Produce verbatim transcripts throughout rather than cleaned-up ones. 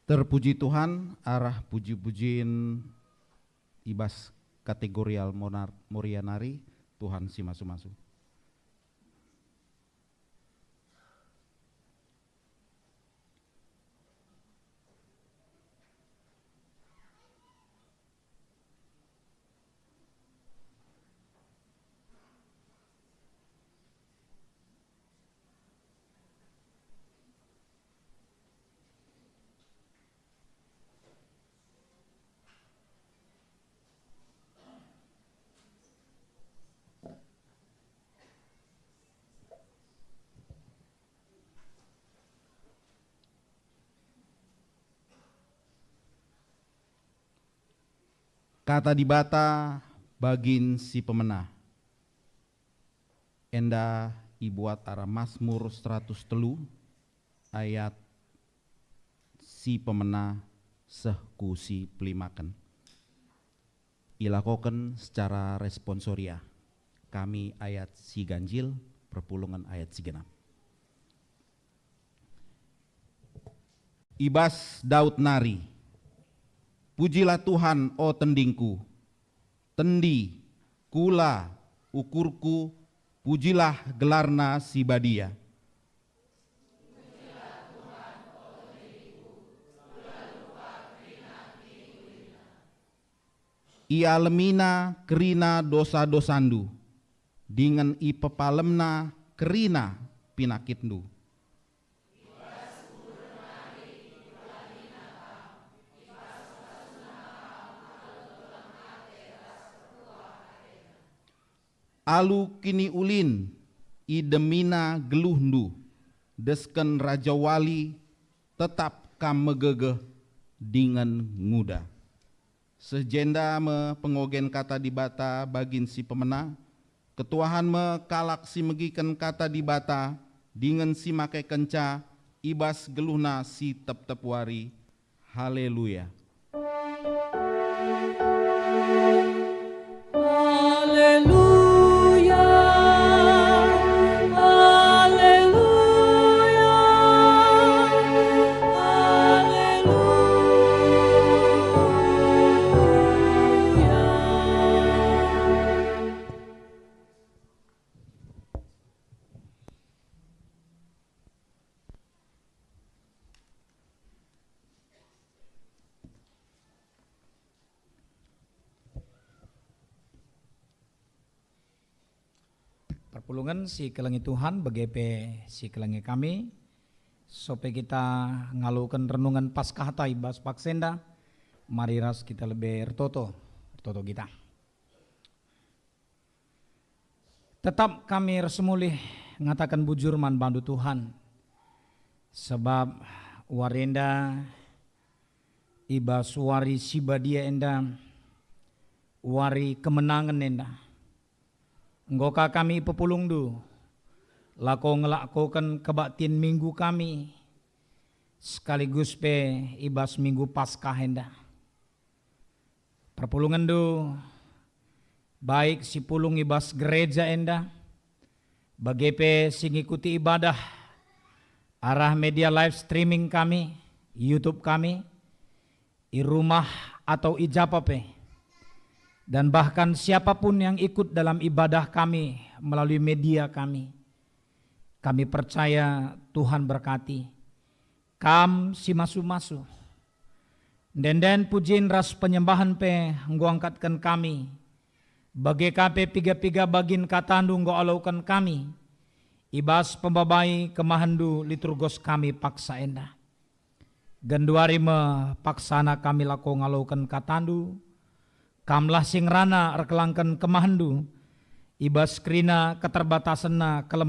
Terpuji Tuhan, arah puji-pujin i bas kategorial monar-, Moria nari, Tuhan si masu-masu. Kata Dibata bagin si pemena. Enda ibuat arah Masmur seratus telu ayat si pemena seh ku si pelimaken. Ilakoken secara responsoria. Kami ayat si ganjil, perpulungen ayat si genap. I bas Daud nari, "Pujilah Tuhan, o tendingku, tendi, kula, ukurku, pujilah gelarNa si badia." Ialemina kerina dosa-dosandu, dingen ipepalemna kerina pinakitndu. Alu kiniulin idemina geluhndu, desken rajawali tetap kam megegeh dingen nguda. Seh jenda me pengogen Kata Dibata bagin si pemena, ketuahen me kalak si megiken Kata Dibata dingen si makekenca i bas geluhna si tep-tep wari. Haleluya. Haleluya, haleluya, haleluya. Perpulungen si kelengi Tuhan, bage pe si kelengi kami, sope kita ngaloken renungen Paskahta i bas paksa enda, mari ras kita lebe ertoto, ertoto kita. Tetap kami ersemulih ngataken bujur man bandu Tuhan, sebab wari enda i bas wari si badia enda, wari kemenangen enda, enggo ka kami ipepulungndu, lako ngelakoken kebaktin Minggu kami, sekaligus pe i bas Minggu Paskah enda. Perpulungenndu, baik si pulung i bas gereja enda, bage pe si ngikuti ibadah arah media live streaming kami, YouTube kami, i rumah atau i japa pe, dan bahkan siapapun yang ikut dalam ibadah kami melalui media kami. Kami percaya Tuhan berkati. Kam si masu-masu. Ende-enden pujin ras penyembahen pe enggo angkatken kami, bage ka pe piga-piga bagin katandu enggo aloken kami, i bas pembabai kemahenndu liturgos kami paksa enda. Genduari me paksana kami lako ngaloken katandu, kamlah si ngerana erkelangken kemahenndu, i bas kerina keterbatasenna kelem-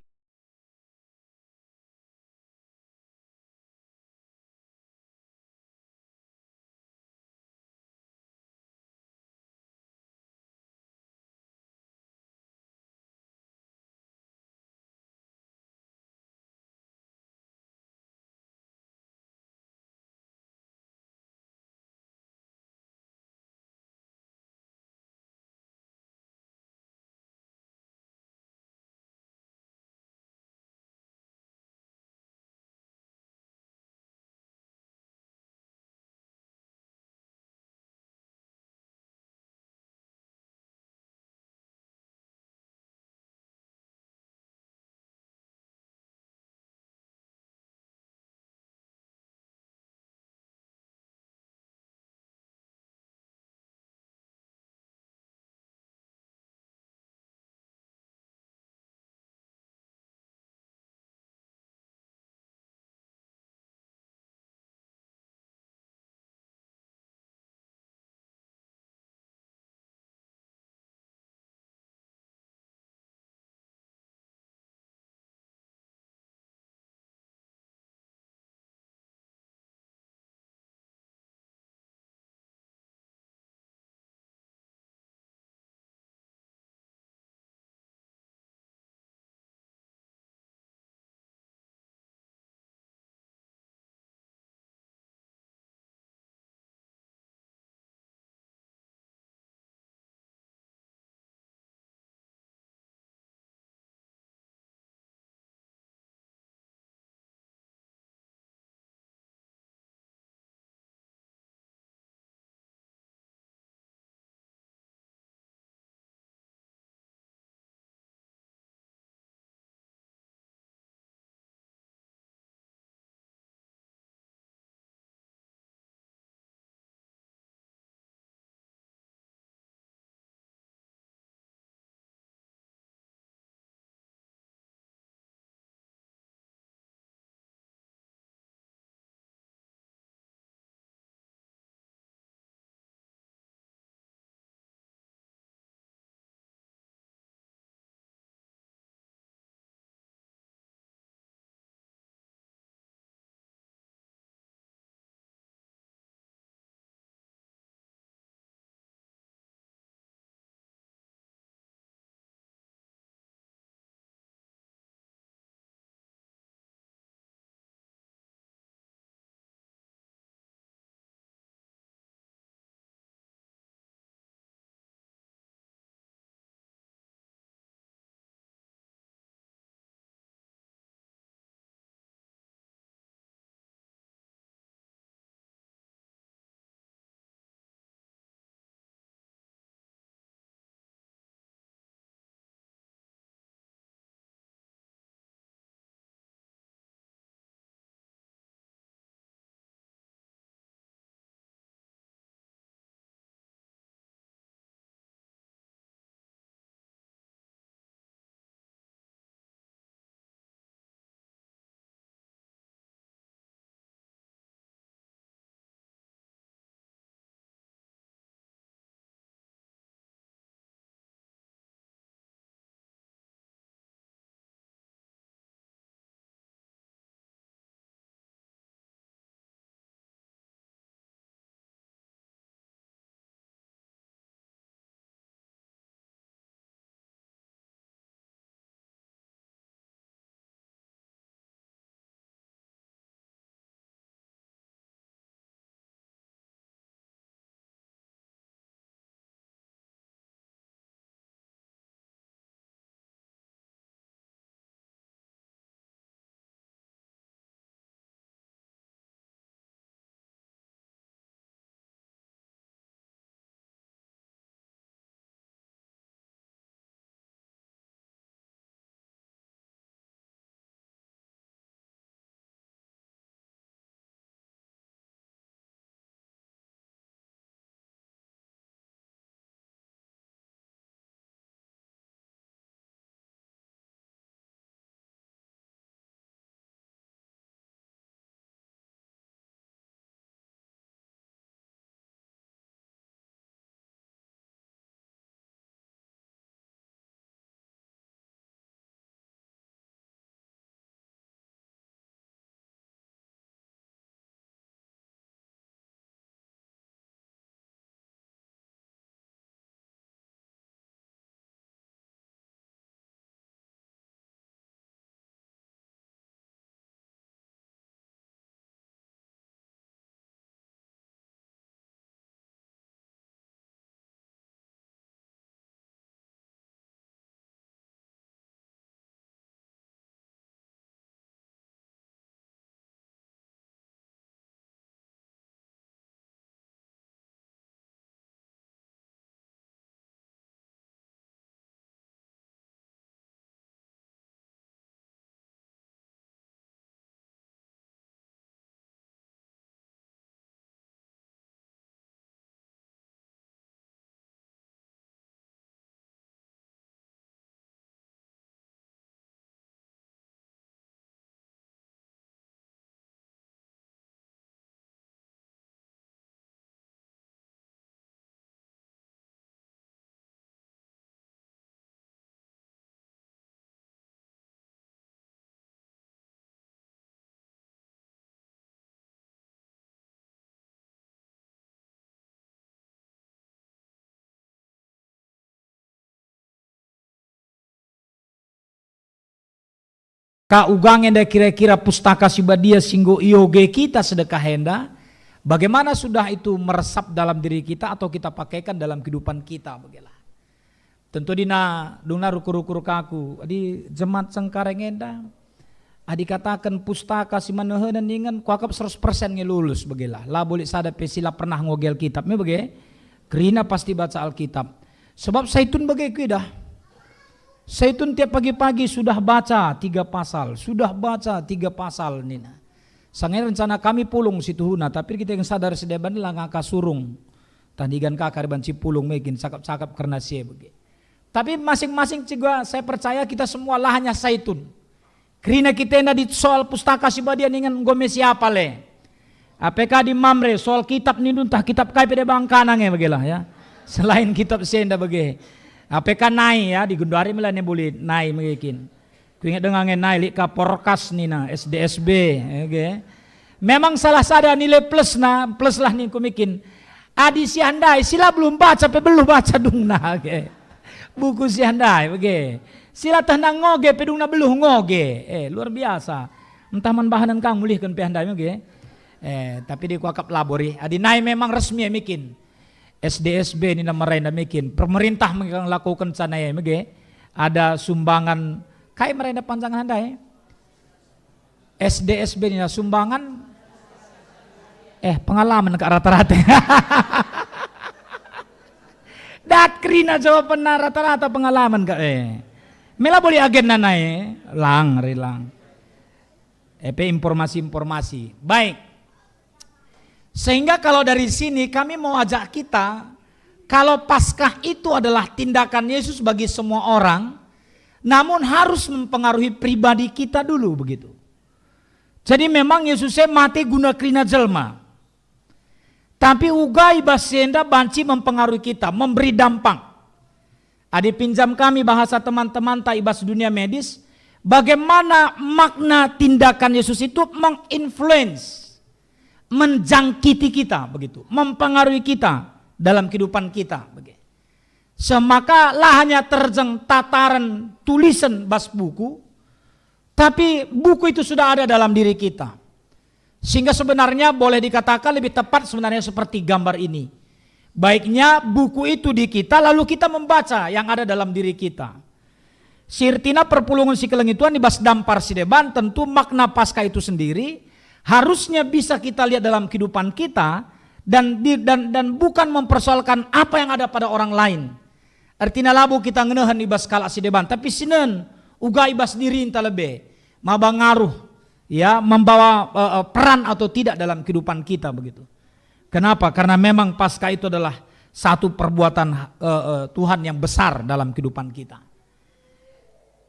Ka uga nge enda kira-kira Pustaka Si Badia si enggo ioge kita sedekah enda? Bagaimana sudah itu meresap dalam diri kita atau kita pakaikan dalam kehidupan kita? Begilah. Tentu dina dungna rukur-rukur kaku, adi jemaat Cengkareng enda, adi kataken Pustaka Si Manehenen ningen kuakap seratus persen nge lulus begilah. La bulit sada pe si la pernah ngogel kitab, me bage? Kerina pasti baca Alkitab. Sebab Saitun bage kuidah. Saitun tiap pagi-pagi sudah baca tiga pasal, sudah baca tiga pasal nina. Sanga rencana kami pulung situhuna, tapi kita yang sadar si deban la ngaka surung. Tandigan kaka reban si pulung mekin cakap-cakap kerna si e bage. Tapi masing-masing juga saya percaya kita semua lah hanya Saitun. Kerina kita enda di soal Pustaka Si Badia ningen enggo me siapa le. Ape ka di Mamre soal kitab nindu ntah kitab kai pe deba ngkana nge bage lah ya. Selain kitab si enda bage. Ape ka nai ya, di genduari me la ne buli nai mekin. Kuinget denga nge nai lit ka porkas nina S D S B, oke. Memang salah sada nilai plusna, plus lah ningku mekin. Adi si ndai, si la belum baca pe beluh baca dungna, oke. Buku si ndai, oke. Si la tehna ngoge pe dungna beluh ngoge. Eh, luar biasa. Ntah man bahanen kang mulihken pe ndai, oke. Eh, tapi di kuakap labori. Adi nai memang resmi mekin. S D S B nina meraina mekin. Pemerintah mekin lakuken sana e mege. Ada sumbangan, kai meraina panjangan ndai? S D S B nina sumbangan, eh, pengalaman kak rata-rata. Dat kerina jawabanna rata-rata pengalaman kak, eh. Mela boleh agen nana, eh. Lang, rilang. Epe informasi-informasi. Baik. Sehingga kalau dari sini kami mau ajak kita, kalau Paskah itu adalah tindakan Yesus bagi semua orang, namun harus mempengaruhi pribadi kita dulu begitu. Jadi memang Yesus e mate guna kerina jelma. Tapi uga i bas si enda banci mempengaruhi kita, memberi dampak. Adi pinjam kami bahasa teman-temanta i bas dunia medis, bagaimana makna tindakan Yesus itu menginfluence, menjangkiti kita begitu, mempengaruhi kita dalam kehidupan kita bagi. Semaka la hanya terjeng tataran tulisen bas buku, tapi buku itu sudah ada dalam diri kita. Sehingga sebenarnya boleh dikatakan lebih tepat sebenarnya seperti gambar ini. Baiknya buku itu di kita, lalu kita membaca yang ada dalam diri kita. Sirtina perpulungen si kelengi Tuhan i bas dampar si deban, tentu makna Paskah itu sendiri harusnya bisa kita lihat dalam kehidupan kita dan di, dan dan bukan mempersoalkan apa yang ada pada orang lain. Ertina labo kita ngenehen i bas kalak si deban, tapi sinen uga i bas dirinta lebe maba ngaruh, ya, membawa, eh, eh, peran atau tidak dalam kehidupan kita begitu. Kenapa? Karena memang Paskah itu adalah satu perbuatan, eh, eh, Tuhan yang besar dalam kehidupan kita.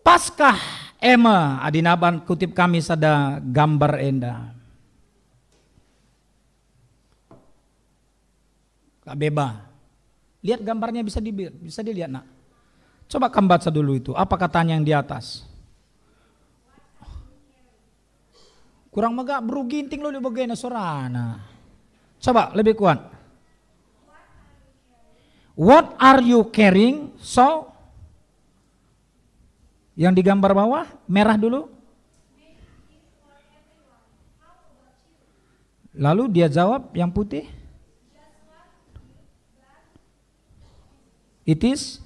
Paskah e me, adi naban kutip kami sada gambar enda. Kak Beba. Lihat gambarnya bisa di, bisa dilihat, Nak. Coba kamu baca dulu itu, apa katanya yang di atas? Kurang megak beru ginting lo bagena sorana. Coba lebih kuat. What are you carrying? So, yang digambar bawah, merah dulu. Lalu dia jawab, yang putih, it is.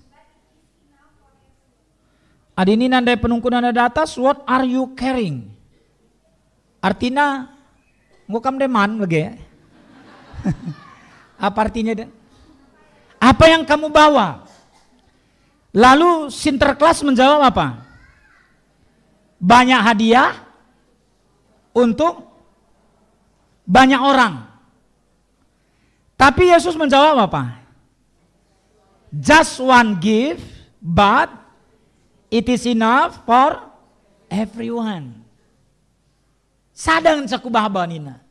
Adi nina ndai penungkunan ada atas, what are you carrying? Artina, enggo kam deman bage? Apa artinya, Den? Apa yang kamu bawa? Lalu Sinterklas menjawab apa? Banyak hadiah untuk banyak orang. Tapi Yesus menjawab apa? Just one gift, but it is enough for everyone. Sada ngenca kubaba nina,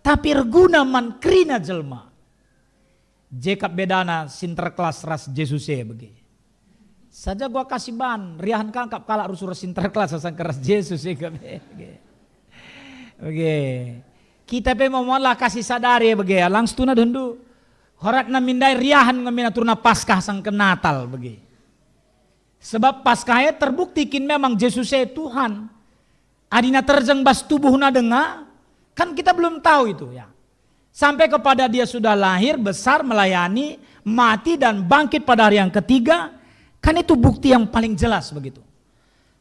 tapi erguna man kerina jelma. Jekap bedana Sinterklas ras Jesus e bage. Saja gua kasih ban, riahen kangkap kalak rusur Sinterklas asangken ras Jesus e kap. Oke. Kita pe mau malah kasih sadari bage, lang setuna dendu. Horatna mindai riahen ngemina turna Paskah sangken Natal bage. Sebab Paskah e terbukti kin memang Jesus e Tuhan. Adina terjeng bas tubuhna denga, kan kita belum tahu itu, ya. Sampai kepada dia sudah lahir, besar, melayani, mati, dan bangkit pada hari yang ketiga, kan itu bukti yang paling jelas begitu.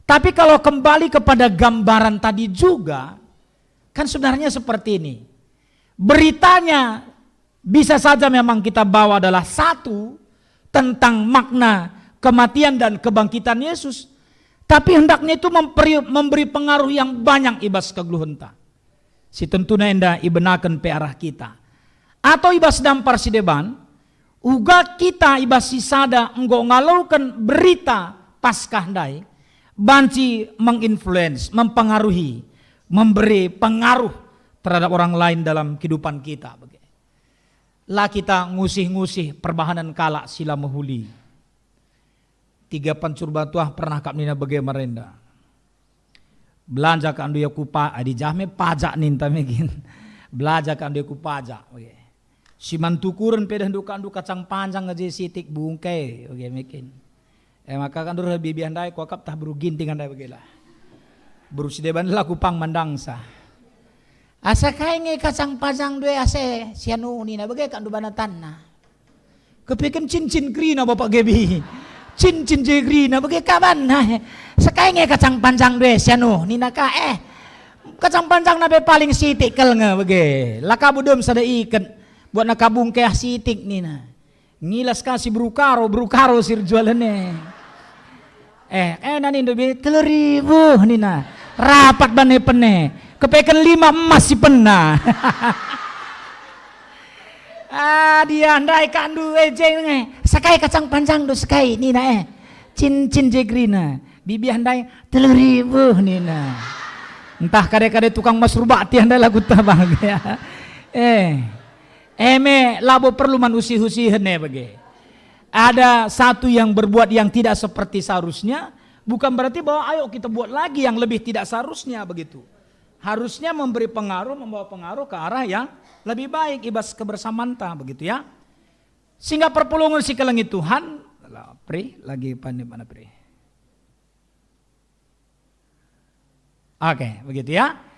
Tapi kalau kembali kepada gambaran tadi juga, kan sebenarnya seperti ini. Beritanya bisa saja memang kita bawa adalah satu, tentang makna kematian dan kebangkitan Yesus, tapi hendaknya itu memperi-, memberi pengaruh yang banyak i bas kegeluhenta. Si tentuna enda ibenaken pe arah kita. Atau i bas dampar si deban, uga kita i bas si sada enggo ngaloken berita Paskah ndai, banci menginfluence, mempengaruhi, memberi pengaruh terhadap orang lain dalam kehidupan kita. La kita ngusih-ngusih perbahanen kalak si la mehuli. Tiga pancur batuah pernah kap nina bage marenda. Belanja kak ndu ya ku pa-, adi jah me pajak ninta mekin. Belanja kak ndu ya ku pajak, bage. Si mantukuren pedah ndu kak ndu kacang panjang aja sitik bungkai, bage mekin. E maka kan ndu reh bibiah ndai kuakap tah beru Ginting ndai bage lah. Beru si deban la kupang mandangsa. Asa kai nge kacang panjang ndu e ase sianu nina bage kak ndu bana tanna. Kepeken cincin kerina Bapak Gebi. Cincin je kerina bage kabanna. Asa kai nge kacang panjang ndu e sianu nina ka eh. Kacang panjang na be paling sitik kal nge bage. La kabu dem sada iket. Buat na kabung keh sitik nina. Ngilas ka si beru Karo, beru Karo si erjualan e. Eh, eh, nani ndu bi, telu ribu nina. Rapat bane pene. Kepeken lima emas si pena. Ah, dia ndai kak ndu e je nge. Sekai kacang panjang ndu sekai nina eh. Cincin je kerina. Bibiah ndai telu ribu nina. Entah kade-kade tukang mas rubak tiah ndai lagu tabang. Eh. Eme labo perlu man usih-usihen e bage. Ada satu yang berbuat yang tidak seperti seharusnya, bukan berarti bahwa ayo kita buat lagi yang lebih tidak seharusnya begitu. Harusnya memberi pengaruh, membawa pengaruh ke arah yang lebih baik i bas kebersamanta begitu ya. Sehingga perpulungen si kelengi Tuhan, la, Pri, lagi pani mana Pri? Oke, begitu ya.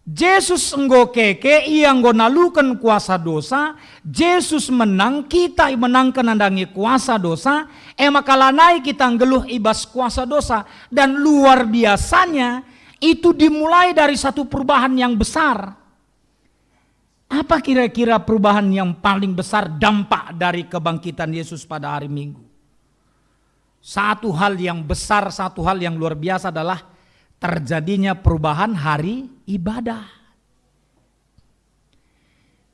Jesus enggo keke, ia enggo naluken kuasa dosa, Jesus menang, kita menangken nandangi kuasa dosa, e maka lanai kita nggeluh i bas kuasa dosa. Dan luar biasanya, itu dimulai dari satu perubahan yang besar. Apa kira-kira perubahan yang paling besar dampak dari kebangkitan Yesus pada hari Minggu? Satu hal yang besar, satu hal yang luar biasa adalah terjadinya perubahan hari ibadah.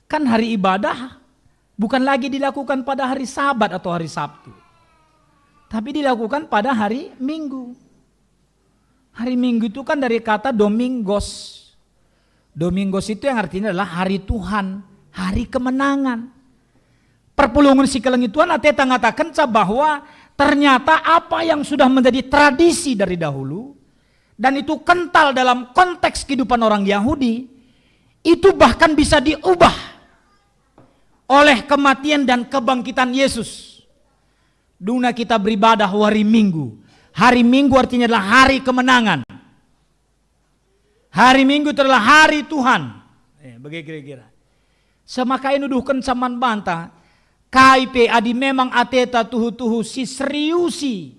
Kan hari ibadah bukan lagi dilakukan pada hari Sabat atau hari Sabtu, tapi dilakukan pada hari Minggu. Hari Minggu itu kan dari kata Domingos. Domingos itu yang artinya adalah hari Tuhan, hari kemenangan. Perpulungen si kelengi Tuhan ateta ngatakenca bahwa ternyata apa yang sudah menjadi tradisi dari dahulu, dan itu kental dalam konteks kehidupan orang Yahudi, itu bahkan bisa diubah oleh kematian dan kebangkitan Yesus. Duna kita beribadah hari Minggu. Hari Minggu artinya adalah hari kemenangan. Hari Minggu itu adalah hari Tuhan. Eh, bage kira-kira. Semaka inuduhken saman banta, kai pe adi memang ateta tuhu-tuhu si seriusi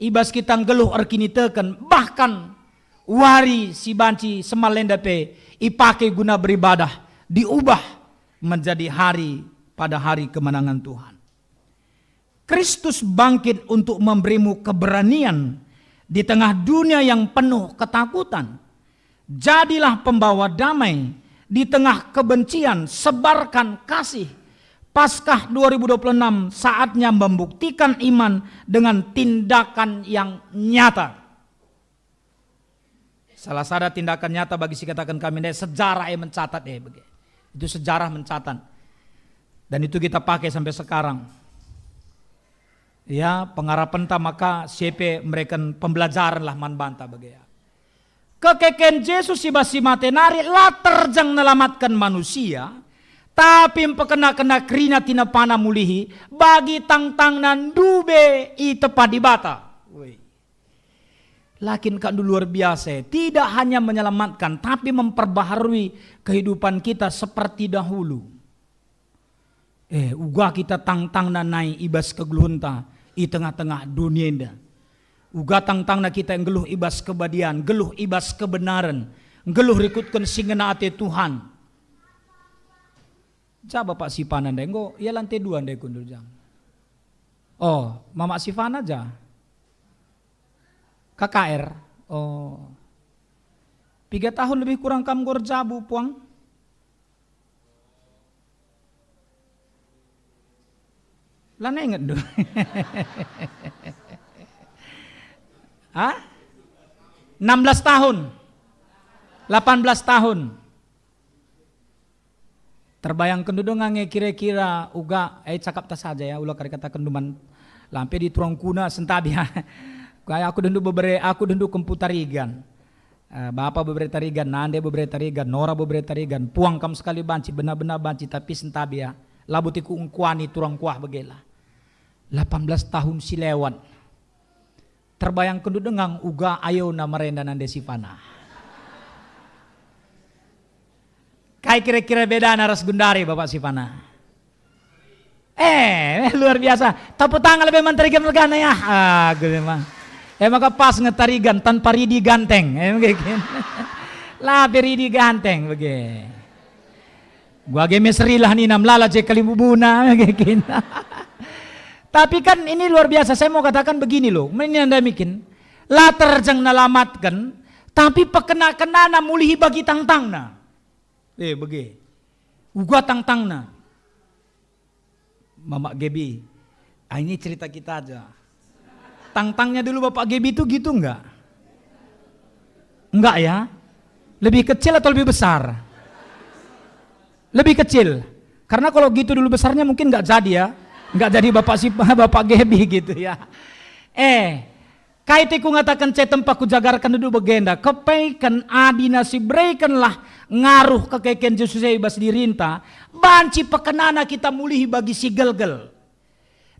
i bas kita nggeluh erkiniteken, bahkan wari si banci semal enda pe ipake guna beribadah, diubah menjadi hari pada hari kemenangan Tuhan. Kristus bangkit untuk memberimu keberanian di tengah dunia yang penuh ketakutan. Jadilah pembawa damai di tengah kebencian, sebarkan kasih. Paskah dua ribu dua puluh enam saatnya membuktikan iman dengan tindakan yang nyata. Salah sada tindakan nyata bagi si kataken kami ndai, sejarah e mencatat e bage. Itu sejarah mencatat. Dan itu kita pakai sampai sekarang. Ya, pengarapenta maka si pe mereken pembelajaran lah man banta bage ya. Kekeken Jesus i bas si mate nari la terjeng nelamatken manusia, tapi mpekena-kena kerina tinepana mulihi bagi tangtangna ndube itepa Dibata. Woi. Lakin kak ndu luar biasa, tidak hanya menyelamatkan, tapi memperbaharui kehidupan kita seperti dahulu. Eh, uga kita tangtangna nai i bas kegeluhenta i tengah-tengah dunia enda. Uga tangtangna kita nggeluh i bas kebadian, nggeluh i bas kebenaren, nggeluh rikutken si ngena ate Tuhan. Ja Bapak Sipana ndai, enggo ia lantai dua ndai kundul jam. Oh, Mamak Sifana ja. K K R. Oh. Piga tahun lebih kurang kam nggo erjabu, Puang? Lanai inget dulu. Hah? Enam belas tahun. Delapan belas tahun. Terbayangken ndu denga nge kira-kira uga, eh, cakapta saja ya, ula kari kataken ndu man lampe di turangkuna sentabi ya. Kayak aku dendu bebere, aku dendu kempu Tarigan. Eh, bapa bebere Tarigan, nande bebere Tarigan, nora bebere Tarigan, puang kam sekali banci, bena-bena banci, tapi sentabi ya. Labo tiku engkuani turang kuah begela. Delapan belas tahun si lewat. Terbayangkenndu denga uga ayona merenda nande Sifana. Kai kira-kira bedana ras gundari, Bapak Sifana? Eh, luar biasa. Tepuk tangan lebih menteri gana ya. Ah, gue memang. Eh, maka pas nge Tarigan tanpa ridi ganteng. Eh, begitu. Lah, ridi ganteng, begitu. Gua ge meserilah nina melala je kalimbubuna, begitu. Tapi kan ini luar biasa, saya mau katakan begini loh, ini anda bikin, la terjeng nalamatken, tapi pekena-kenana mulihi bagi tangtangna. Eh, bege. Uga tangtangna. Mamak Gebi, ah, ini cerita kita aja. Tangtangnya dulu Bapak Gebi itu gitu enggak? Enggak ya? Lebih kecil atau lebih besar? Lebih kecil. Karena kalau gitu dulu besarnya mungkin enggak jadi ya. Enggak jadi Bapak si Bapak Gebi gitu ya. Eh, Kai te kungataken cetem pakujagarken ndu begenda, kepeken adina siberekenlah ngaruh kekeken Jesus e i bas dirinta, banci pekenana kita mulihi bagi si gelgel.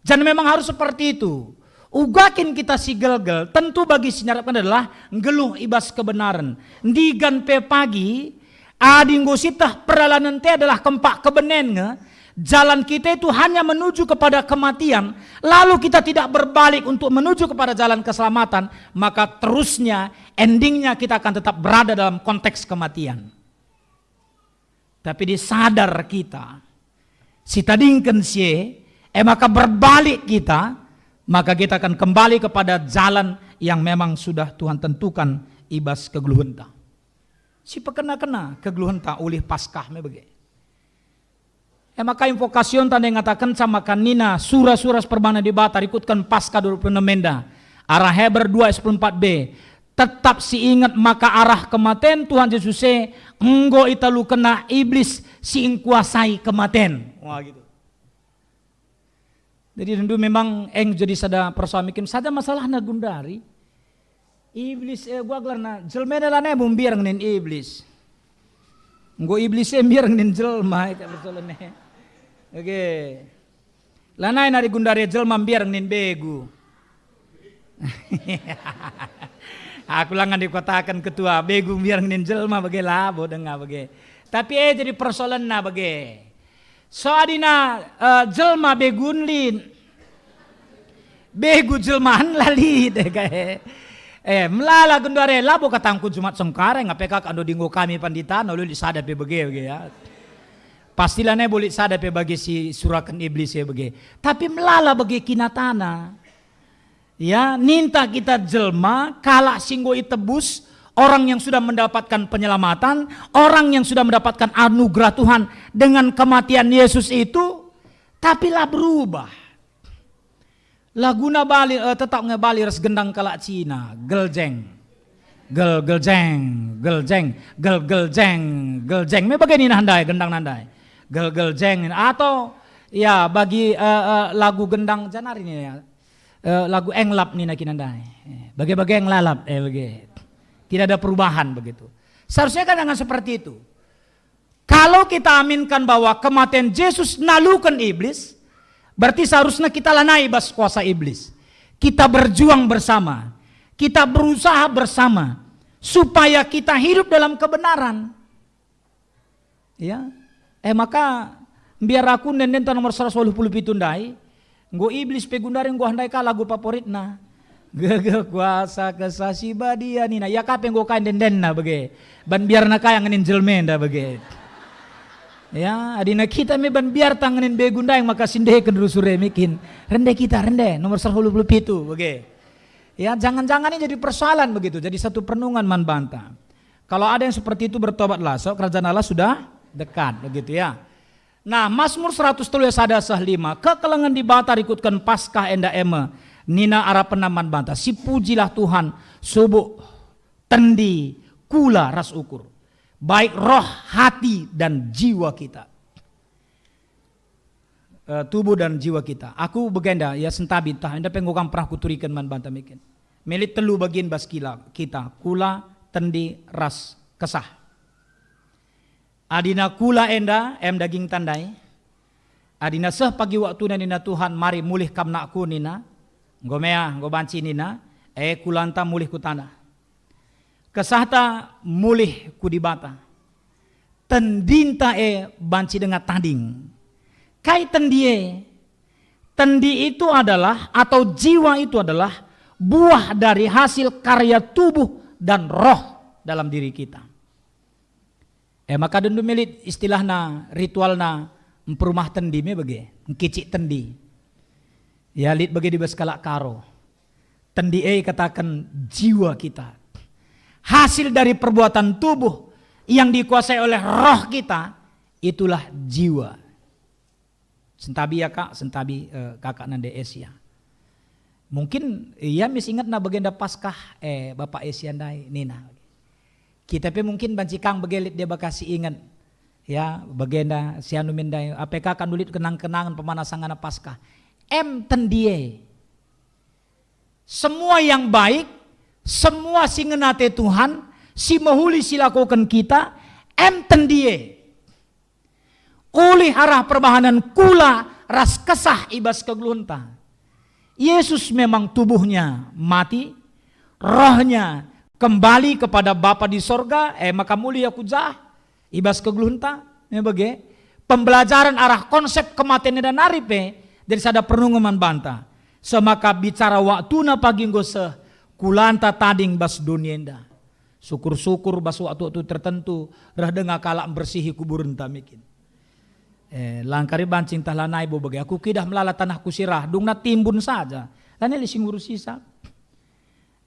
Janah memang harus seperti itu. Uga kin kita si gelgel, tentu bagi si narapken adalah nggeluh i bas kebenaren. Ndigan pe pagi, Adi enggo sieteh perdalanenta adalah kempak kebenen nge, jalan kita itu hanya menuju kepada kematian, lalu kita tidak berbalik untuk menuju kepada jalan keselamatan, maka terusnya, endingnya kita akan tetap berada dalam konteks kematian. Tapi disadar kita, sitadingken si e, e maka berbalik kita, maka kita akan kembali kepada jalan yang memang sudah Tuhan tentukan i bas kegeluhenta. Si pekena-kena kegeluhenta ulih Paskah me bage. E maka invokasionta ndai ngatakenca maka nina sura-sura si perbahan Dibata rikutken Paskah dua puluh enem enda. Arah Heber dua ayat sepuluh empat b, tetap si inget maka arah kematen Tuhan Jesus e enggo italukenna Iblis si engkuasai kematen. Wah, gitu. Jadi tentu memang eng jadi sada persoalan, kin sada masalahna gundari. Iblis, eh, gua gelarna, jelma enda lanai bo mbiar ngenin Iblis. Enggo Iblis e mbiar ngenin jelma, e, persoalan e. Oke. Lanai nari gundari jelma mbiar ngenin begu. Aku la ngandikataken ketua, begu mbiar ngenin jelma bage labo denga bage. Tapi e jadi persoalenna bage. So adina, eh, jelma begun lit. Begu jelmahen la lit, e, kae. Eh, melala genduari, labo katangku Jumat Sengkareng, ape kak ando dinggo kami pandita, nolu lit sada pe bage, bage, ya. Pastilah nai bo lit sada pe bage si suraken Iblis e bage. Tapi melala bage kinatana. Ya, ninta kita jelma, kalak si enggo itebus, orang yang sudah mendapatkan penyelamatan, orang yang sudah mendapatkan anugerah Tuhan dengan kematian Yesus itu, tapi la berubah. Laguna bali, eh, tetap nge bali ras gendang kalak Cina, geljeng. Gel, geljeng, geljeng, gel, geljeng, geljeng. Me bage nina ndai, gendang ndai. Gel, geljeng. Atau, ya, bagi, eh, eh, lagu gendang janari nih ya. Eh, lagu englap nina kina ndai. Eh, bage-bage englalap, eh, bage. Tidak ada perubahan begitu. Seharusnya kan jangan seperti itu. Kalau kita aminkan bahwa kematen Jesus naluken iblis, berarti seharusnya kita lanai bas kuasa iblis. Kita berjuang bersama. Kita berusaha bersama supaya kita hidup dalam kebenaran. Ya. Eh, maka mbiar aku ende-endenta nomor seratus waluh puluh pitu ndai, enggo Iblis pe gundari enggo ndai ka lagu favoritna. Gegeh kuasa Kesah Si Badia nina. Ia ka pe enggo ka ende-endenna bage. Ban mbiarna ka yang ngenin jelmenda bage. Ya, adina kita me ban mbiarta ngenin begu ndai maka sindeken rusur e mikin. Rende kita, rende, nomor seratus waluh puluh pitu bage. Ya, jangan-jangan ini jadi persoalan begitu, jadi satu perenungan man banta. Kalau ada yang seperti itu, bertobatlah, sebab kerajaan Allah sudah dekat, begitu ya. Nah, Mazmur seratus telu ayat sada seh lima, kekelengen Dibata rikutken Paskah enda e me, nina arapenna man banta, "Sipujilah Tuhan, subuk, tendi, kula ras ukur, baik roh, hati, dan jiwa kita." Eh, tubuh dan jiwa kita. Aku bagenda, ya, sentabi ntah enda pe enggo kam pernah kuturiken man banta mikin. Melit telu bagin bas kila, kita, kula, tendi, ras kesah. Adina kula enda, em dagingta ndai. Adina seh pagi waktuna nina Tuhan, "Mari mulih kam nakku," nina. Enggo mea, enggo banci nina, e kulanta mulih ku taneh. Kesahta mulih ku Dibata. Tendinta e banci denga tading. Kai tendi e? Tendi itu adalah, atau jiwa itu adalah buah dari hasil karya tubuh dan roh dalam diri kita. E maka dendu melit istilahna, ritualna mperumah tendi me bage, ngkicik tendi. Ya, lit bage di bas kalak Karo. Tendi e kataken jiwa kita. Hasil dari perbuatan tubuh yang dikuasai oleh roh kita, itulah jiwa. Sentabi ya, Kak, sentabi, eh, kakak nande Asia. Mungkin ia mis ingetna bagenda Paskah, eh, Bapak Asia ndai, nina. Kita pe mungkin banci kang bage lit deba kasih inget. Ya, bagenda si anu min ndai, ape kakak ndulit kenang-kenangen pemanasan ngana Paskah. Em tendie. Semua yang baik, semua si ngena ate Tuhan, si mehuli si lakoken kita, em tendie. Ulih arah perbahanen kula ras kesah i bas kegeluhenta. Yesus memang tubuhnya mati, rohnya kembali kepada Bapa di sorga, e maka mulih ia ku jah, i bas kegeluhenta, me bage. Pembelajaren arah konsep kematen enda nari pe jadi sada perenungen man banta. Semaka bicara waktuna pagi enggo seh, kulanta tading bas doni enda. Syukur-syukur bas waktu-waktu tertentu, reh denga kalak mbersihi kuburenta mikin. Eh, langkari banci ntah lanai bo bage. Aku kidah melala tanahku si rah, dungna timbun saja. Lanai lit si ngurusisa.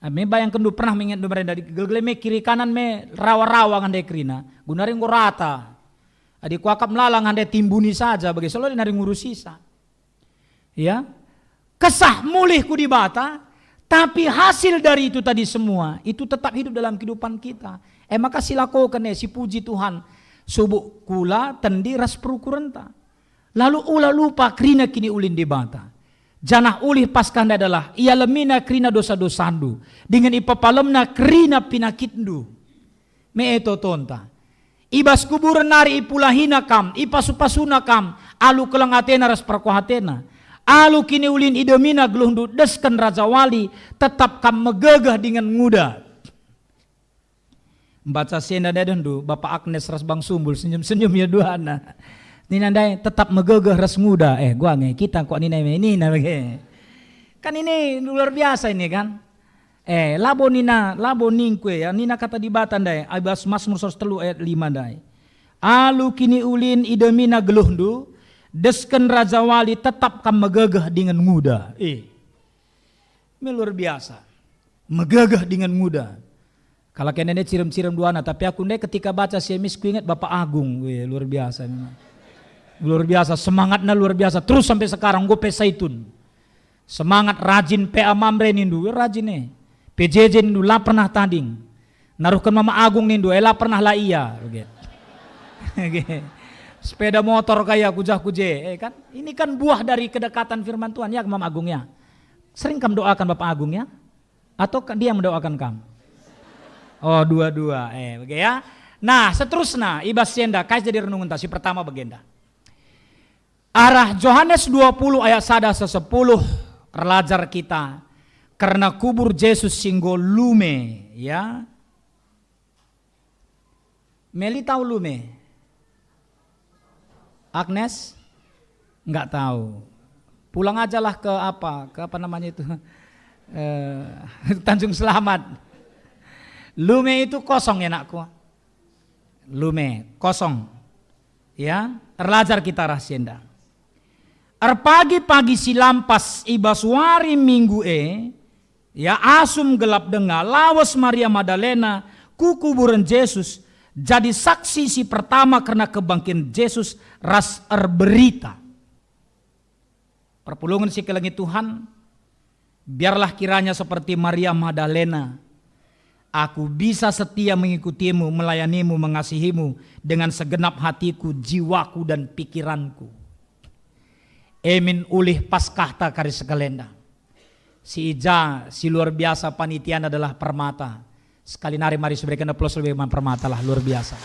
Ame bayangkenndu pernah me ingetndu merenda di gelgel me kiri kanan me rawa-rawa ngande kerina. Guna ri enggo rata. Adi kuakap melala ngande timbuni saja bage, selalu nari ngurusisa. Ya. Kesah mulih ku Dibata, tapi hasil dari itu tadi semua, itu tetap hidup dalam kehidupan kita. E maka silakoken e, sipuji Tuhan, subuk kula, tendi ras perukurenta. Lalu ula lupa kerina kiniulin Dibata. Janah ulih Paskah ndai adalah ialemina kerina dosa-dosandu, dingen ipepalemna kerina pinakitndu. Me e totonta. I bas kuburen nari ipulahina kam, ipasu-pasuna kam, alu keleng atena ras perkuah atena. Alu kiniulin idemina geluhndu desken rajawali, tetap kam megegeh dingen nguda. Mbaca si enda ndedehndu, Bapa Agnes ras Bang Sumbul senyum-senyum ia duana. Nina ndai, "Tetap megegeh ras nguda." Eh, gua nge, kita kok nina me, nina bage. Kan ini luar biasa ini kan. Eh, labo nina, labo ningku e, ya, nina kata Dibata ndai, i bas Mazmur seratus telu ayat lima ndai. "Alu kiniulin idemina geluhndu, desken rajawali tetap kam megegeh dingen nguda." Eh. Me luar biasa. Megegeh dingen nguda. Kalak enda nde cirem-cirem duana, tapi aku nde ketika baca si e mis kuinget Bapak Agung. Weh, luar biasa memang. Luar biasa, semangatna luar biasa. Terus sampai sekarang, enggo pe Saitun. Semangat, rajin P A Mamre nindu, weh, rajin e. P J J nindu, la pernah tading. Naruhken Mama Agung nindu, eh, la pernah la ia. Oke. Oke. Sepeda motor kayak kujah kuje, eh, kan? Ini kan buah dari kedekatan firman Tuhan, ya, Mama Agung, ya. Sering kam doakan Bapak Agung, ya? Atau ka-, dia mendoakan kam? Oh, dua-dua, eh, oke, ya. Nah, seterusnya, i bas si enda, kai jadi renungenta, si pertama bagenda. Arah Johanes dua puluh ayat sada seh sepuluh, erlajar kita, Karena kubur Jesus si enggo lume, ya. Meli tahu lume? Agnes? Enggak tahu. Pulang ajalah ke apa, ke apa namanya itu? Eh, Tanjung Selamat. Lume itu kosong ya, nakku. Lume, kosong. Ya, erlajar kita ras enda. Erpagi-pagi si lampas i bas wari Minggu e, ya, asum gelap denga, lawes Maria Madalena ku kuburen Jesus, jadi saksi si pertama kerna kebangkiten Jesus ras erberita. Perpulungen si kelengi Tuhan, biarlah kiranya seperti Maria Madalena, aku bisa setia mengikutimu, melayanimu, mengasihimu dengan segenap hatiku, jiwaku, dan pikiranku. Emin ulih Paskahta kari sekalenda. Si i ja si luar biasa panitian adalah Permata. Sekali nari mari sibereken aplaus lebe man Permata lah, luar biasa.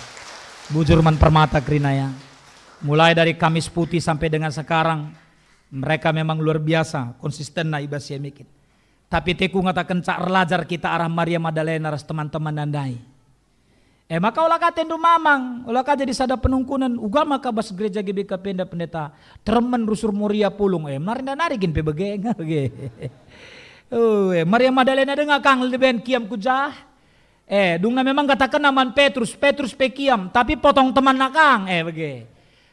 Bujur man Permata kerina ya. Mulai dari Kamis Putih sampai dengan sekarang, mereka memang luar biasa konsistenna i bas si e mekit. Tapi teku ngataken cak erlajar kita arah Maria Madalena ras teman-temanna ndai. E maka ola ka atendu mamang, ola ka jadi sada penungkunen, uga maka bas gereja G B K P enda pendeta, teremen rusur Moria pulung, e, nari nda nari kin pe bage, nge bage. Oh, e, Maria Madalena denga kang leben kiam ku jah. E, dungna memang katakenna man Petrus, Petrus pe kiam, tapi potong temanna kang, e, bage.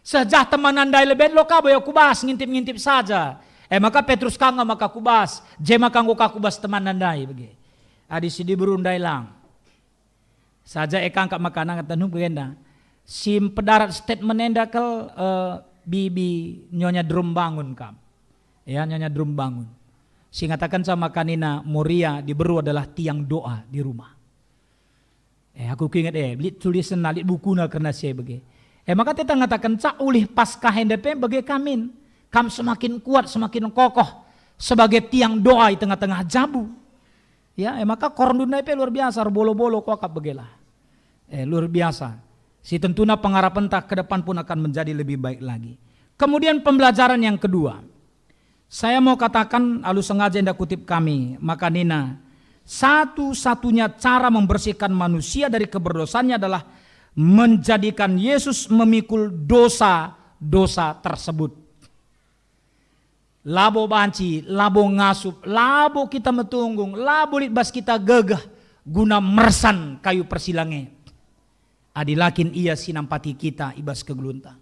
Seh jah temanna ndai leben lo ka boya ku bas ngintip-ngintip saja. E, maka Petrus ka nge maka ku bas, je maka enggo ka ku bas temanna ndai, bage. Adi si diberu ndai lang. Saja e kangkap maka nanga tenung bagenda. Si mpedarat statement enda kal, eh, bibi Nyonya Drum Bangun kam. Ya, Nyonya Drum Bangun. Si ngatakenca maka nina Moria diberu adalah tiang doa di rumah. Eh, aku kuinget, eh, lit tulisenna, lit bukuna kerna si e bage. Eh, maka teta ngatakenca ulih Paskah enda pe bage kamin. Kam semakin kuat, semakin kokoh sebagai tiang doa i tengah-tengah jabu. Ya, e maka korndu ndai pe luar biasa, erbolo-bolo kuakap begelah. Eh, luar biasa. Si tentuna pengarapenta ke depan pun akan menjadi lebih baik lagi. Kemudian pembelajaran yang kedua. Saya mau katakan, alu sengaja enda kutip kami, maka nina, satu-satunya cara membersihkan manusia dari keberdosaannya adalah menjadikan Yesus memikul dosa-dosa tersebut. Labo banci, labo ngasup, labo kita metunggung, labo lit bas kita gegeh guna mersan kayu persilang e. Adi la kin Ia si nampati kita i bas kegeluhenta.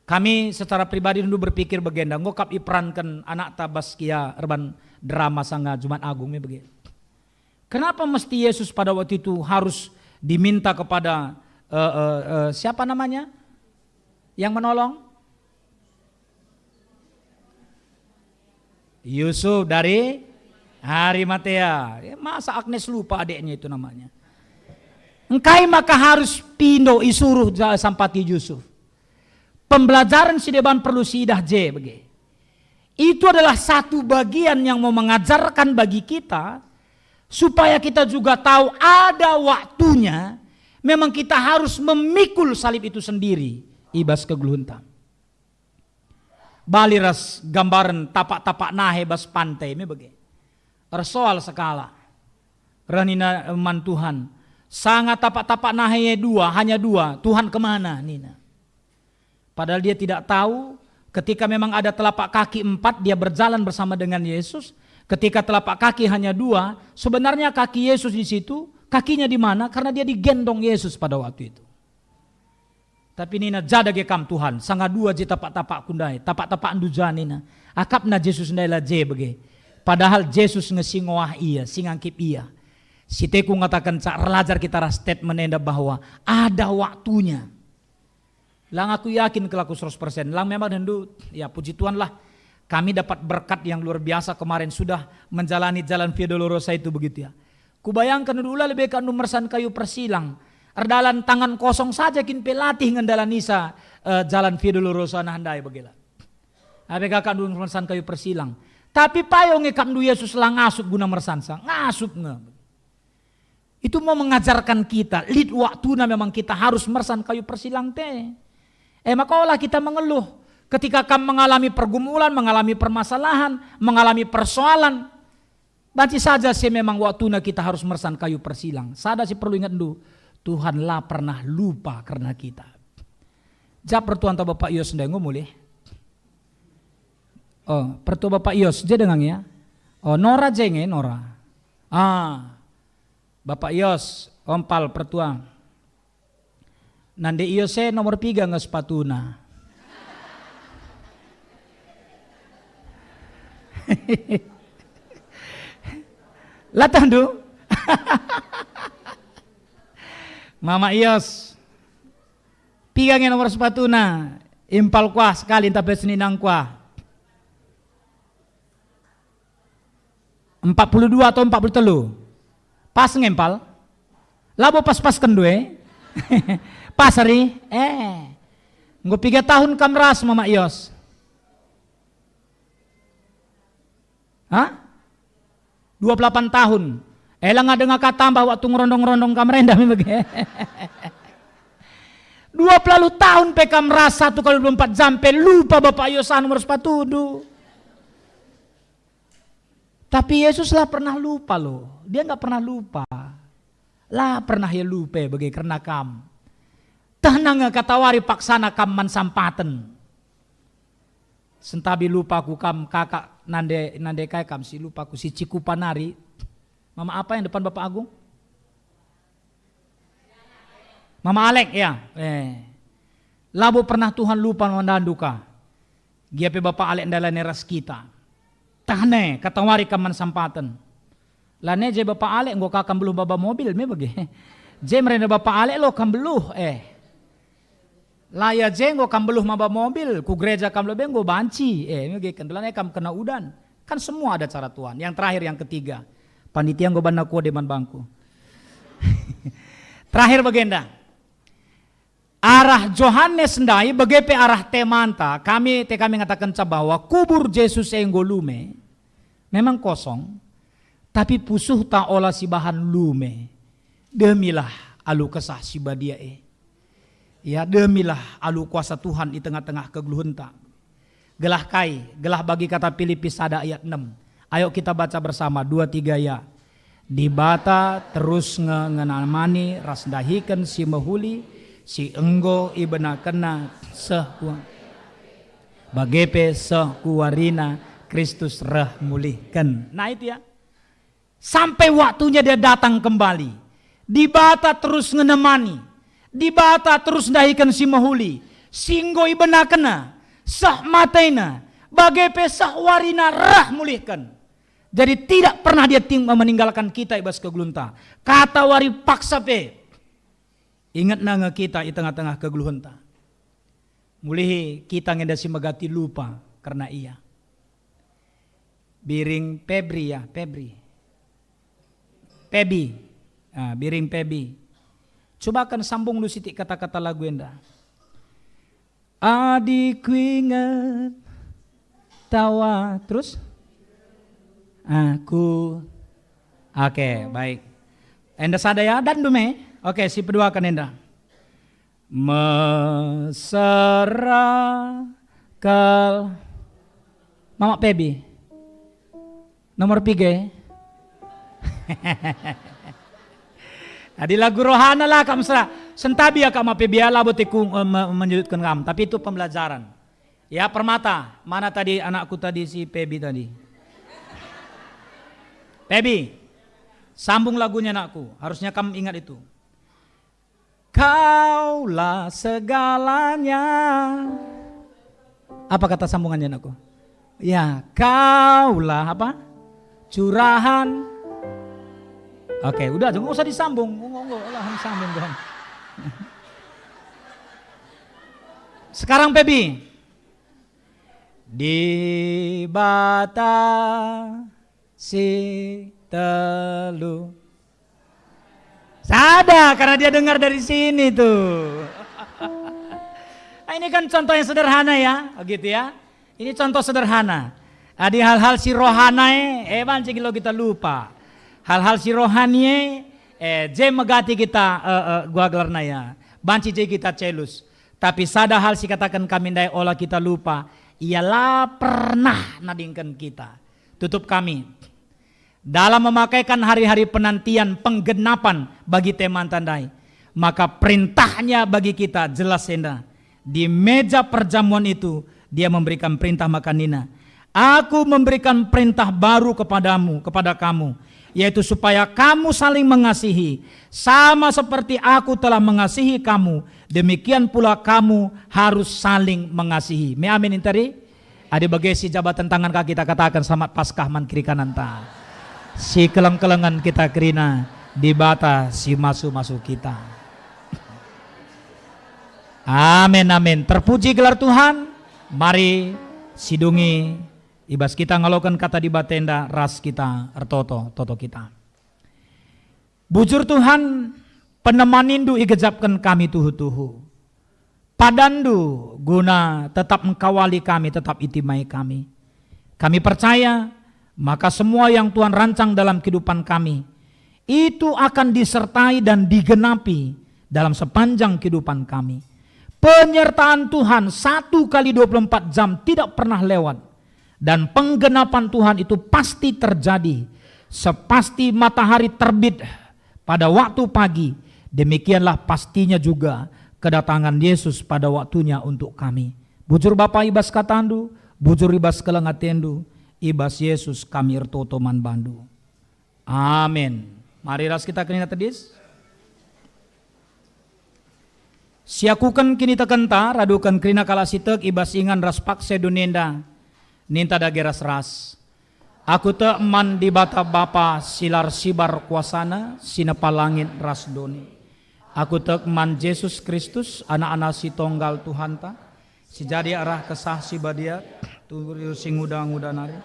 Kami secara pribadi dulu berpikir bagenda, enggo kap iperanken anakta bas kia erban drama sanga Jumat Agung me bage. Kenapa mesti Yesus pada waktu itu harus diminta kepada, eh, eh, eh, siapa namanya? Yang menolong? Yusuf dari Arimatea. Ya, masa Agnes lupa adiknya itu namanya? Engkai maka harus pindo isuruh ja-, sampati Yusuf? Pembelajaran si deban perlu siidah je bage. Itu adalah satu bagian yang mau mengajarkan bagi kita, supaya kita juga tahu ada waktunya memang kita harus memikul salib itu sendiri i bas kegeluhenta. Bali ras gambaren tapak-tapak nahe bas pantai me bage. Ersoal sekalak. Reh nina man Tuhan, "Sanga tapak-tapak nahe e dua, hanya dua, Tuhan kemana?" nina. Padahal dia tidak tahu, ketika memang ada telapak kaki empat, dia berjalan bersama dengan Yesus. Ketika telapak kaki hanya dua, sebenarnya kaki Yesus di situ, kakinya di mana? Karena dia digendong Yesus pada waktu itu. Tapi nina, "Ja dage kam, Tuhan, sanga dua je tapak-tapakku ndai, tapak-tapakndu ja," nina. Akapna Jesus ndai la je bage. Padahal Jesus nge si ngoah ia, si ngangkip ia. Si teku ngataken cak erlajar kita ras statement enda bahwa ada waktunya. Lang aku yakin kelaku seratus persen. Lang memang dendu, ya puji Tuhan lah. Kami dapat berkat yang luar biasa kemarin sudah menjalani jalan Via Dolorosa itu begitu ya. Kubayangken dulu lebe ka ndu mersan kayu persilang. Erdalan tangan kosong saja kin pe latih ngendalanisa, eh, jalan Via Dolorosa nah ndai bagela. Abe ka ndu mersan kayu persilang. Tapi payo nge kap ndu Yesus la ngasup guna mersansa. Ngasup nge. Itu mau mengajarkan kita, lit waktuna memang kita harus mersan kayu persilang te. Eh, maka ola kita mengeluh. Ketika kam mengalami pergumulan, mengalami permasalahan, mengalami persoalan, Banci saja si memang waktuna kita harus mersan kayu persilang. Sada si perlu ingetndu, Tuhan la pernah lupa kerna kita. Jap pertua ntah Bapak Yos ndai enggo mulih. Oh, pertua Bapak Yos, je denga nge ya. Oh, Nora je nge, Nora. Ah, Bapak Yos, ompal pertua. Nande Yos e nomor piga nge sepatuna. Latahndu. Mama Yos. Piga nge nomor sepatuna? Impal kuah sekali ntah pe seninang kuah. Empat puluh dua atau empat puluh telu? Pas nge, Mpal? Labo pas-pasken due? Pas, ari? Eh. Enggo piga tahun kam ras, Mama Yos? Hah? Dua puluh delapan tahun. Eh, langa denga ka tambah waktu ngerondong-ngerondong kam renda me bage. Dua puluh tahun pe kam ras satu kali dua puluh empat jam pe lupa Bapak Yos anu meres patundu. Tapi Yesus la pernah lupa loh. Dia nggak pernah lupa. La pernah ia lupa bage kerna kam. Tehna nge katawari paksana kam man sampaten. Sentabi lupa ku kam, kakak, nande, nande kai kam si lupa ku si Cikupa nari. Mama apa yang depan Bapak Agung? Mama Alek, ya. Eh. Labo pernah Tuhan lupa man bandu ka. Gia pe Bapak Alek ndai lanai ras kita. Tahna e, katawari kam man sampaten. Lanai je Bapak Alek enggo ka kam beluh maba mobil me bage. Je merenda Bapak Alek lo kam beluh, eh. La ia je enggo kam beluh maba mobil, ku gereja kam lebe enggo banci, eh, me bage kan. Lanai kam kena udan. Kan semua ada cara Tuhan. Yang terakhir, yang ketiga. Panitia enggo banna kuah deman bangku. Terakhir bagenda. Arah Johanes ndai, bage pe arah temanta, kami, te kami ngatakenca bahwa kubur Jesus e enggo lume, memang kosong, tapi pusuhta ola sibahan lume. Demilah alu Kesah Si Badia e. Ya, demilah alu kuasa Tuhan i tengah-tengah kegeluhenta. Gelah kai? Gelah bagi kata Pilipi sada ayat enem. Ayo kita baca bersama, dua, tiga, ya. Dibata terus nge ngenamani ras ndahiken si mehuli, si enggo ibenakenNa seh ku, bage pe seh ku warina Kristus reh mulihken. Nah, itu ya. Sampai waktunya Dia datang kembali. Dibata terus ngenemani. Dibata terus ndahiken si mehuli, si enggo ibenakenNa, seh mateNa, bage pe seh warina reh mulihken. Jadi tidak pernah Dia ting-, meninggalkan kita i bas kegeluhenta. Katawari paksa pe, ingetNa nge kita i tengah-tengah kegeluhenta. Mulihi kita nge enda si megati lupa kerna Ia. Biring Pebri ya, Pebri. Pebi. Ah, Biring Pebi. Coba kan sambung lu sitik kata-kata lagu enda. Adi kuinget tawa, terus? Aku. Oke, baik. Enda sada ya, dan dume. Oke, si peduaken enda. Mesera kal. Mamak Pebi. Nomor piga. Adi lagu rohana lah kam mesera. Sentabi ya kam Pebi ya, labo teku, eh, me-, menyudutkan kam. Tapi itu pembelajaran. Ya, Permata, mana tadi anakku tadi si Pebi tadi? Pebi, sambung lagunya anakku. Harusnya kam ingat itu. Kaulah segalanya. Apa kata sambungannya, anakku? Ya, kaulah apa? Curahan. Oke, udah, nggak usah disambung. Nggak, nggak, lah, disambung, dong. Sekarang, Pebi. Dibata si telu. Sada, karena dia dengar dari sini tuh. Nah, ini kan contoh yang sederhana ya, gitu ya. Ini contoh sederhana. Adi hal-hal si rohana e, eh, banci lo kita lupa. Hal-hal si rohani e, eh, je megati kita, eh, eh, gua gelarna ya. Banci je kita celus. Tapi sada hal si kataken kami ndai ola kita lupa, Ia la pernah nadingken kita. Tutup kami. Dalam memakaikan hari-hari penantian penggenapan bagi temanta ndai, maka perintahnya bagi kita jelas enda. Di meja perjamuan itu, dia memberikan perintah maka nina, "Aku memberikan perintah baru kepadamu, kepada kamu, yaitu supaya kamu saling mengasihi, sama seperti Aku telah mengasihi kamu, demikian pula kamu harus saling mengasihi." Me amin interi? Adi bage si jabaten tangan ka kita kataken, "Selamat Paskah man kiri kananta." Si keleng-kelengen kita kerina, Dibata si masu-masu kita. Amin, amin. Terpuji gelar Tuhan. Mari sidungi ibas kita ngaloken kata Dibata enda ras kita ertoto, toto kita. Bujur Tuhan, penemanindu igejapken kami tuhu-tuhu. PadanNdu guna tetap engkawali kami, tetap itimai kami. Kami percaya maka semua yang Tuhan rancang dalam kehidupan kami, itu akan disertai dan digenapi dalam sepanjang kehidupan kami. Penyertaan Tuhan satu kali dua puluh empat jam tidak pernah lewat. Dan penggenapan Tuhan itu pasti terjadi. Sepasti matahari terbit pada waktu pagi, demikianlah pastinya juga kedatangan Yesus pada waktunya untuk kami. Bujur Bapa, ibas katandu, bujur ibas keleng atendu, ibas Yesus kami ertoto man bandu. Amin. Mari ras kita kerina tedis. Siakuken kinitekenta, raduken kerina kalak si tek ibas ingan ras paksa doni enda, ninta dage ras-ras. Aku tek man Dibata Bapa si la ersibar kuasana, si nepa langit ras doni. Aku tek man Jesus Kristus, Anakna si Tonggal Tuhanta, si jadi arah Kesah Si Badia, turi si nguda-nguda nari,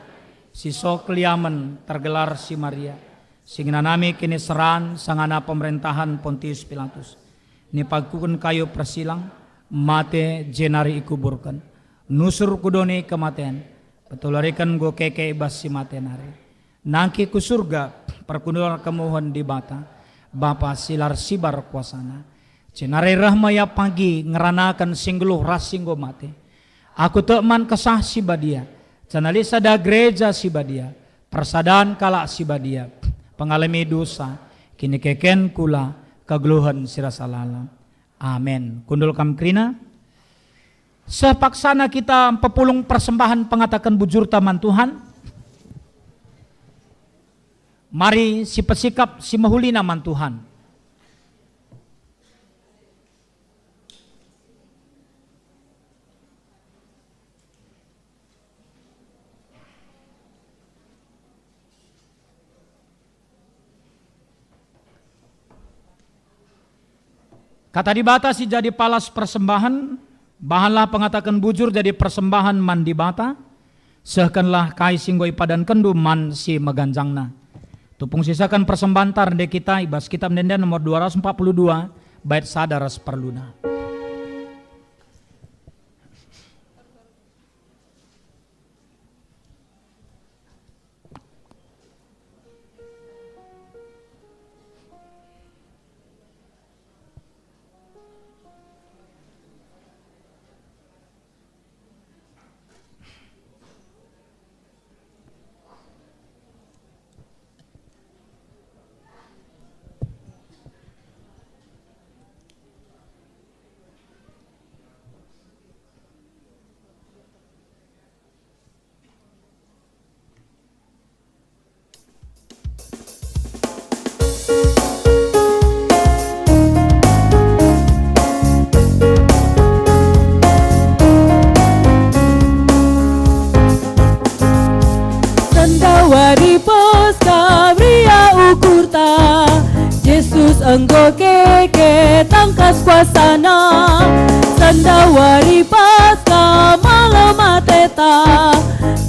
si sok liamen tergelar si Maria, si ngenanami kiniseran sangana pemerentahen Pontius Pilatus, nipakuken kayu persilang, mate jenari ikuburken, nusur ku doni kematen, petulariken enggo keke i bas si mate nari. Nangkih ku Surga, perkundul kemuhen Dibata, Bapa si la ersibar kuasana. Jenari reh me Ia pagi ngeranaken si nggeluh ras si enggo mate. Aku tek man Kesah Si Badia, janah lit sada Gereja Si Badia, persadan kalak si badia, pengalemi dosa, kinikeken kula, kegeluhen si rasa lalap. Amin. Kundul kam kerina. Sepaksana kita mpepulung persembahen pengataken bujurta man Tuhan. Mari sipesikap si mehulina man Tuhan. Kata Dibata si jadi palas persembahen, bahanlah pengataken bujur jadi persembahen man Dibata, sehkenlah kai si enggo ipadankenndu man si meganjangna. Tupung sisaken persembahen ntar ende kita i bas Kitab Ende-enden nomor dua ratus empat puluh dua, bait sada ras perluna. Sendawari Paskah meriah ukurta, Jesus enggo keke tangkas kuasana. Sendawari Paskah malem ateta,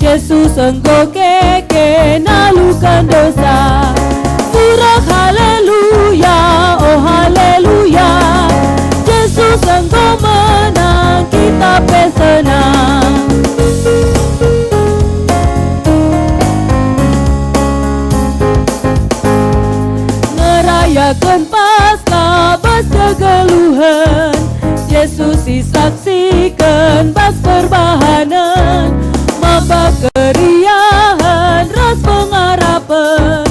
Jesus enggo keke naluken dosa. Surak haleluya, oh haleluya, Jesus enggo menang, kita pe senang. Ngerayaken Paskah bas kegeluhen, Jesus isaksiken bas perbahanen, maba keriahen ras pengarapen,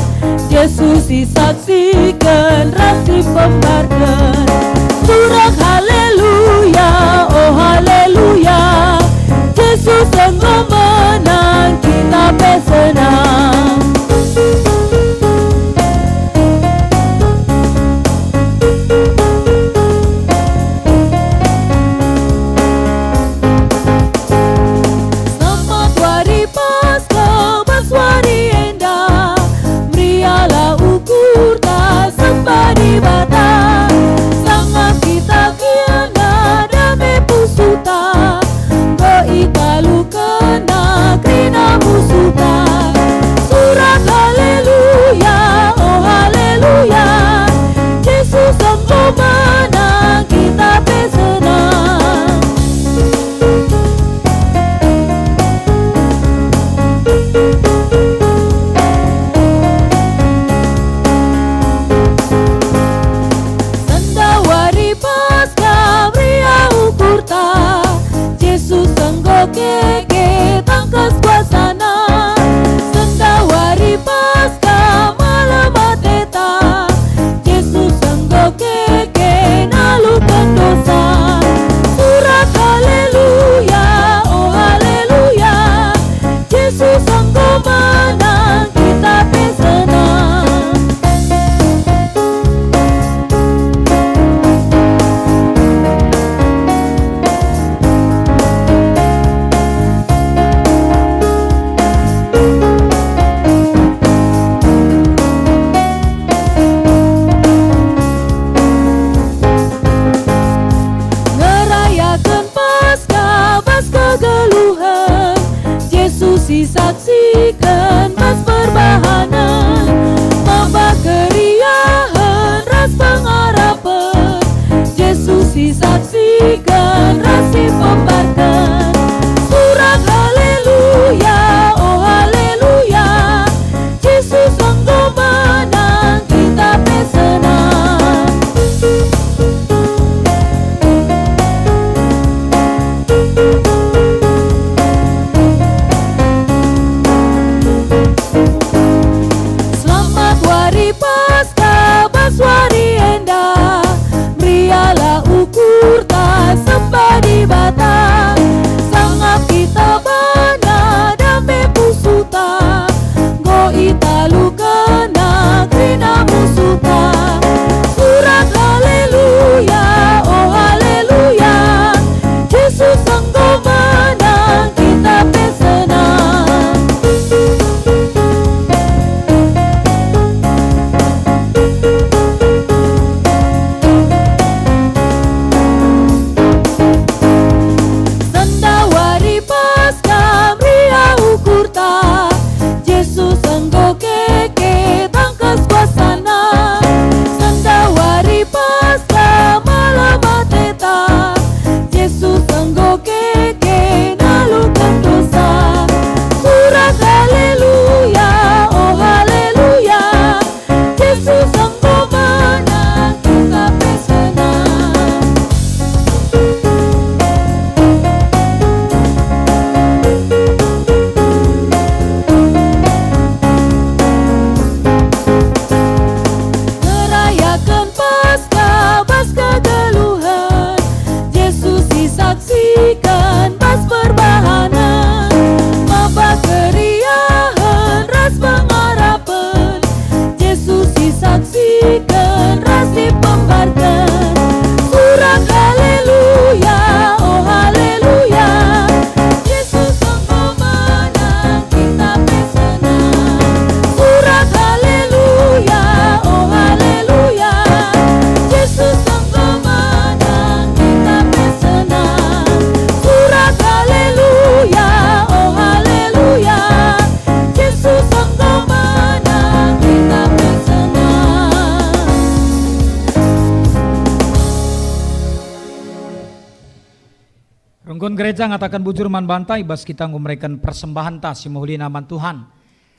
Enggon gereja ngataken bujur man banta i bas kita enggo mereken persembahenta si mehulina man Tuhan.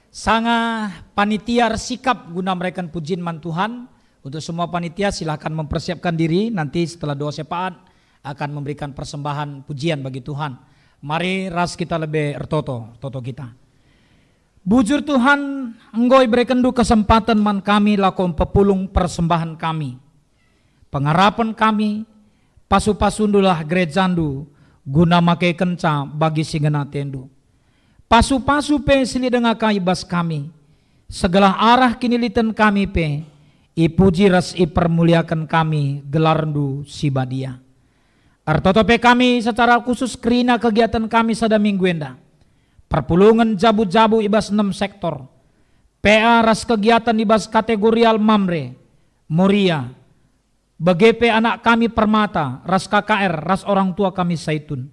Sanga panitia ersikap guna mereken pujin man Tuhan. Untuk semua panitia, silahkan mempersiapkan diri, nanti setelah doa syafaat akan memberikan persembahan pujian bagi Tuhan. Mari ras kita lebe ertoto, ertoto kita. Bujur Tuhan, enggo iberekenNdu kesempaten man kami lako mpepulung persembahan kami. Pengarapen kami, pasu-pasundulah gerejandu guna makekenca bagi si ngena atendu. Pasu-pasu pe si lit denga kai bas kami, segelah arah kiniliten kami pe ipuji ras ipermuliaken kami gelarndu si badia. Ertoto pe kami secara khusus kerina kegiaten kami sada minggu enda. Perpulungen jabu-jabu i bas enem sektor. P A ras kegiatan i bas kategorial Mamre, Moria, bage pe anak kami Permata, ras K K R, ras orang tua kami Saitun.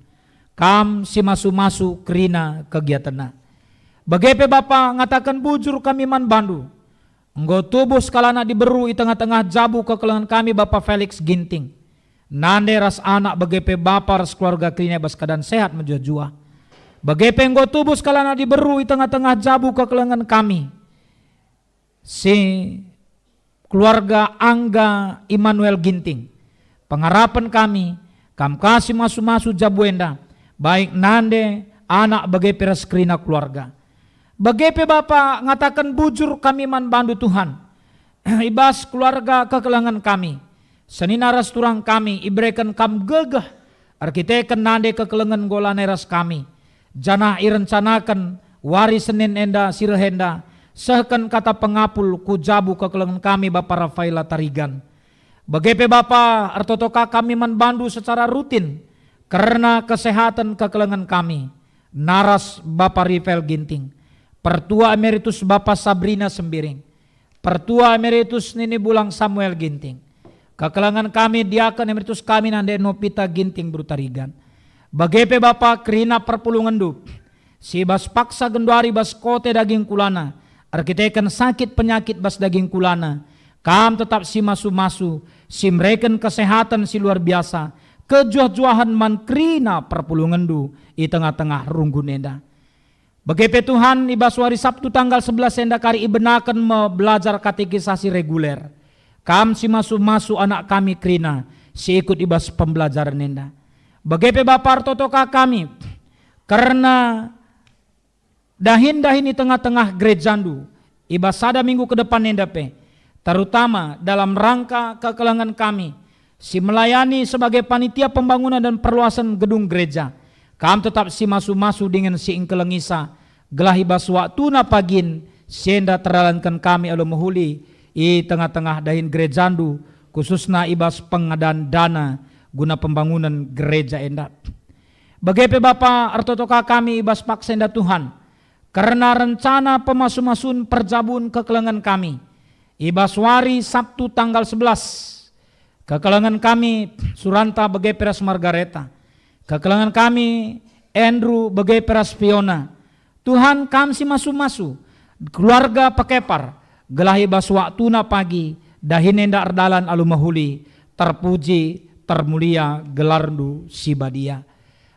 Kam si masu-masu kerina kegiatenna. Bage pe Bapa, ngataken bujur kami man bandu. Enggo tubuh sekalak anak diberu i tengah-tengah jabu kekelengen kami Bapa Felix Ginting. Nande ras anak bage pe bapa ras keluarga kerina i bas keadaan sehat mejuah-juah. Bage pe enggo tubuh sekalak anak diberu i tengah-tengah jabu kekelengen kami. Si keluarga Angga Immanuel Ginting. Pengarapen kami, kam ka si masu-masu jabu enda, baik nande, anak bage pe ras kerina keluarga. Bage pe Bapa ngataken bujur kami man bandu Tuhan, i bas keluarga kekelengen kami, senina ras turang kami ibereken kam gegeh, erkiteken nande kekelengen enggo lanai ras kami, janah irencanaken wari Senin enda si reh enda, sehken kata pengapul ku jabu kekelengen kami Bapa Rafaela Tarigan. Bage pe Bapa, ertoto ka kami man bandu secara rutin, kerna kesehaten kekelengen kami, naras Bapa Rafael Ginting, Pertua Emeritus Bapa Sabrina Sembiring, Pertua Emeritus Nini Bulang Samuel Ginting, kekelengen kami Diaken Emeritus kami nande Nopita Ginting Brutarigan. Bage pe Bapa kerina perpulungenndu, si bas paksa genduari bas kote daging kulana, erkiteken sakit penyakit bas daging kulana, kam tetap si masu-masu, si mereken kesehaten si luar biasa, kejuah-juahen man kerina perpulungenndu i tengah-tengah runggun enda. Bage pe Tuhan, i bas wari Sabtu tanggal sebelas enda kari ibenaken me belajar katekisasi reguler. Kam si masu-masu anak kami kerina si ikut i bas pembelajaren enda. Bage pe Bapa ertoto ka kami kerna dahin-dahin i tengah-tengah gerejandu i bas sada minggu ke depan enda pe, terutama dalam rangka kekelengen kami si melayani sebagai panitia pembangunan dan perluasan gedung gereja. Kam tetap si masu-masu dingen si engkelengisa, gelah i bas waktuna pagin si enda terdalanken kami alu mehuli i tengah-tengah dahin gerejandu, khususna i bas pengadaan dana guna pembangunan gereja enda. Bage pe Bapa, ertoto ka kami i bas paksa enda Tuhan, kerna rencana pemasu-masun perjabun kekelengen kami i bas wari Sabtu tanggal sebelas. Kekelengen kami Suranta bage pe ras Margareta. Kekelengen kami Andrew bage pe ras Fiona. Tuhan, kam si masu-masu keluarga pekepar, gelah i bas waktuna pagi, dahin enda erdalan alu mehuli, terpuji, termulia gelarndu si badia.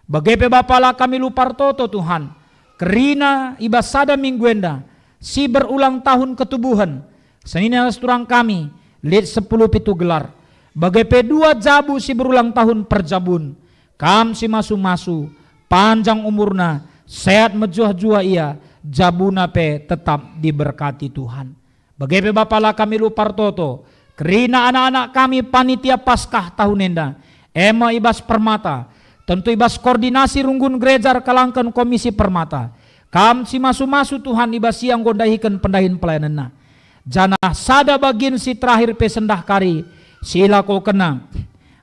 Bage pe Bapa, la kami lupa ertoto, Tuhan, kerina i bas sada minggu enda si berulang tahun ketubuhen, senina ras turang kami, lit sepuluh pitu gelar. Bage pe dua jabu si berulang tahun perjabun. Kam si masu-masu, panjang umurna, sehat mejuah-juah ia, jabuna pe tetap diberkati Tuhan. Bage pe Bapa, la kami lupa ertoto kerina anak-anak kami panitia Paskah tahun enda, e me i bas Permata, tentu i bas koordinasi runggun gereja erkalangken Komisi Permata. Kam si masu-masu, Tuhan, i bas ia enggo ndahiken pendahin pelayanenna. Janah sada bagin si terakhir pe sendah kari si ilakokenna.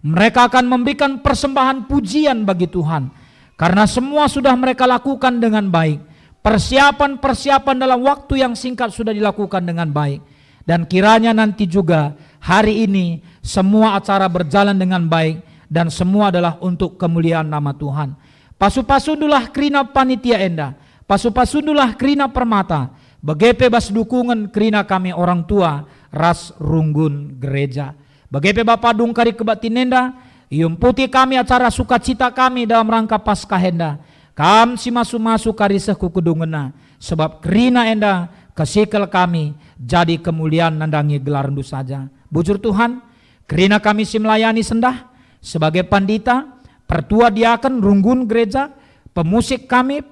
Mereka akan memberikan persembahan pujian bagi Tuhan, karena semua sudah mereka lakukan dengan baik. Persiapan-persiapan dalam waktu yang singkat sudah dilakukan dengan baik. Dan kiranya nanti juga hari ini semua acara berjalan dengan baik dan semua adalah untuk kemuliaan nama Tuhan. Pasu-pasundulah kerina panitia enda, pasu-pasundulah kerina Permata, bage pe bas dukungen kerina kami orang tua ras runggun gereja. Bage pe Bapa, dung kari kebaktin enda, Iumputi kami acara sukacita kami dalam rangka Paskah enda. Kam si masu-masu karisehku kedungenna, sebab kerina enda kesikel kami jadi kemulian nandangi gelarNdu saja. Bujur Tuhan, kerina kami si melayani sendah sebagai pandita, pertua diaken, runggun gereja, pemusik kami,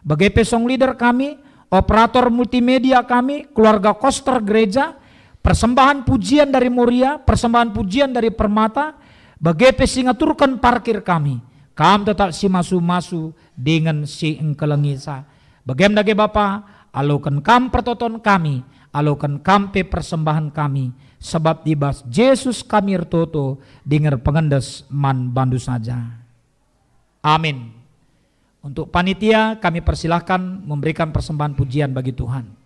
bage pe song leader kami, operator multimedia kami, keluarga koster gereja, persembahan pujian dari Moria, persembahan pujian dari Permata, bage pe si ngaturken parkir kami. Kam tetap si masu-masu dingen si engkelengisa. Bagem dage Bapa, aloken Kam pertoton kami, aloken Kam pe persembahen kami, sebab i bas Jesus kami ertoto dingen erpengendes man bandu saja. Amin. Untuk panitia, kami persilahkan memberikan persembahan pujian bagi Tuhan.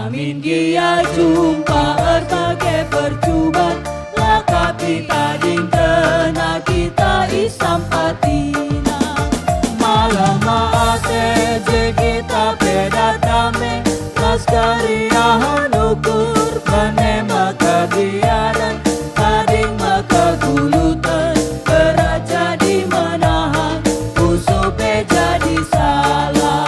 Min gia jumpa ertage percuban, la ka pe tading kerna kita isampatina. Malem ate je kita pe dat dame, ras keriahen ukur bene me kebiaren, tading me keguluten, berat jadi menahan, pusuh pe jadi salah.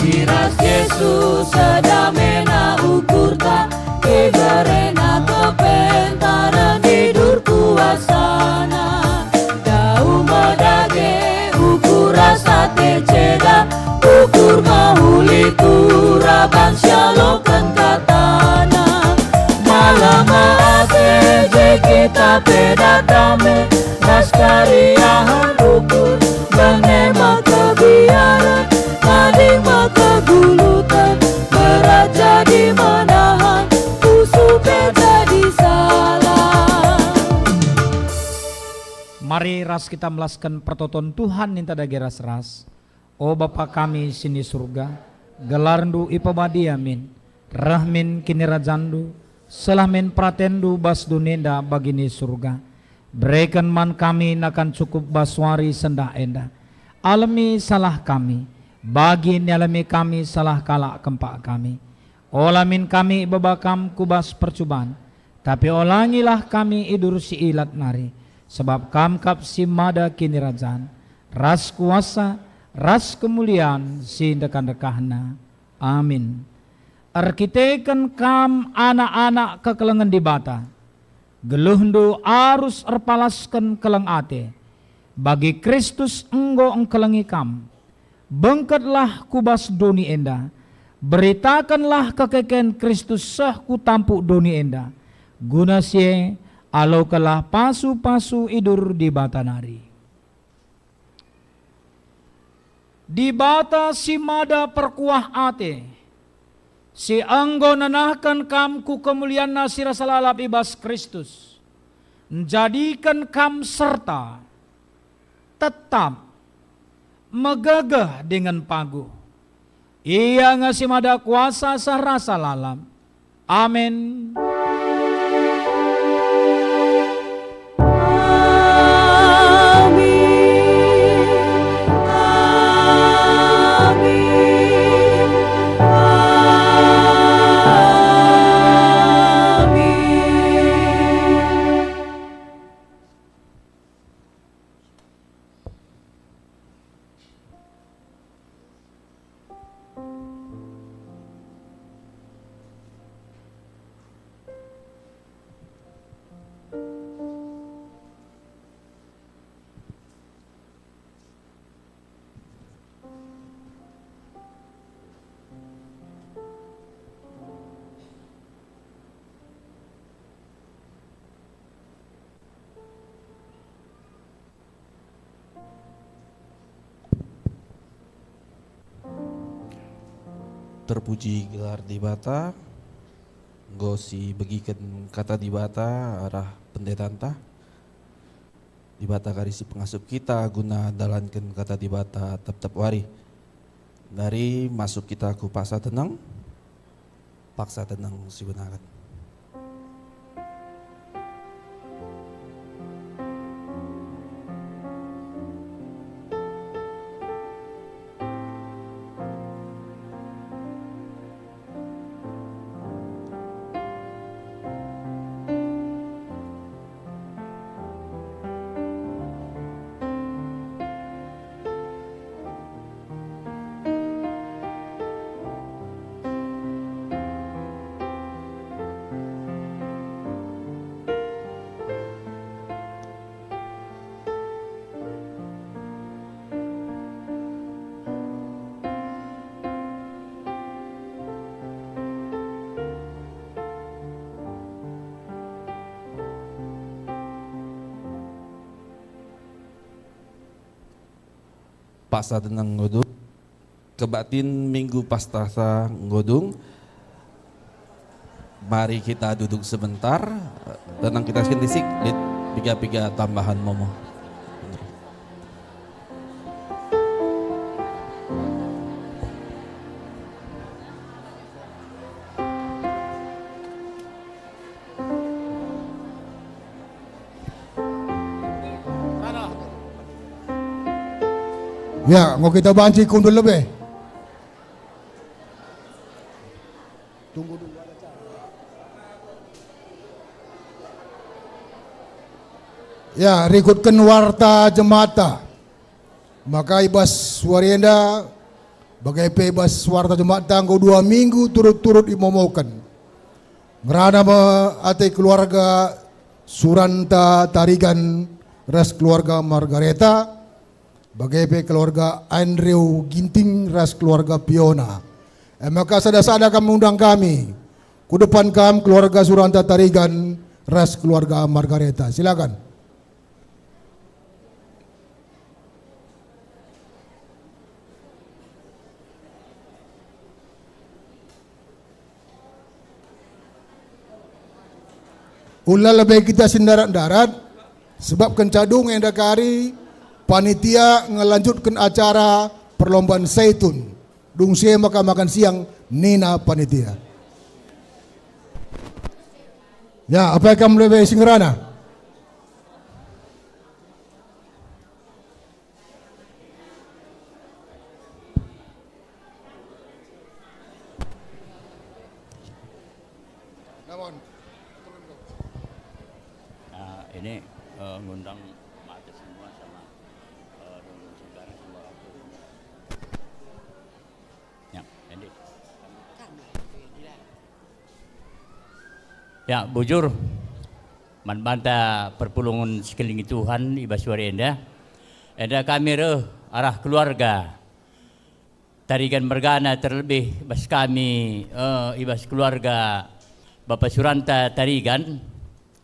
Adi ras Jesus sedamena ukurta, iberena kepentaren idur kuasana. Dau me dage ukur ras ate ceda, ukur mehuli turaban sialoken katana. Malem ate je kita pe dat dame, ras keriahen ukur, bene me kebiaren, tading me keguluten, berat jadi menahan, pusuh pe jadi salah. Mari ras kita melasken pertoton Tuhan ninta dage ras-ras. O Bapa kami si ni Surga, gelarNdu ipebadia min, reh min kinirajanNdu, seh min peratenNdu bas doni enda bagi ni Surga. Bereken man kami nakan cukup bas wari sendah enda. Alemi salah kami, bagi nialemi kami salah kalak kempak kami. Ola min kami ibaba Kam ku bas percuban, tapi olangilah kami idur si ilat nari, sebab Kam kap si mada kinirajan, ras kuasa, ras kemulian si ndekah-ndekahna. Amin. Erkiteken kam anak-anak kekelengen Dibata, geluhndu arus erpalasken keleng ate, bagi Kristus enggo engkelengi kam. Bengketlah ku bas doni enda, beritakenlah kekeken Kristus seh ku tampuk doni enda, guna si e alokenlah pasu-pasu idur Dibata nari. Dibata si mada perkuah ate, si enggo nenahken kam ku kemulianNa si rasa lalap i bas Kristus, njadiken kam serta, tetap, megegeh dingen paguh. Ia nge si mada kuasa seh rasa lalap. Amin. Amin. Amin. Amin. Terpuji gelar Dibata, enggo sibegiken Kata Dibata arah pendetanta. Dibata kari si pengasup kita guna dalanken Kata Dibata tep-tep wari. Mari masuk kita ku paksa teneng. Paksa teneng sibenaken. paksa tenang nggo dung. Kebaktin Minggu Pasa enggo dung. Mari kita duduk sebentar. Tenang kita sendisik, lit piga-piga tambahan momo. Ya, enggo kita banci kundul lebe. Tunggu dulu, ada cara. Ya, rikutken warta jemaat. Maka i bas wari enda, bage pe i bas warta jemaat, enggo dua minggu turut-turut imomoken. Ngerana me ate keluarga Suranta Tarigan ras keluarga Margareta, bage pe keluarga Andrew Ginting ras keluarga Piona. E maka sada-sada kam undang kami. Ku depan kam keluarga Suranta Tarigan ras keluarga Margareta. Silakan. Ula lebe kita si ndarat-ndarat, sebab kenca dung enda kari panitia ngelanjutken acara perlombaan Saitun. Dung si e maka makan siang, nina panitia. Ya, apai kam lebe si ngerana? Ah, ini, eh, ngundang mata semua sama, eh, rundung segara semua. Ya, jadi. Ya, bujur, man banta perpulungen sekelilingken Tuhan i bas wari enda. Enda kami reh arah keluarga Tarigan mergana, terlebih bas kami, eh, i bas keluarga Bapa Suranta Tarigan.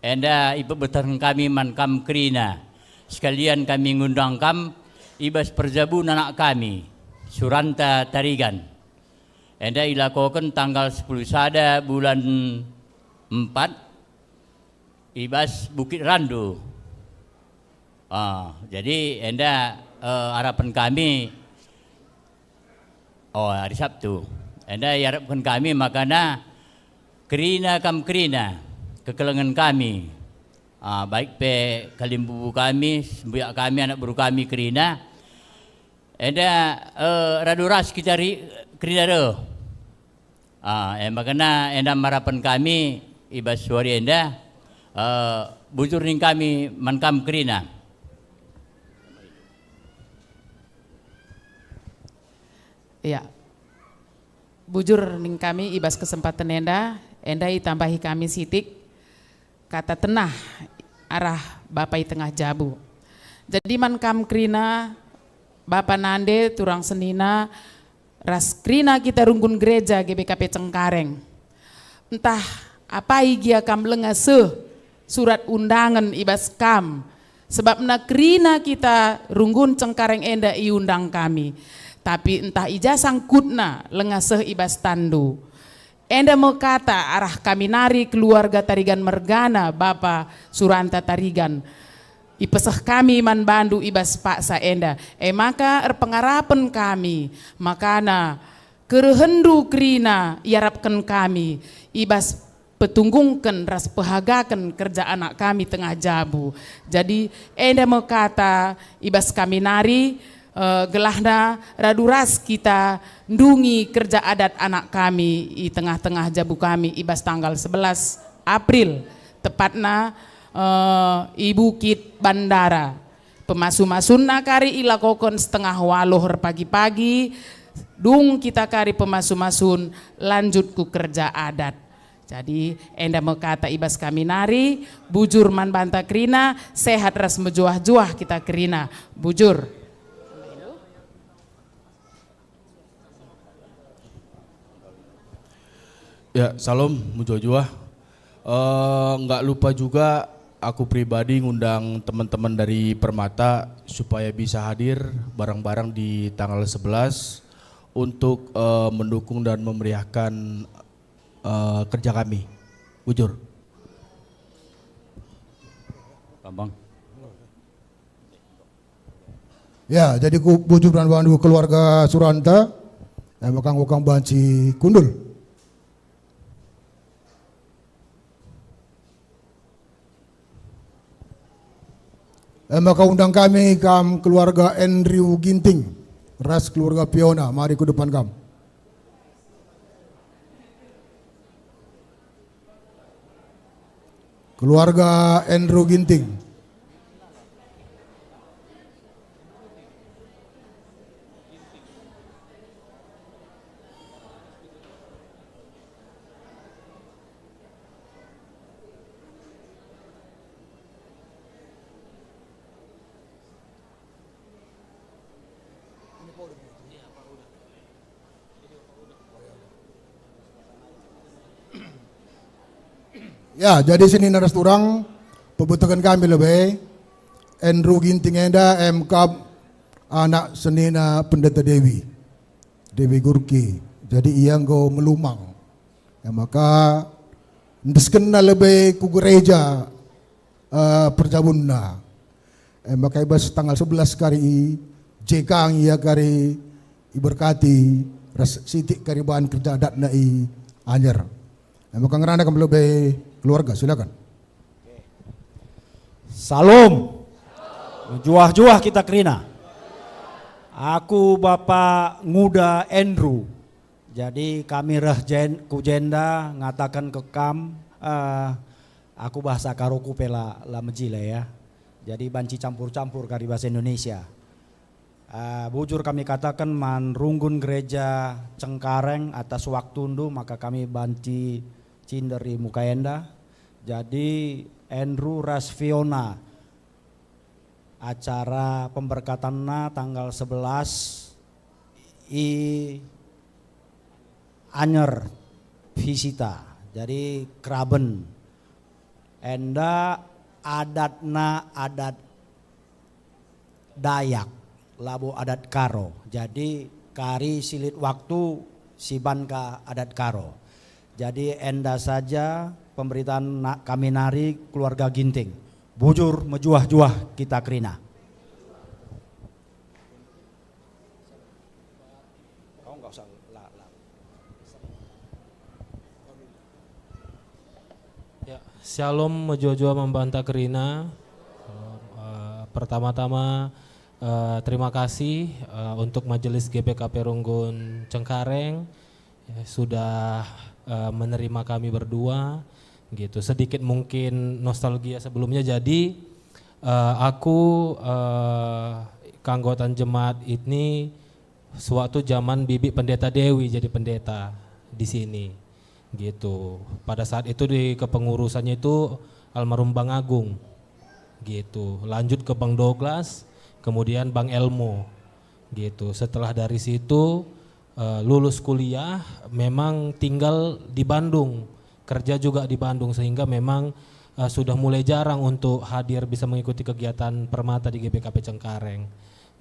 Enda ipebetehken kami man kam kerina. Sekalian kami ngundang kam i bas perjabun anak kami, Suranta Tarigan. Enda ilakoken tanggal sepuluh sada bulan empat i bas Bukit Randu. Ah, jadi enda, eh, arapen kami, oh, hari Sabtu. Enda iarapken kami makana kerina kam kerina, kekelengen kami. Ah, baik pe kalimbubu kami, sembuyak kami, anak beru kami kerina. Enda, eh, radu ras kita ri-, kerina reh. Ah, e makana enda marapen kami i bas wari enda, eh, bujur ning kami man kam kerina. Ya. Bujur ning kami i bas kesempaten enda, enda itambahi kami sitik kata tenah arah Bapa i tengah jabu. Jadi man kam kerina, Bapa nande, turang senina, ras kerina kita runggun gereja G B K P Cengkareng. Ntah apai gia kam langa seh surat undangen i bas kam, sebabna kerina kita runggun Cengkareng enda iundang kami. Tapi ntah i ja sangkutna langa seh i bas tanndu. Enda me kata arah kami nari keluarga Tarigan mergana Bapa Suranta Tarigan. Ipeseh kami man bandu i bas paksa enda. E maka erpengarapen kami, makana kerehenndu kerina iarapken kami i bas petunggungken ras pehagaken kerja anak kami tengah jabu. Jadi, enda me kata i bas kami nari, eh, gelahna radu ras kita ndungi kerja adat anak kami i tengah-tengah jabu kami i bas tanggal sebelas April, tepatna, eh, i Bukit Bandara. Pemasu-masunna kari ilakoken setengah waluh erpagi-pagi, dung kita kari pemasu-masun lanjut ku kerja adat. Jadi, enda me kata i bas kami nari, bujur man banta kerina, sehat ras mejuah-juah kita kerina. Bujur. Ya, salam mejuah-juah. Eh, nggak lupa juga Aku pribadi ngundang teman-teman dari Permata supaya bisa hadir bareng-bareng di tanggal sebelas untuk, eh, mendukung dan memeriahkan, eh, kerja kami. Bujur. Bambang. Ya, jadi ku bujur dan bandu keluarga Suranta, eh, maka nggo kam banci kundul. Eh, maka undang kami kam keluarga Andrew Ginting ras keluarga Fiona, mari ku depan kam. Keluarga Andrew Ginting. Ya, jadi senina ras turang, pebeteken kami lebe, Andrew Ginting enda, em kap anak senina Pendeta Dewi, Dewi Gurki. Jadi ia enggo melumang. Ya, maka endeskenna lebe ku gereja, eh, perjabunna. Eh, maka i bas tanggal sebelas kari i, jekang ia kari iberkati, ras sitik kari bahan kerja adatna i Anyer. Eh, maka ngerana kam lebe keluarga, silakan. Salom. Juah-juah kita kerina. Aku Bapa Nguda Andrew. Jadi kami reh jen-, ku jenda ngataken ke kam, eh, aku bahasa Karoku pe la, la mejile ya. Jadi banci campur-campur kari bahasa Indonesia. Eh, bujur kami kataken man runggun gereja Cengkareng atas waktundu, maka kami banci cinder i muka enda. Jadi Andrew ras Fiona, acara pemberkatanna tanggal sebelas i Anyer Visita. Jadi Keraben. Enda adatna adat Dayak, labo adat Karo. Jadi kari si lit waktu siban ka adat Karo. Jadi enda saja pemberitaan na-, kami nari keluarga Ginting. Bujur mejuah-juah kita kerina. Kau nggak usah la, la. Ya, shalom mejuah-juah man banta kerina. Eh, pertama-tama, eh, terima kasih, eh, untuk Majelis G B K P Runggun Cengkareng, ya, sudah, eh, menerima kami berdua, gitu. Sedikit mungkin nostalgia sebelumnya. Jadi, eh, aku, eh, keanggotaan jemaat ini sewaktu zaman Bibi Pendeta Dewi jadi pendeta di sini, gitu. Pada saat itu di kepengurusannya itu almarhum Bang Agung, gitu. Lanjut ke Bang Douglas, kemudian Bang Elmo, gitu. Setelah dari situ, eh, lulus kuliah, memang tinggal di Bandung, kerja juga di Bandung, sehingga memang, eh, sudah mulai jarang untuk hadir bisa mengikuti kegiatan Permata di G B K P Cengkareng.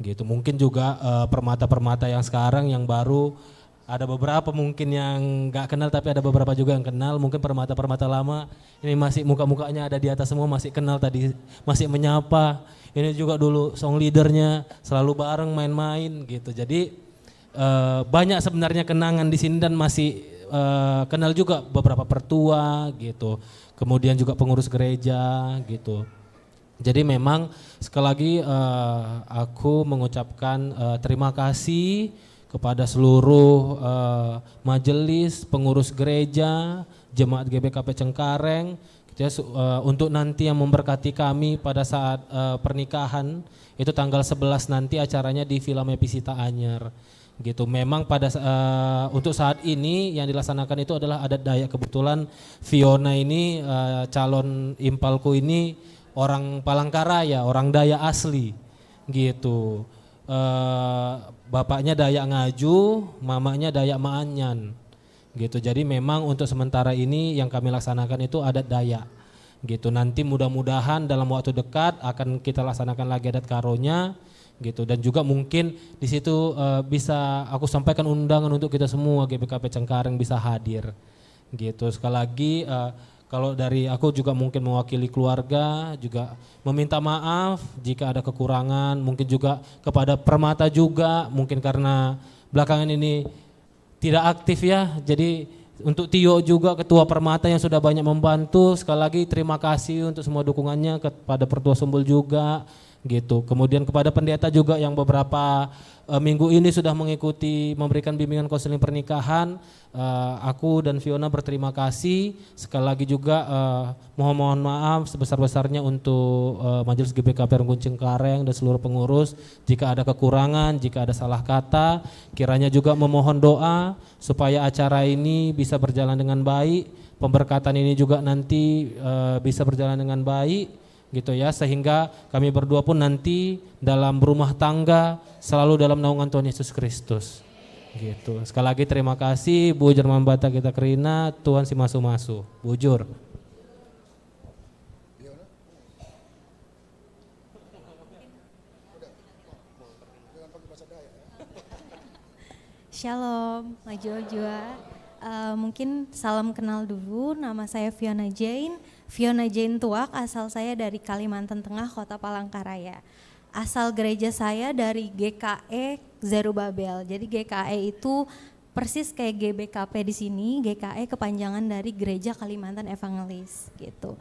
Gitu. Mungkin juga, eh, permata-permata yang sekarang yang baru, ada beberapa mungkin yang nggak kenal, tapi ada beberapa juga yang kenal. Mungkin permata-permata lama ini masih muka-mukanya ada di atas semua, masih kenal tadi, masih menyapa. Ini juga dulu song leadernya, selalu bareng main-main gitu. Jadi, eh, banyak sebenarnya kenangan di sini dan masih, eh, kenal juga beberapa pertua gitu. Kemudian juga pengurus gereja gitu. Jadi memang sekali lagi, eh, aku mengucapkan, eh, terima kasih kepada seluruh, eh, majelis, pengurus gereja, jemaat G B K P Cengkareng, gitu ya, su-, eh, untuk nanti yang memberkati kami pada saat, eh, pernikahan, itu tanggal sebelas nanti acaranya di Villa Mepisita Anyer. Gitu. Memang pada sa-, eh, untuk saat ini yang dilaksanakan itu adalah adat Dayak. Kebetulan Fiona ini, eh, calon impalku ini orang Palangkaraya, orang Dayak asli, gitu. Eh, bapaknya Dayak Ngaju, mamanya Dayak Maanyan, gitu. Jadi memang untuk sementara ini yang kami laksanakan itu adat Dayak, Gitu, nanti mudah-mudahan dalam waktu dekat akan kita laksanakan lagi adat karonya, gitu. Dan juga mungkin di situ, eh, bisa aku sampaikan undangan untuk kita semua G B K P Cengkareng bisa hadir, gitu. Sekali lagi, eh, kalau dari aku juga mungkin mewakili keluarga, juga meminta maaf jika ada kekurangan, mungkin juga kepada Permata juga, mungkin karena belakangan ini tidak aktif ya. Jadi untuk Tio juga, Ketua Permata yang sudah banyak membantu, sekali lagi terima kasih untuk semua dukungannya, kepada Pertua Sumbul juga, gitu. Kemudian kepada pendeta juga yang beberapa, eh, minggu ini sudah mengikuti memberikan bimbingan konseling pernikahan. Eh, aku dan Fiona berterima kasih. Sekali lagi juga, eh, mohon, mohon maaf sebesar-besarnya untuk, eh, Majelis G B K P Renggun Cengkareng dan seluruh pengurus. Jika ada kekurangan, jika ada salah kata, kiranya juga memohon doa supaya acara ini bisa berjalan dengan baik, pemberkatan ini juga nanti, eh, bisa berjalan dengan baik, gitu ya, sehingga kami berdua pun nanti dalam berumah tangga selalu dalam naungan Tuhan Yesus Kristus. Gitu. Sekali lagi terima kasih, bujur man Dibata kita kerina, Tuhan si masu-masu. Bujur. Shalom, maju jua. Eh, mungkin salam kenal dulu, nama saya Fiona Jane. Fiona Jane Tuak, asal saya dari Kalimantan Tengah, kota Palangkaraya. Asal gereja saya dari G K E Zerubabel. Jadi G K E itu persis kayak G B K P di sini, G K E kepanjangan dari Gereja Kalimantan Evangelis, gitu.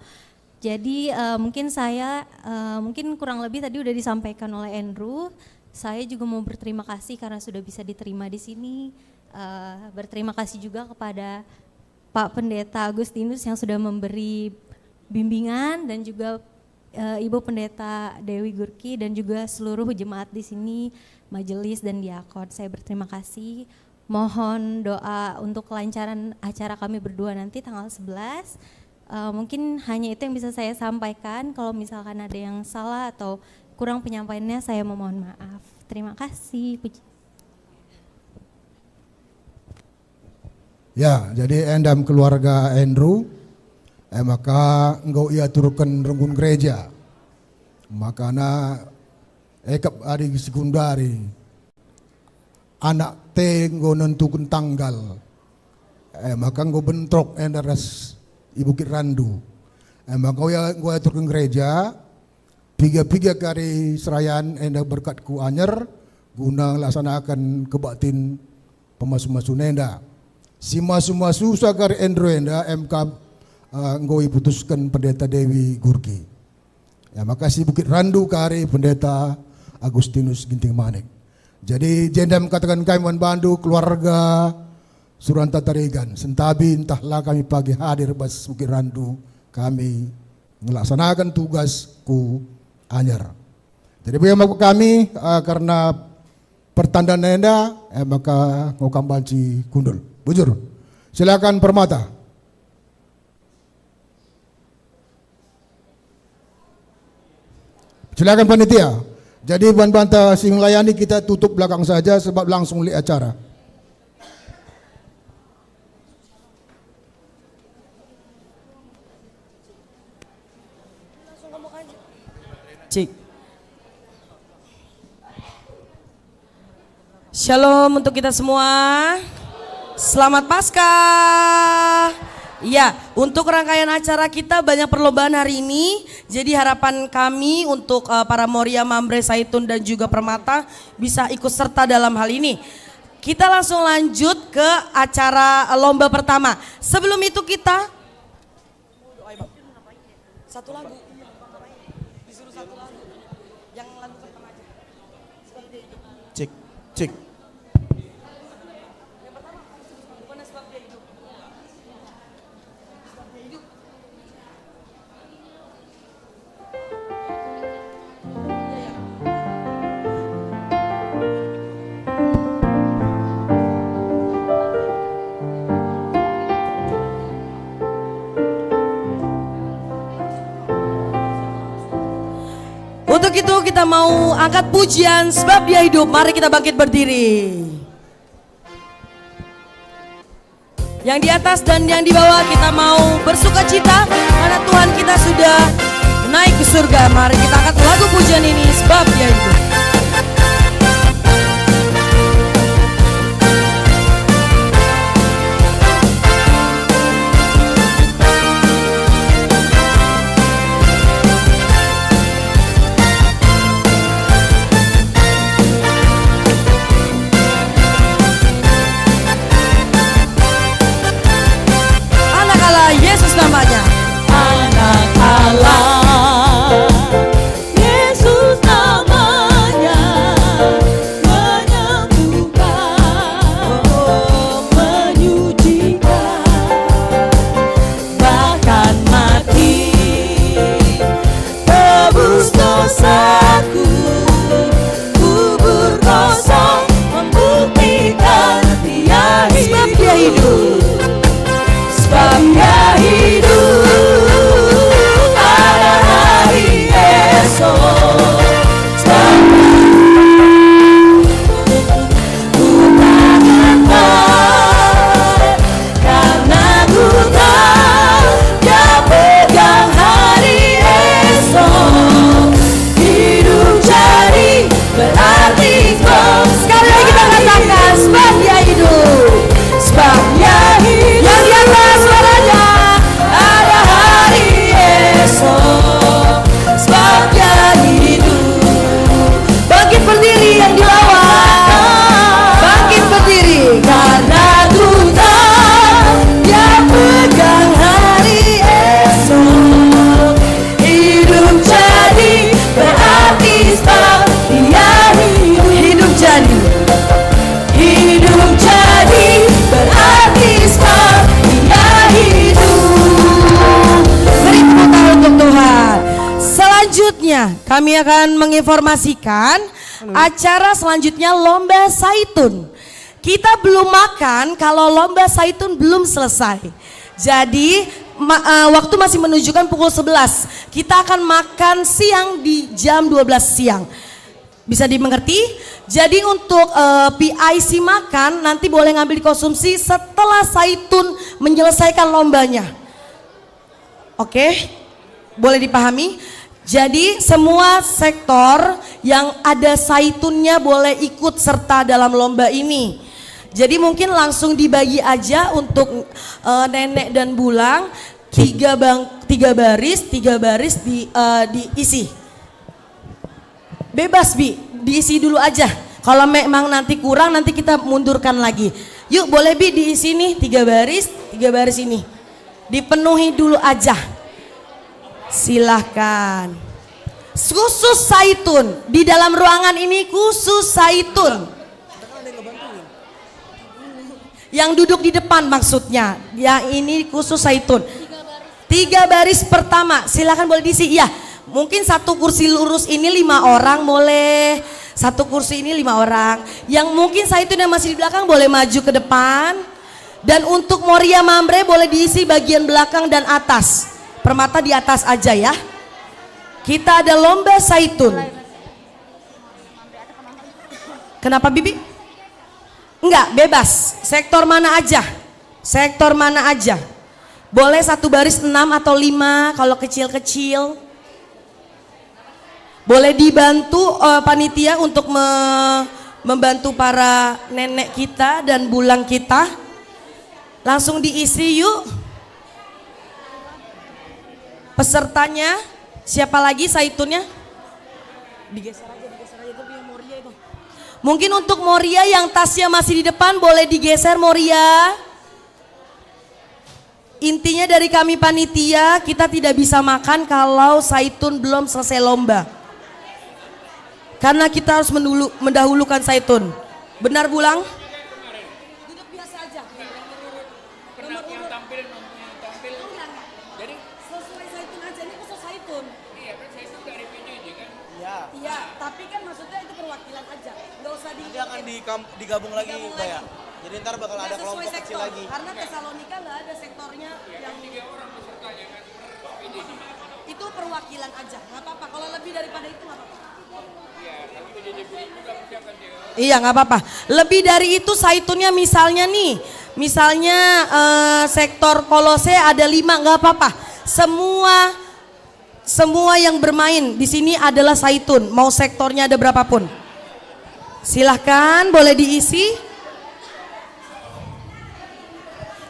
Jadi, eh, mungkin saya, eh, mungkin kurang lebih tadi udah disampaikan oleh Andrew. Saya juga mau berterima kasih karena sudah bisa diterima di sini. Eh, berterima kasih juga kepada Pak Pendeta Agustinus yang sudah memberi bimbingan, dan juga, eh, Ibu Pendeta Dewi Gurki, dan juga seluruh jemaat di sini, majelis dan diakon. Saya berterima kasih. Mohon doa untuk kelancaran acara kami berdua nanti tanggal sebelas. Eh, mungkin hanya itu yang bisa saya sampaikan. Kalau misalkan ada yang salah atau kurang penyampaiannya, saya memohon maaf. Terima kasih. Puji. Ya, jadi enda me keluarga Andrew, eh, maka enggo iaturken renggun gereja. Makana ekap adi si gundari, anak te enggo nentuken tanggal, eh, maka enggo bentrok enda ras i Bukit Randu. Eh, maka ia, enggo iaturken gereja, piga-piga kari serayan enda berkat ku Anyer guna ngelaksanaken kebaktin pemasu-masu enda. Si masu-masu sakari Andrew enda M K, eh, enggo iputusken Pendeta Dewi Gurki. Ya, makasih Bukit Randu kari Pendeta Agustinus Ginting Manik. Jadi, jenda me kataken kami man bandu keluarga Suranta Tarigan, sentabi ntah la kami pagi hadir bas Bukit Randu, kami ngelaksanaken tugas ku Anyer. Jadi, bagi kami, eh, karena pertandaan enda, eh, maka enggo kam banci kundul. Bujur. Silakan Permata. Silakan panitia. Jadi, ban banta si melayani, kita tutup belakang saja sebab langsung lit acara. Cik. Shalom untuk kita semua. Selamat Paskah. Ya, untuk rangkaian acara kita banyak perlombaan hari ini. Jadi, harapan kami untuk, eh, para Moria, Mamre, Saitun, dan juga Permata bisa ikut serta dalam hal ini. Kita langsung lanjut ke acara lomba pertama. Sebelum itu kita Satu lagu. Disuruh satu lagu. Yang lagu pertama aja. Cek, cek. Yang pertama, bukannya sebab dia hidup. Sebab dia hidup. Untuk itu, kita mau angkat pujian sebab Dia hidup. Mari kita bangkit berdiri. Yang di atas dan yang di bawah, kita mau bersuka cita karena Tuhan kita sudah naik ke surga. Mari kita angkat lagu pujian ini, Sebab Dia Hidup. Anak Allah, Yesus namanya. Anak Allah, Yesus namanya, menyembuhkan, menyucikan, bahkan mati tebus dosaku. Kubur kosong membuktikan Dia hidup. Sebab Dia hidup. Sebab Dia hidup, ada hari esok. Sebab Ku tak gentar, karena Ku tahu Dia pegang hari esok. Hidup jadi berarti kau. Sekali lagi kita katakan, sebab Dia hidup. Sebab Dia hidup. Yang di atas suaranya. Ada hari esok. Sebab Dia hidup. Bangkit berdiri yang di bawah. Bangkit berdiri. Karena Tuhan yang pegang hari esok. Hidup jadi berarti sebab Dia hidup. Hidup jadi. Hidup jadi berarti sebab Dia hidup. Beri tepuk tangan untuk Tuhan. Selanjutnya, kami akan menginformasikan acara selanjutnya, Lomba Saitun. Kita belum makan kalau Lomba Saitun belum selesai. Jadi, ma-, eh, waktu masih menunjukkan pukul sebelas. Kita akan makan siang di jam dua belas siang. Bisa dimengerti? Jadi, untuk, eh, P I C makan nanti boleh ngambil dikonsumsi setelah Saitun menyelesaikan lombanya. Oke, boleh dipahami? Jadi, semua sektor yang ada Saitunnya boleh ikut serta dalam lomba ini. Jadi, mungkin langsung dibagi aja untuk, eh, nenek dan bulang, tiga bang-, tiga baris, tiga baris di, eh, diisi. Bebas, Bi, diisi dulu aja. Kalau memang nanti kurang, nanti kita mundurkan lagi. Yuk, boleh, Bi, diisi nih, tiga baris, tiga baris ini. Dipenuhi dulu aja. Silahkan. Khusus Saitun, di dalam ruangan ini khusus Saitun. Yang duduk di depan maksudnya. Ya, ini khusus Saitun. Tiga baris pertama, silakan boleh diisi. Ya, mungkin satu kursi lurus ini lima orang boleh. Satu kursi ini lima orang. Yang mungkin Saitun yang masih di belakang boleh maju ke depan. Dan untuk Moria Mamre boleh diisi bagian belakang dan atas. Permata di atas aja ya. Kita ada lomba Saitun. Kenapa, Bibi? Enggak, bebas. Sektor mana aja? Sektor mana aja? Boleh satu baris enam atau lima kalau kecil-kecil. Boleh dibantu, eh, panitia untuk me-, membantu para nenek kita dan bulang kita. Langsung diisi yuk. Pesertanya, siapa lagi Saitunnya? Digeser aja, digeser aja, itu punya Moria itu. Mungkin untuk Moria yang tasnya masih di depan, boleh digeser, Moria. Intinya, dari kami panitia, kita tidak bisa makan kalau Saitun belum selesai lomba. Karena kita harus mendulu-, mendahulukan Saitun. Benar, Bulang? Duduk biasa aja. Nomor urut. Enggak, enggak. Jadi sesuai Saitun aja, ini khusus Saitun. Iya, kan Saitun dari P J J kan? Iya. Iya, tapi kan maksudnya itu perwakilan aja. Nggak usah di. Nanti akan dikam-, digabung lagi, Mbak, ya? Digabung lagi. Jadi ntar bakal ada kelompok kecil lagi. Nggak sesuai sektor, karena Tesalonika nggak ada sektornya. Iya, kan yang tiga orang pesertanya kan, per P J J. Itu perwakilan aja, nggak apa-apa. Kalau lebih daripada itu nggak apa-apa. Iya, nggak apa-apa. Lebih dari itu, Saitunnya misalnya nih, Misalnya, eh, sektor Kolose ada lima, nggak apa-apa. Semua, semua yang bermain di sini adalah Saitun, mau sektornya ada berapapun. Silahkan, boleh diisi.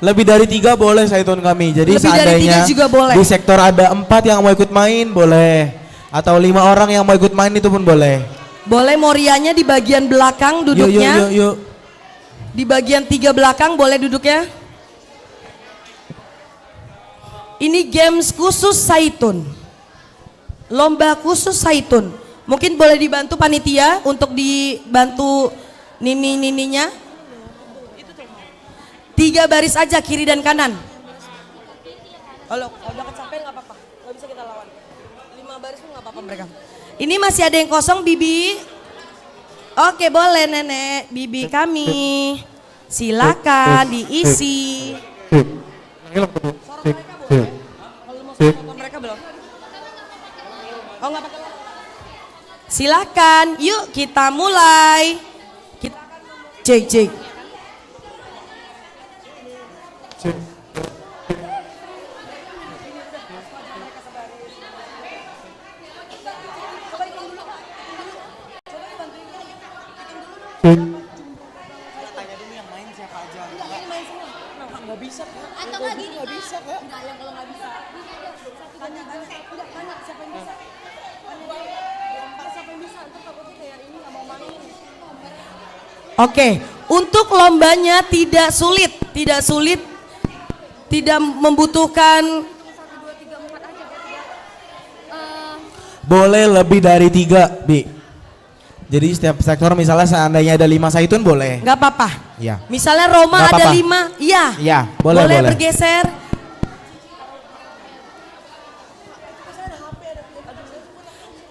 Lebih dari tiga boleh, Saitun kami. Jadi Lebih dari tiga seandainya juga boleh. Di sektor ada empat yang mau ikut main, boleh. Atau lima orang yang mau ikut main, itu pun boleh. Boleh, Morianya di bagian belakang duduknya. Yuk, yuk, yuk, yuk. Di bagian tiga belakang boleh duduknya. Ini games khusus Saitun. Lomba khusus Saitun. Mungkin boleh dibantu panitia untuk dibantu nini-nininya. Tiga baris aja, kiri dan kanan. Kalau udah kecapean, nggak apa-apa. Nggak bisa kita lawan. Lima baris pun nggak apa-apa mereka. Ini masih ada yang kosong, Bibi? Oke, boleh, Nenek. Bibi kami. Silakan diisi. Suara mereka boleh? Kalau mau suara mereka belum? Oh, nggak pakai. Silakan, yuk kita mulai. Kita cek, cek. Cek. Tanya dulu yang main siapa aja. Enggak, ini main semua. Nggak bisa, Kak. Atau nggak gini, nggak bisa, Kak. Enggak, yang kalau nggak bisa. Tanya, tanya. Enggak, tanya siapa yang bisa. Tanya dulu. Siapa yang bisa, ntar takutnya kayak ini nggak mau main. Oke, untuk lombanya tidak sulit, tidak sulit, tidak membutuhkan. Boleh lebih dari tiga, Bi. Jadi setiap sektor misalnya seandainya ada lima Saitun boleh. Nggak apa-apa. Iya. Misalnya Roma Nggak ada apa-apa. Lima, iya. Iya, boleh, Boleh boleh. bergeser.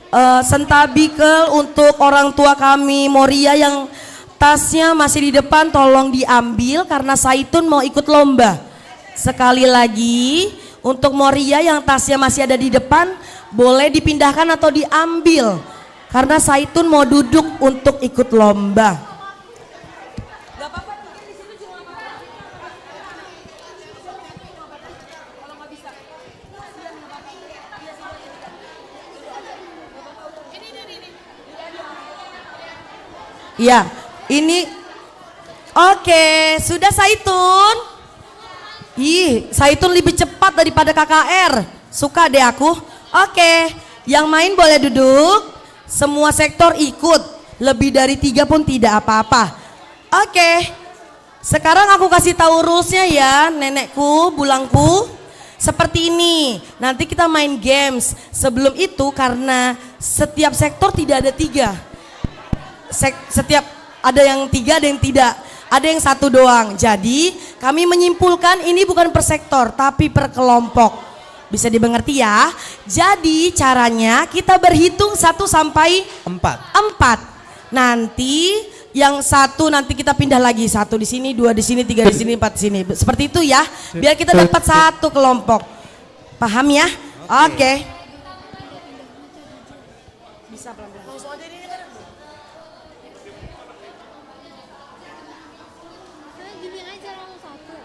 Eh, Sentabikel untuk orang tua kami Moria yang tasnya masih di depan tolong diambil karena Saitun mau ikut lomba. Sekali lagi, untuk Moria yang tasnya masih ada di depan boleh dipindahkan atau diambil. Karena Saitun mau duduk untuk ikut lomba. Ya, ini oke, sudah Saitun. Ih, Saitun lebih cepat daripada K K R. Suka deh aku. Oke, yang main boleh duduk. Semua sektor ikut. Lebih dari tiga pun tidak apa-apa. Oke, sekarang aku kasih tahu rulesnya ya, nenekku, bulangku. Seperti ini, nanti kita main games. Sebelum itu, karena setiap sektor tidak ada tiga. Sek- setiap ada yang tiga, ada yang tidak. Ada yang satu doang. Jadi, kami menyimpulkan ini bukan per sektor, tapi per kelompok. Bisa dimengerti ya. Jadi, caranya kita berhitung satu sampai Empat. empat. Nanti yang satu nanti kita pindah lagi. Satu di sini, dua di sini, tiga di sini, empat di sini. Seperti itu ya. Biar kita dapat satu kelompok. Paham ya? Oke. Oke. Bisa pelan-pelan. Langsung aja ini kan. Saya gini aja langsung satu,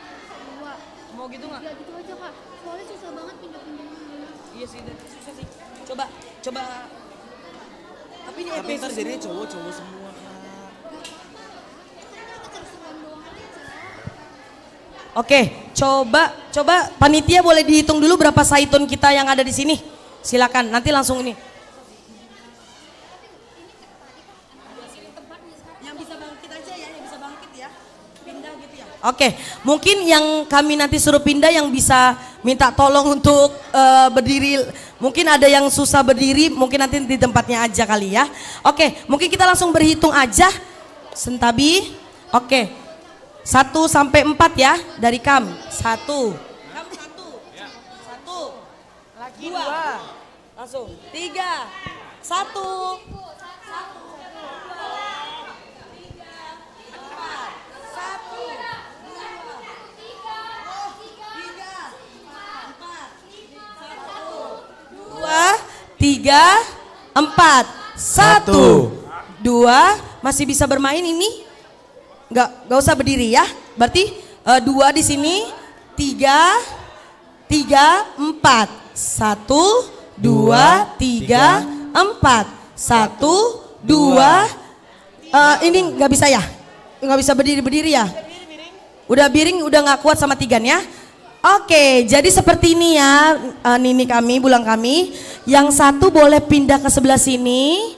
dua. Mau gitu nggak? Ya gitu aja, Kak. Soalnya susah banget pindah-pindahnya. Iya sih, dan susah sih. Coba, coba. Tapi ini Tapi episode ntar jadinya semua. Cowok-cowok semua, Kak. Kan kita keseruan doang aja. Oke, coba, coba panitia boleh dihitung dulu berapa Saitun kita yang ada di sini. Silakan, nanti langsung ini. Yang bisa bangkit aja ya, yang bisa bangkit ya. Pindah gitu ya. Oke, mungkin yang kami nanti suruh pindah yang bisa minta tolong untuk, eh, berdiri. Mungkin ada yang susah berdiri, mungkin nanti di tempatnya aja kali ya. Oke, mungkin kita langsung berhitung aja. Sentabi. Oke. Satu sampai empat ya, dari Kam. Satu. Kam satu. Satu. Lagi dua. Dua. Langsung. Tiga. Satu. Empat. Satu. Dua. Tiga. Empat. Satu. Dua. Tiga. Empat. Satu. Satu. Dua. Masih bisa bermain ini? Nggak, nggak usah berdiri ya. Berarti Eh, dua di sini, tiga, tiga, empat. Satu, dua, tiga, empat. Satu, dua. Eh, ini nggak bisa ya? Nggak bisa berdiri-berdiri ya? Udah miring, udah nggak kuat sama tigan ya? Oke, jadi seperti ini ya, eh, Nini kami, Bulang kami. Yang satu boleh pindah ke sebelah sini,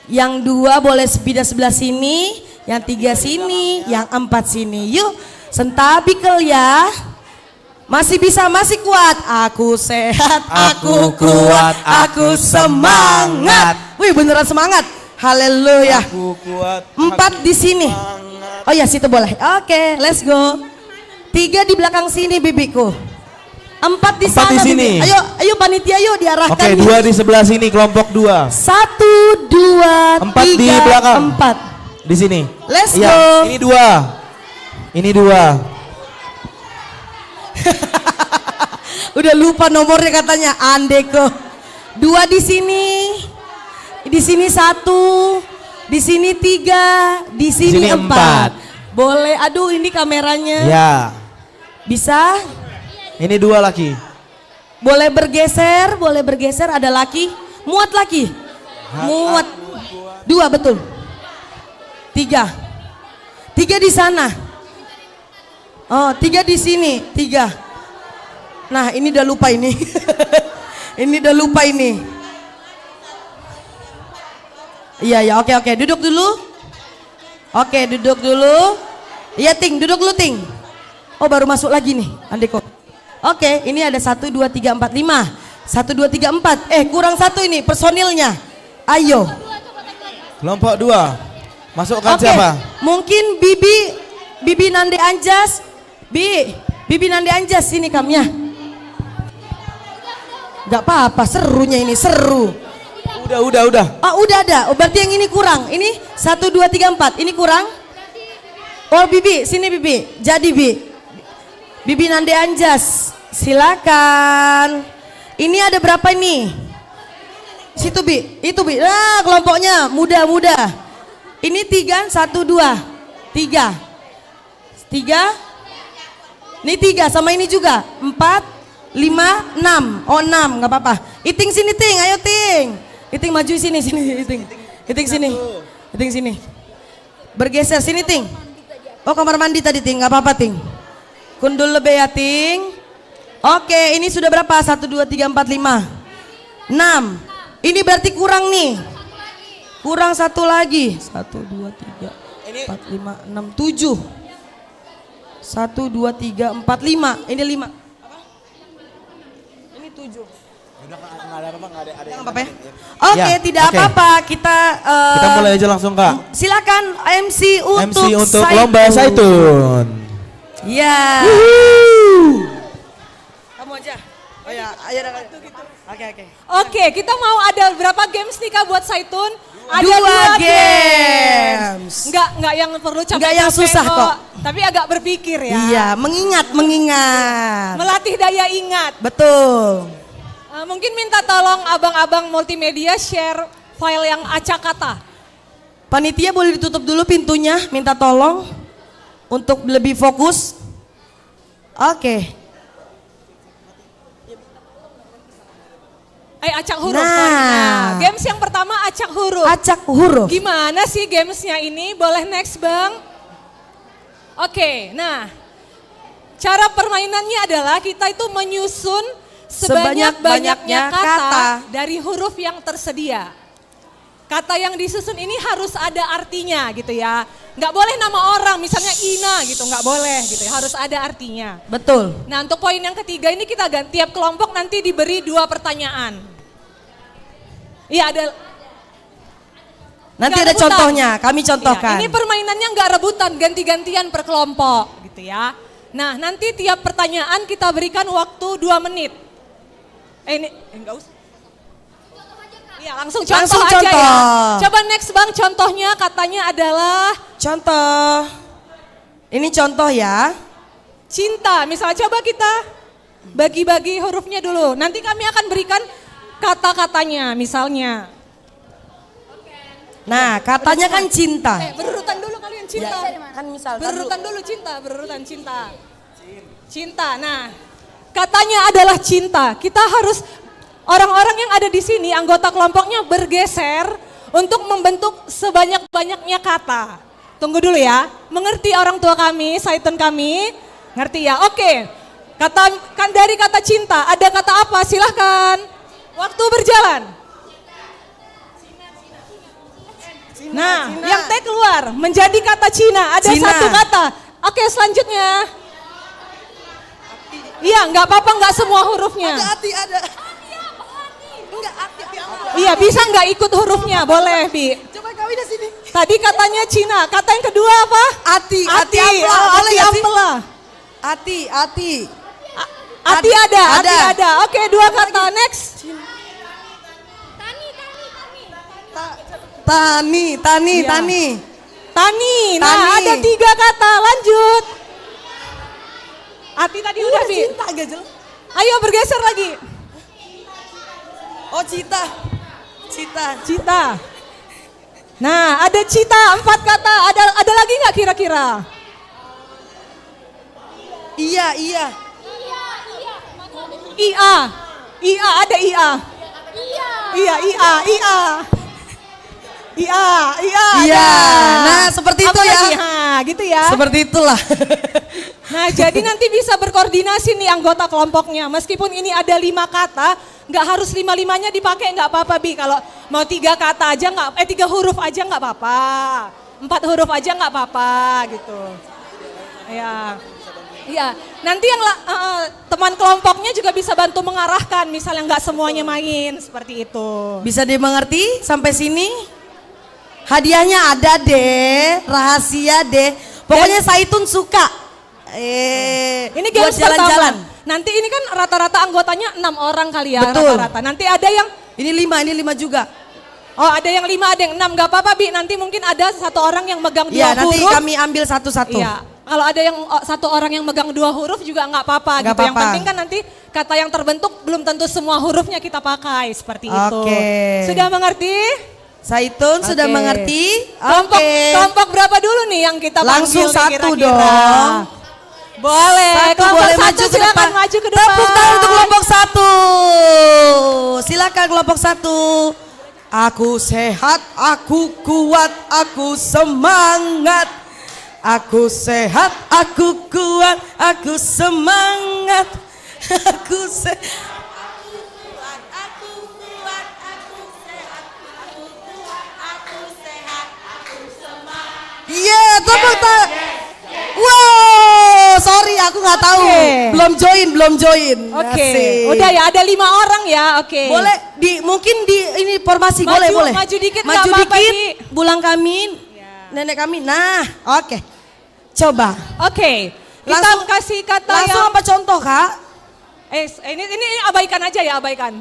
yang dua boleh pindah sebelah sini, yang tiga sini, yang empat sini. Yuk, sentabi kel ya. Masih bisa, masih kuat. Aku sehat, aku kuat, aku semangat. Wih, beneran semangat. Haleluya. Aku kuat, Empat aku di sini. Semangat. Oh ya, situ boleh. Oke, let's go. Tiga di belakang sini, bibiku. Empat di Empat sana, di sini. Bibi. Ayo, ayo panitia, yuk diarahkan. Oke, nih. Dua di sebelah sini, kelompok dua. Satu, dua, Empat di tiga, belakang. Empat. Di sini. Let's Iya, go. Ini dua. Ini dua. Udah lupa nomornya katanya, andeko. Dua di sini. Di sini satu. Di sini tiga. Di sini Sini empat. empat. Boleh. Aduh, ini kameranya. Ya. Bisa? Ini dua lagi. Boleh bergeser, boleh bergeser. Ada laki. Muat laki. Muat. Dua, betul. Tiga. Tiga di sana. Oh, tiga di sini. Tiga. Nah, ini udah lupa ini. Ini udah lupa ini. Iya, iya. Oke, oke. Duduk dulu. Oke, duduk dulu. Iya, Ting. Duduk dulu, Ting. Oh, baru masuk lagi nih, Andeko. Oke, ini ada satu, dua, tiga, empat, lima. Satu, dua, tiga, empat. Eh, kurang satu ini personilnya. Ayo. Kelompok dua. Masukkan Oke, siapa? Mungkin Bibi, Bibi Nande Anjas. Bi, Bibi Nande Anjas, sini kam ya. Gak apa-apa, serunya ini, seru. Udah, udah, udah. Oh, udah ada. Oh, berarti yang ini kurang. Ini satu, dua, tiga, empat. Ini kurang. Oh, Bibi, sini, Bibi. Jadi, Bi. Bibi Nande Anjas, silakan. Ini ada berapa ini? Situ, Bi. Itu, Bi. Nah, kelompoknya muda-muda. Ini tiga, satu, dua. Tiga. Tiga. Ini tiga, sama ini juga. Empat, lima, enam. Oh, enam, nggak apa-apa. Iting sini, Ting. Ayo, Ting. Iting maju sini, sini, Iting. Iting sini. Iting sini. Bergeser sini, Ting. Oh, kamar mandi tadi, Ting. Nggak apa-apa, Ting. Kundul lebe ya, Ting. Oke, ini sudah berapa? Satu, dua, tiga, empat, lima. Enam. Ini berarti kurang nih. Kurang satu lagi. Satu, dua, tiga, empat, lima, enam, tujuh. Satu, dua, tiga, empat, lima. Ini lima. Ini tujuh. Udah, nggak ada apa-apa, nggak ada, ada Nggak yang apa-apa ya? penting, ya. Oke, Ya, tidak oke. apa-apa. Kita, eh, Kita mulai aja langsung, Kak. Silakan M C untuk M C untuk Saitun. lomba Saitun. Ya. Wuhu. Kamu aja. Oh ya, ayo dah. Oke, oke. Oke, kita mau ada berapa games nih, Kak, buat Saitun? Ada Dua dua games. games. Nggak, nggak yang perlu capek-capek Nggak yang susah kok. kok. Tapi agak berpikir ya. Iya, mengingat, mengingat. Melatih daya ingat. Betul. Eh, mungkin minta tolong abang-abang multimedia share file yang acak kata. Panitia boleh ditutup dulu pintunya, minta tolong untuk lebih fokus. Oke. Eh, acak huruf, Nah. sorry. Nah, games yang pertama acak huruf. Acak huruf. Gimana sih gamesnya ini? Boleh next, Bang? Oke, nah, cara permainannya adalah kita itu menyusun Sebanyak-banyaknya sebanyak-banyaknya kata kata. dari huruf yang tersedia. Kata yang disusun ini harus ada artinya gitu ya. Nggak boleh nama orang, misalnya Ina gitu, nggak boleh gitu ya, harus ada artinya. Betul. Nah, untuk poin yang ketiga ini kita ganti, tiap kelompok nanti diberi dua pertanyaan. Iya, ada. Nanti Nggak ada rebutan. contohnya, kami Iya, contohkan. ini permainannya nggak rebutan, ganti-gantian per kelompok gitu ya. Nah, nanti tiap pertanyaan kita berikan waktu dua menit. Eh, ini, eh, nggak usah. Iya, langsung contoh Langsung aja contoh. ya. Coba next, Bang, contohnya katanya adalah Contoh. Ini contoh ya. cinta. Misal, coba kita bagi-bagi hurufnya dulu. Nanti kami akan berikan kata-katanya, misalnya. Nah, katanya kan cinta. Eh, berurutan dulu kalian cinta. Ya, kan misal, kan berurutan dulu. Dulu cinta, berurutan cinta. Cinta. Nah, katanya adalah cinta. Kita harus, orang-orang yang ada di sini, anggota kelompoknya bergeser untuk membentuk sebanyak-banyaknya kata. Tunggu dulu ya. Mengerti orang tua kami, Saitun kami? Ngerti ya? Oke. Kata, kan dari kata cinta, ada kata apa? Silahkan. Waktu berjalan. Cina, nah, Cina. Yang T keluar menjadi kata Cina. Ada Cina. Satu kata. Oke, selanjutnya. Iya, nggak apa-apa, nggak semua hurufnya. Ada ati, ada. Enggak, ati, ati apa? Iya, bisa nggak ikut hurufnya? Boleh, Bi. Coba kau ini sini. Tadi katanya Cina. Kata yang kedua apa? Ati, ati, ati ampela. Oh, boleh ati nggak sih? Ampela. Ati, ati. A-, ati ada, ati ada. Oke, dua kata. Next. Ta-, tani, tani, iya. Tani. Tani. Nah, tani. Ada tiga kata. Lanjut. Ati tadi udah, udah, Bi. Cinta, Gajel. Ayo, bergeser lagi. Oh, cita. Cita. Cita. Nah, ada cita, empat kata. Ada, ada lagi nggak kira-kira? Iya, iya. I A. I A, ada I A. Iya, I A, I A. I A, I A, iya. Ada. Nah, seperti itu ya. Apa lagi? Ha, gitu ya. Seperti itulah. Nah, jadi nanti bisa berkoordinasi nih anggota kelompoknya. Meskipun ini ada lima kata, nggak harus lima-limanya dipakai, nggak apa-apa, Bi. Kalau mau tiga kata aja nggak, eh, tiga huruf aja nggak apa-apa. Empat huruf aja nggak apa-apa gitu. Ya. Iya. Nanti yang la-, eh, eh, teman kelompoknya juga bisa bantu mengarahkan, misalnya nggak semuanya main, seperti itu. Bisa dimengerti sampai sini? Hadiahnya ada deh, rahasia deh. Pokoknya Saitun suka. Eh, ini buat games pertama. Jalan-jalan. Nanti ini kan rata-rata anggotanya enam orang kali ya, betul. Rata-rata. Nanti ada yang ini lima, ini lima juga. Oh, ada yang lima, ada yang enam. Nggak apa-apa, Bi. Nanti mungkin ada satu orang yang megang dua huruf. Iya, nanti kami ambil satu-satu. Iya. Kalau ada yang, oh, satu orang yang megang dua huruf juga nggak apa-apa gitu. Nggak apa-apa. Yang penting kan nanti kata yang terbentuk belum tentu semua hurufnya kita pakai, seperti itu. Oke. Sudah mengerti? Saitun sudah mengerti? Oke. Kelompok, kelompok berapa dulu nih yang kita panggil nih kira-kira? Langsung satu dong. Boleh. Satu, kelompok boleh satu, maju ke depan. Silakan maju ke depan. Tepuk tangan untuk kelompok satu. Silakan kelompok satu. Aku sehat, aku kuat, aku semangat. Aku sehat, aku kuat, aku semangat. Aku se- Iya, tepuk tangan. Wow, sorry, aku nggak tahu. Oke. Belum join, belum join. Oke. Asik. Udah ya, ada lima orang ya. Oke. Boleh di, mungkin di ini formasi, boleh, boleh. Maju dikit, nggak apa-apa, Di. Maju dikit, bulang kami, nenek kami. Nah, oke. Coba. Oke, kita kasih kata langsung yang apa contoh, Kak? Eh, s-, ini, ini abaikan aja ya, abaikan.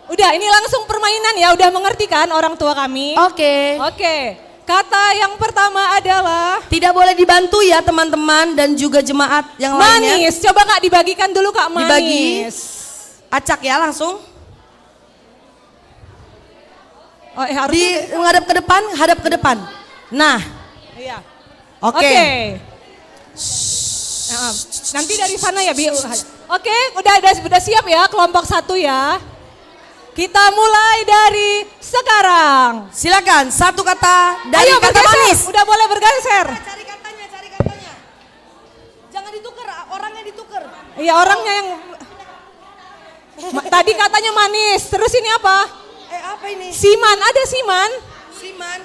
Udah, ini langsung permainan ya, udah mengerti kan orang tua kami? Oke. Oke, kata yang pertama adalah tidak boleh dibantu ya, teman-teman dan juga jemaat yang lainnya. Manis, coba, Kak, dibagikan dulu, Kak, manis. Dibagi. Acak ya langsung. Oh, eh, harusnya di, menghadap ke depan, hadap ke depan. Nah. Iya. Oke. Oke. Nah, nanti dari sana ya, Bi. Oke, udah, udah, udah siap ya, kelompok satu ya. Kita mulai dari sekarang. Silakan, satu kata dari kata manis. Ayo, bergeser. Udah boleh bergeser. Cari katanya, cari katanya. Jangan ditukar, orangnya ditukar. Iya, orangnya yang ma-, tadi katanya manis, terus ini apa? Eh, apa ini? Siman, ada siman? Siman.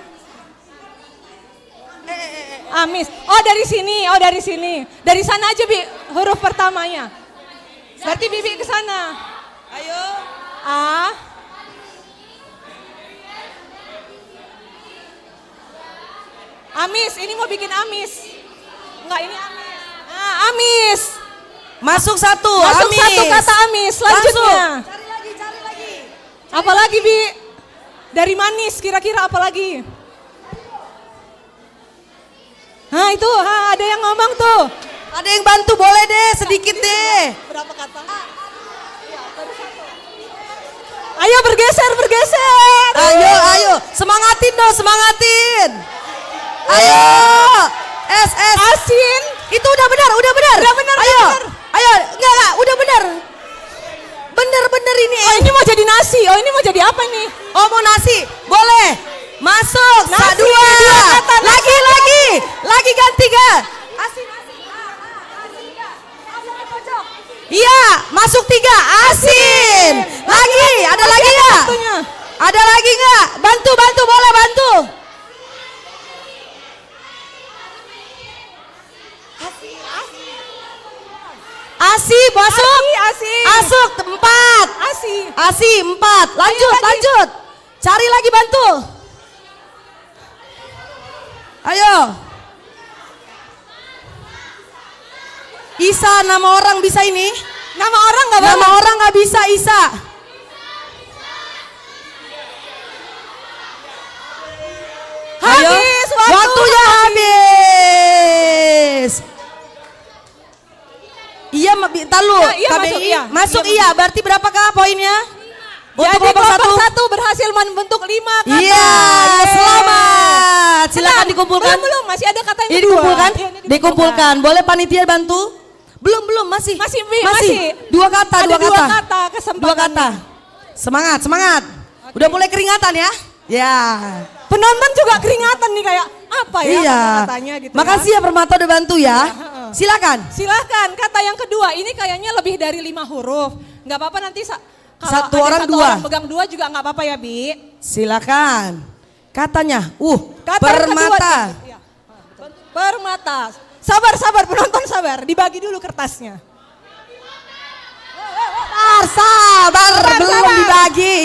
Eh, eh, eh, eh. Amis. Oh, dari sini, oh, dari sini. Dari sana aja, Bi, huruf pertamanya. Berarti Bibi ke sana. Ayo. A. Amis, ini mau bikin amis. Enggak, ini amis. Ah, amis. Masuk satu, masuk amis. Satu kata amis. Selanjutnya. Langsung. Cari lagi, cari lagi. Apalagi, Bi? Dari manis, kira-kira apalagi? Nah, itu, ha, ada yang ngomong tuh. Ada yang bantu, boleh deh, sedikit deh. Berapa kata? Ayo bergeser, bergeser. Ayo, ayo, semangatin dong, semangatin. Ayo, S S. Asin. Itu udah benar, udah benar. Udah benar, udah ayo, benar. Ayo, enggak, enggak, udah benar. Bener-bener ini. Oh, ini mau jadi nasi. Oh, ini mau jadi apa ini? Oh, mau nasi. Boleh. Masuk. Nasi, dua. Dua kata, lagi, nasi. Lagi. Lagi ganti, ga? Asin, asin. Ah, ah, asin, ga? Asin, cocok. Iya, masuk tiga. Asin. Lagi, ada lagi nggak? Waktunya. Ada lagi nggak? Bantu, bantu, boleh bantu. Asi, masuk. Asi, asi. Asuk, empat. Asi. Asi, empat. Lanjut, ayo lagi. Lanjut. Cari lagi bantu. Ayo. Isa, nama orang bisa ini? Nama orang nggak boleh. Nama orang nggak bisa, Isa. Ayo. Habis, waktu waktunya habis. Habis. Iya, ma-, bi-, talu. Ya, iya, K B I masuk, iya. Masuk, iya, iya, masuk. Berarti berapakah poinnya? Untuk jadi kelompok satu? Kelompok satu berhasil membentuk lima kata. Iya, yeay. Selamat. Silakan dikumpulkan. Belum, belum, masih ada kata yang kedua. Iya, dikumpulkan. Iya, ini dikumpulkan. Dikumpulkan. Boleh panitia bantu? Belum, belum, masih. Masih, Bi, masih. Masih. Dua kata, ada dua kata. Dua kata kesempatannya. Dua kata. Semangat, semangat. Oke. Udah mulai keringatan ya? Ya. Penonton juga keringatan nih, kayak, "Apa ya, iya, kata-katanya?" gitu ya. Makasih ya, Permata, udah bantu ya. Iya, heeh. Silakan. Silakan, kata yang kedua. Ini kayaknya lebih dari lima huruf. Nggak apa-apa nanti sa-, kalau satu ada orang satu dua. Orang megang dua juga nggak apa-apa ya, Bi. Silakan. Katanya, uh, kata yang kedua Permata. Nih, iya. Permata. Sabar, sabar, penonton sabar. Dibagi dulu kertasnya. Sabar, sabar, sabar, belum sabar. Dibagi.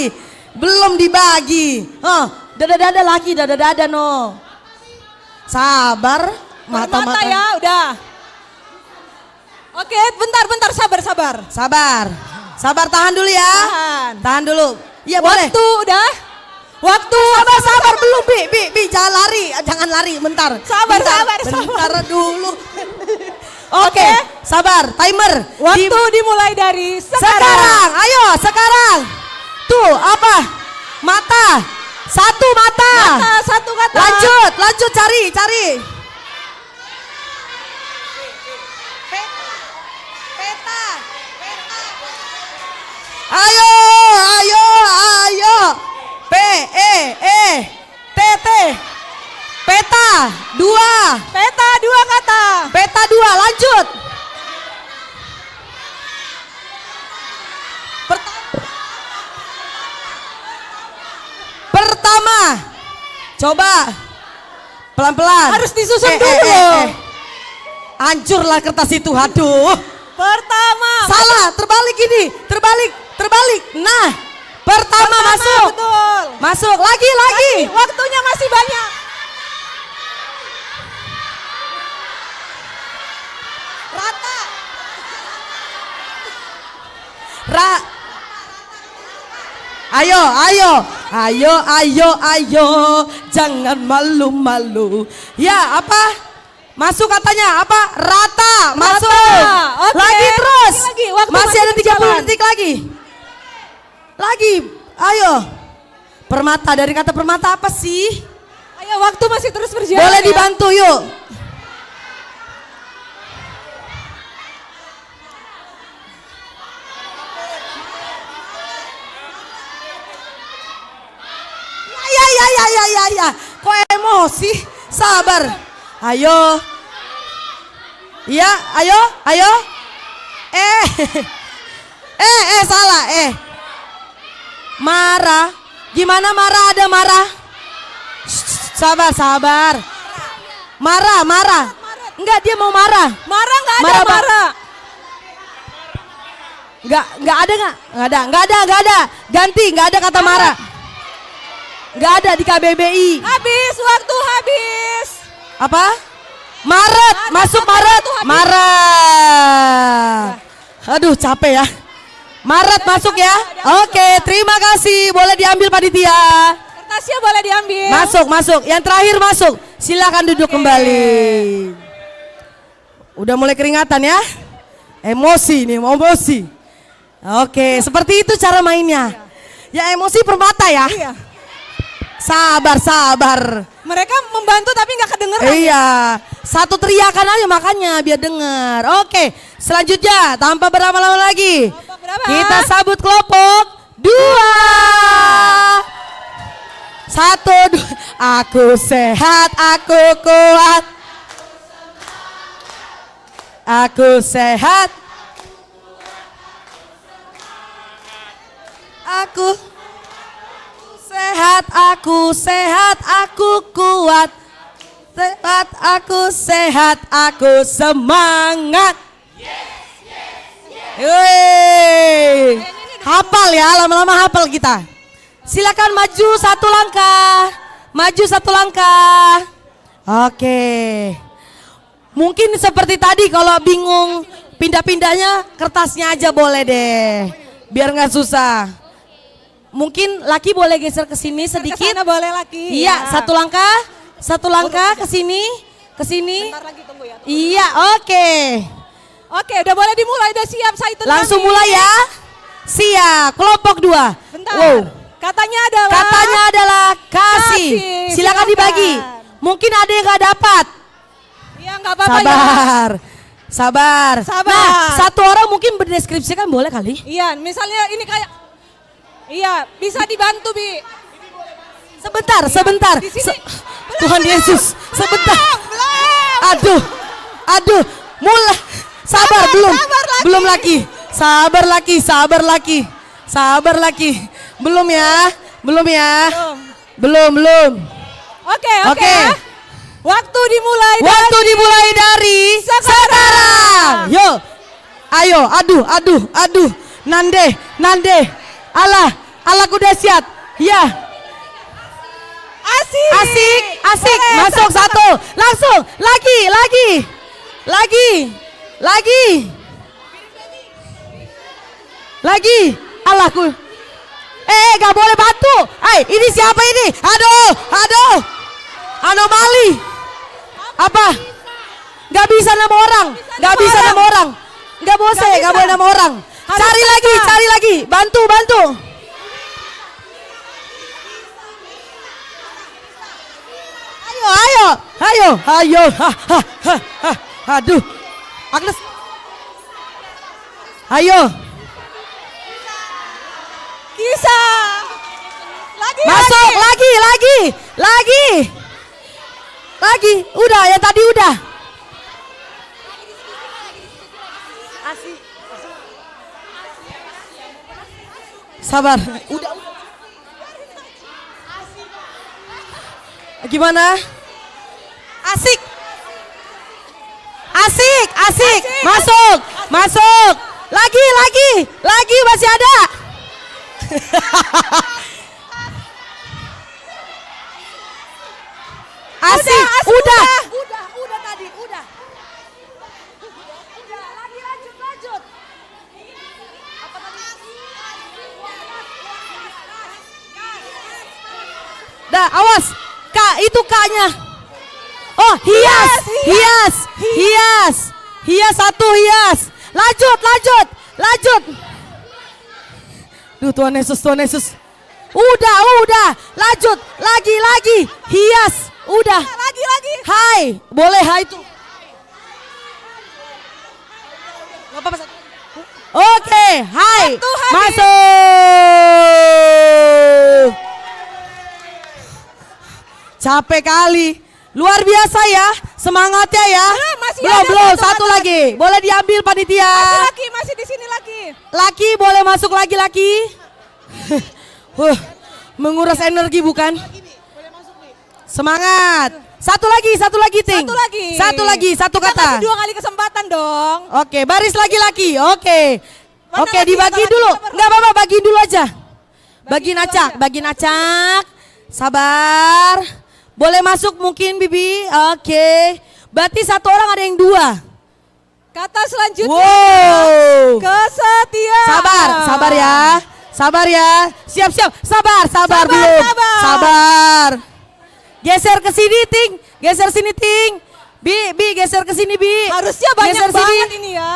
Belum dibagi. Hah, dada-dada lagi, dada-dada no. Sabar, mata-mata. Permata ya, udah. Oke, bentar, bentar, sabar, sabar. Sabar. Sabar, tahan dulu ya. Tahan. Tahan dulu. Iya, boleh. Waktu udah. Waktu. Sabar, sabar, belum, Bi, Bi, Bi, jangan lari, jangan lari, bentar. Sabar, bentar, sabar, sabar. Bentar dulu. Oke, oke. Sabar, timer. Waktu di-, dimulai dari sekarang. Sekarang, ayo, sekarang. Tuh, apa? Mata. Satu mata. Mata, satu kata. Lanjut, lanjut, cari, cari. Peta. Peta. Peta. Ayo, ayo, ayo. P E E T T. Peta dua. Peta dua kata. Peta dua, lanjut. Perta-, pertama. Coba. Pelan-pelan. Harus disusun dulu. Eh, eh, eh, eh. Hancurlah kertas itu, aduh. Pertama. Salah, terbalik ini. Terbalik, terbalik. Nah, pertama. Pertama, masuk. Betul. Masuk, lagi, lagi. Lagi, waktunya masih banyak. Rata. Ra-, ayo, ayo, ayo, ayo, ayo, jangan malu-malu. Ya, apa? Masuk katanya, apa? Rata, masuk. Rata, oke. Lagi terus. Lagi, lagi. Waktu masih ada tiga puluh detik lagi. Lagi, ayo. Permata, dari kata permata apa sih? Ayo, waktu masih terus berjalan, boleh ya. Dibantu, yuk. Ya, ya, ya, ya, ya, ya, ya. Kok emosi? Sabar. Ayo. Iya, ayo, ayo. Eh. Eh, eh, salah, eh. Marah. Gimana marah, ada marah? Shh, sabar, sabar. Marah, marah. Enggak, dia mau marah. Marah nggak ada, marah, Pak. Marah. Nggak, nggak ada, nggak? Nggak ada, nggak ada, nggak ada. Ganti, nggak ada kata marah. Nggak ada di K B B I. Habis, waktu habis. Apa? Maret, maret, masuk Maret, Maret. Waktu habis. Maret. Aduh, capek ya. Maret masuk ya. Oke, terima kasih. Boleh diambil panitia. Kertasnya boleh diambil. Masuk, masuk. Yang terakhir masuk. Silakan duduk kembali. Oke. Udah mulai keringatan ya? Emosi nih, emosi. Oke, seperti itu cara mainnya. Iya. Ya, emosi permata ya. Iya. Sabar, sabar. Mereka membantu tapi nggak kedengeran. Iya. Satu teriakan aja makanya biar denger. Oke, selanjutnya tanpa berlama-lama lagi. Kelompok berapa? Kita sambut kelompok dua. Satu, dua. Aku sehat, aku kuat. Aku sehat. Aku sehat, aku sehat, aku kuat. Sehat, aku sehat, aku semangat. Woi. Hafal ya, lama-lama hafal kita. Silakan maju satu langkah. Maju satu langkah. Oke. Mungkin seperti tadi, kalau bingung pindah-pindahnya, kertasnya aja boleh deh, biar nggak susah. Mungkin laki boleh geser ke sini sedikit. Ke sana boleh, laki. Iya, ya. Satu langkah, satu langkah ke sini, ke sini. Bentar lagi, tunggu ya, tunggu. Iya, oke. Oke, udah boleh dimulai, udah siap, Saitun. Langsung kami mulai ya. Siap, kelompok dua. Bentar. Wow. Katanya adalah Katanya adalah kasih. Kasih, Silakan silakan. Dibagi. Mungkin ada yang nggak dapat. Iya, nggak apa-apa ya. Sabar. Sabar. Sabar. Nah, satu orang mungkin mendeskripsikan boleh kali? Iya, misalnya ini kayak, iya, bisa dibantu, Bi. Sebentar, Iya, sebentar. Di sini. Se- Belum, Tuhan belum. Yesus, sebentar. Belum, belum. Aduh, aduh, mulai. Sabar, Sabar, belum, sabar, laki. Belum laki. Sabar laki, sabar laki, sabar laki. Belum ya, belum ya. Belum. Belum, belum. Oke, oke. Oke. Waktu dimulai Waktu dari dimulai dari sekarang. Sekarang. Yo. Ayo, aduh, aduh, aduh. Nande, nande. Alah, alah ku dahsyat. Ya. Asik. Asik, asik. Boleh, Masuk satu. Satu. Langsung. Lagi, lagi. Lagi. Lagi. Lagi. Alah ku. Eh, eh, gak boleh bantu. Eh, ini siapa ini? Aduh, aduh. Anomali. Apa? Gak bisa nama orang. Gak bisa nama orang. Gak boleh, Gak gak bisa. boleh nama orang. Harus Cari lagi, kakak. cari lagi. Bantu, bantu. Ayo, ayo. Ayo, ayo. Ha, ha, ha, ha. Aduh. Agnes. Ayo. Kisah. Lagi, Masuk, lagi. lagi, lagi, lagi. Lagi. Udah, yang tadi udah. Sabar. Udah, udah. Gimana? Asik. Asik, asik. Asik, Masuk, asik. masuk. Lagi, lagi, lagi masih ada. Asik, Udah, asik, udah. udah. Udah, udah tadi, udah. Udah, lagi lanjut, lanjut. Dah, awas. Kak, itu kaknya. Oh, hias, Hias, hias, hias. hias. Hias satu, hias. Lanjut, lanjut, lanjut. Duh, Tuhan Yesus, Tuhan Yesus. Udah, udah. Lanjut, lagi, lagi. Hias, udah. Lagi, lagi. Hai, boleh hai tuh. Nggak apa-apa, Sat. Oke, hai. Waktu habis. Masuk. Capek kali. Luar biasa ya, semangatnya ya. Belum, masih Belum, ada belum, satu satu, satu lagi. lagi. Boleh diambil panitia. Masih lagi, masih di sini lagi. Laki boleh masuk lagi, laki. Huh, menguras energi bukan? Semangat. Satu lagi, satu lagi, Ting. Satu lagi. Satu lagi, satu Kita kata. kasih dua kali kesempatan dong. Oke, baris lagi, laki. Oke. Mana Oke, lagi dibagi kalau dulu. kita ber- Nggak apa-apa, bagi dulu aja. Bagi Bagi dulu acak, aja. bagi acak. Sabar. Boleh masuk mungkin, Bibi? Oke. Berarti satu orang ada yang dua. Kata selanjutnya, Wow. kesetiaan. Sabar, sabar ya. Sabar ya. Siap, siap. Sabar, sabar, Sabar, belum. sabar. Sabar. Geser ke sini, Ting. Geser sini, Ting. Bi, Bi, geser ke sini, Bi. Harusnya banyak Geser sini. banget ini ya.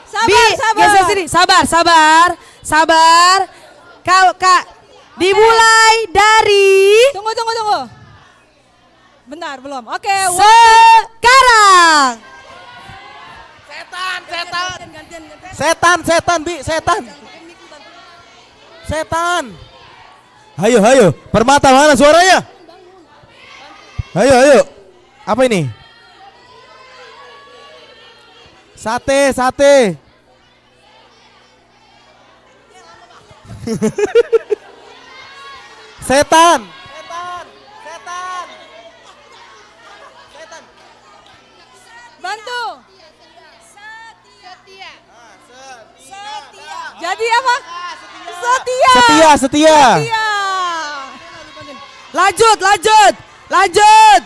Sabar, Bi, sabar. geser sini. Sabar, sabar. Sabar. Kau, Kak. Dimulai dari Tunggu, tunggu, tunggu. Bentar, belum. Oke, sekarang. Setan, setan. Setan, setan, Bi, setan. Setan. Hayo, hayo. Permata, mana suaranya? Hayo, hayo. Apa ini? Sate, sate. Setan. Setan. Setan. Setan. Bantu. Setia. Setia. Jadi apa? Setia. Setia, setia. Setia. Lanjut, lanjut. Lanjut.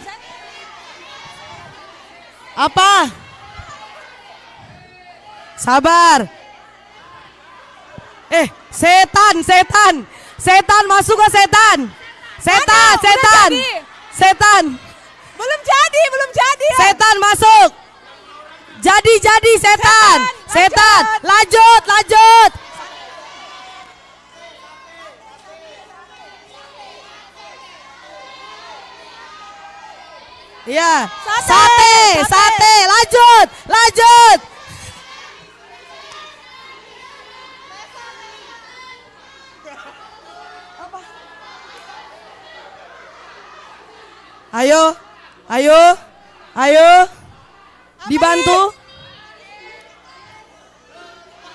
Apa? Sabar. Eh, setan, setan. Setan masuk ke setan. Setan, Mana? Udah setan. Jadi. Setan. Belum jadi, belum jadi. Setan masuk. Jadi, jadi setan. Setan, Setan. Lanjut. Lanjut, lanjut. Iya. Sate, Sate, sate. Sate. Lanjut, lanjut. Ayo, ayo, ayo. Dibantu.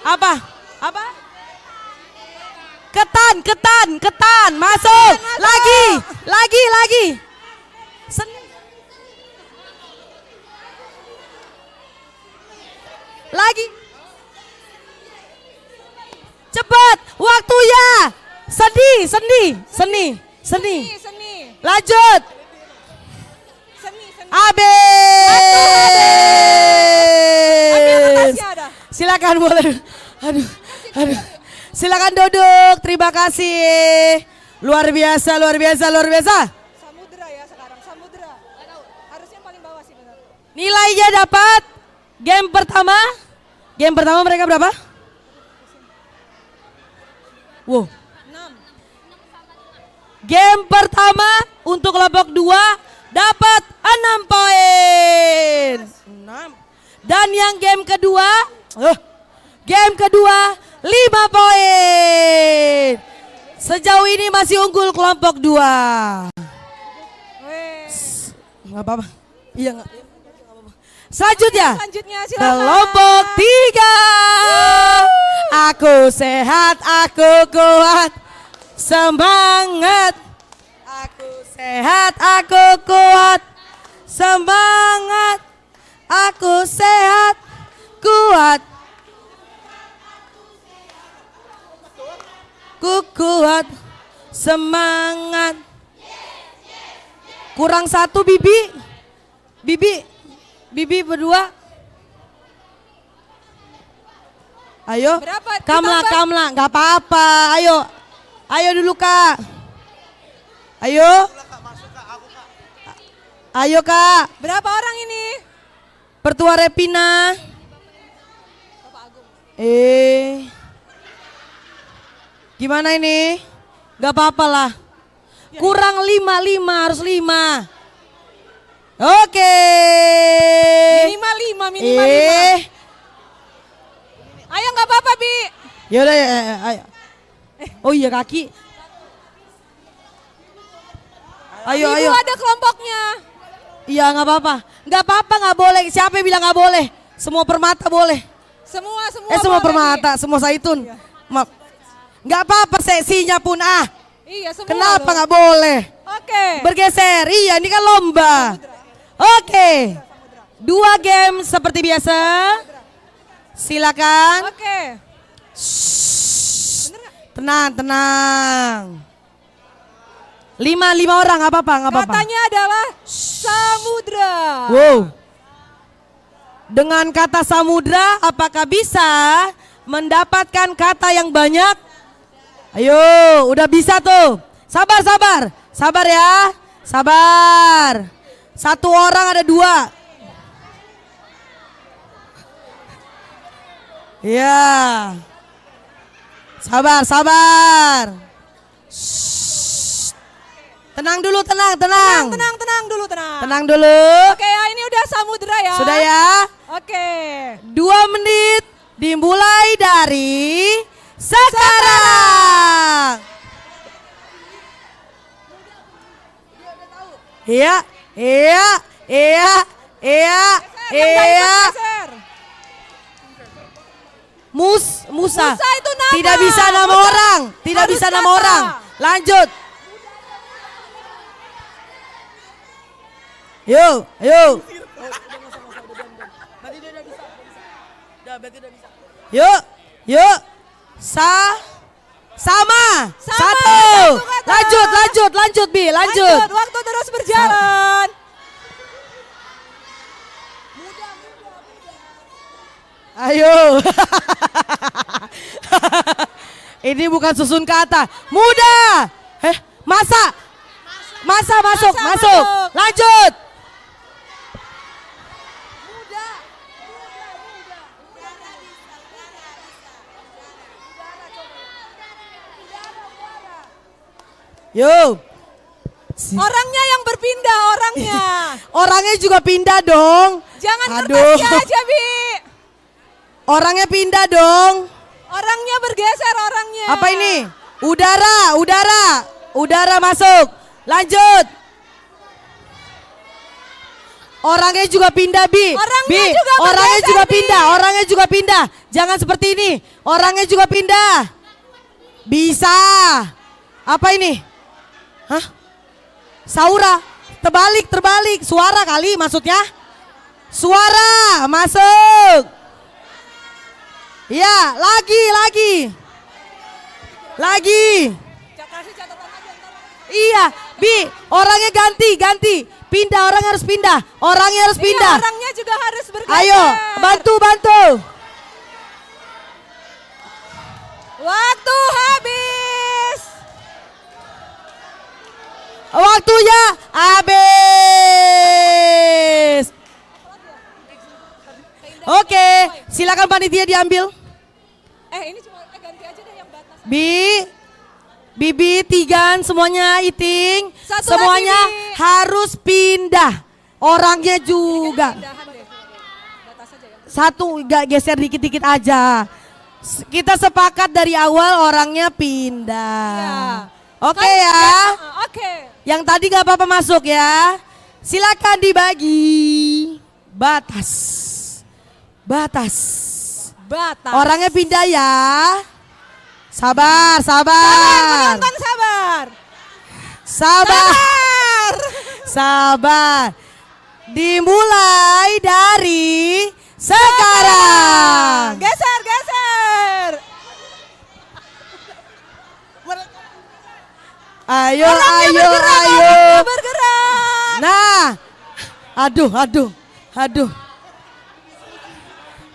Apa? Apa? Ketan, ketan, ketan. Masuk. Ketan masuk. Lagi, lagi, lagi. Sen- Lagi. Cepat, waktunya. Sendi, sendi, seni, seni. Seni, seni. Lanjut. Seni, seni. Habis. Aduh, habis. Ambil kertasnya ada. Silakan boleh. Aduh, aduh. Silakan duduk. Terima kasih. Luar biasa, luar biasa, luar biasa. Samudra ya sekarang, samudra. Harusnya paling bawah sih benar. Nilainya dapat game pertama. Game pertama mereka berapa? Wow. Game pertama untuk kelompok dua dapat enam poin. Enam. Dan yang game kedua, eh, game kedua lima poin. Sejauh ini masih unggul kelompok dua. Weh. Nggak apa-apa. Iya, nggak, nggak apa-apa. Selanjutnya, Selanjutnya, silakan. Kelompok tiga. Aku sehat, aku kuat, semangat. Aku sehat, aku kuat, semangat. Aku sehat, kuat. Ku kuat, semangat. Kurang satu, Bibi. Bibi, Bibi berdua. Ayo. Berapa? Kamla, ditambah? Kamla, nggak apa-apa. Ayo. Ayo dulu, Kak. Ayo. Ayo, Kak. Berapa orang ini? Pertua Repina. Eh. Gimana ini? Gak apa-apa lah. Kurang lima, lima, harus lima. Oke. Minimal lima, minimal lima. Eh. Ayo, nggak apa-apa, Bi. Yaudah, ya, ya, ayo. Oh iya, kaki. Ayo, Ibu ayo. Ada kelompoknya. Iya, nggak apa-apa. Nggak apa-apa, nggak boleh. Siapa yang bilang nggak boleh? Semua permata boleh. Semua, semua Eh, semua boleh, permata, Bi. Semua zaitun. Iya. Maaf. Nggak apa-apa, seksinya pun, ah. Iya, semua Kenapa loh. Nggak boleh? Oke. Bergeser. Iya, ini kan lomba. Oke. Dua game seperti biasa. Silakan. Oke. Shh. Bener nggak? Tenang, tenang. Lima, lima orang, nggak apa-apa, nggak apa-apa. Katanya adalah samudra. Wow. Dengan kata samudra, apakah bisa mendapatkan kata yang banyak? Ayo, udah bisa tuh. Sabar, sabar. Sabar ya. Sabar. Satu orang ada dua. Ya. Sabar, sabar. Shh. Tenang dulu, tenang, tenang. Tenang, tenang, tenang dulu, tenang. Tenang dulu. Oke ya, ini udah samudra ya. Sudah ya? Oke. Dua menit dimulai dari sekarang. Iya, iya, iya, iya, iya. Geser, yang tadi geser. Mus, Musa. Musa itu nama. Tidak bisa nama orang. Tidak bisa nama orang. Harus kata. Lanjut. Yo, yo. Yo, yo. Sa, sama. Sama, satu. Satu kata. Lanjut, lanjut, lanjut, Bi, lanjut. Lanjut, waktu terus berjalan. Ayo. Ini bukan susun kata. Muda. Eh, masa. Masa masuk, masa masuk. Masuk. Lanjut. Yo. Si- Orangnya yang berpindah, orangnya. Orangnya juga pindah dong. Jangan. Aduh. Kertasnya aja, Bi. Orangnya pindah dong. Orangnya bergeser, orangnya. Apa ini? Udara, udara. Udara masuk. Lanjut. Orangnya juga pindah, Bi. Orangnya Bi, juga orangnya bergeser, juga Bi. Pindah, orangnya juga pindah. Jangan seperti ini. Orangnya juga pindah. Bisa. Apa ini? Hah? Saura. Terbalik, terbalik. Suara kali maksudnya. Suara. Masuk. Ya, lagi, lagi. Lagi. Iya, Bi, orangnya ganti, ganti. Pindah, orang harus pindah. Orangnya harus pindah. Iya, orangnya juga harus bergeser. Ayo, bantu, bantu. Waktu habis. Waktunya habis. Oke, silakan panitia diambil. Eh, ini cuma, eh, ganti aja deh yang batas. Bi, Bibi, Tigan, semuanya, Iting, satu lagi, semuanya Bi. Harus pindah. Orangnya juga. Pindahan deh. Batas aja ya. Satu, gak geser dikit-dikit aja. S-, kita sepakat dari awal orangnya pindah. Iya. Oke kan, ya. Ya, oke. Yang tadi nggak apa-apa masuk ya. Silakan dibagi. Batas. Batas. Batas. Orangnya pindah ya. Sabar, sabar. Sabar, penonton, sabar. Sabar. Sabar. Sabar. Dimulai dari sekarang. Geser, geser. Ayo, orangnya ayo, bergerak, ayo. Orangnya bergerak. Nah. Aduh, aduh, aduh.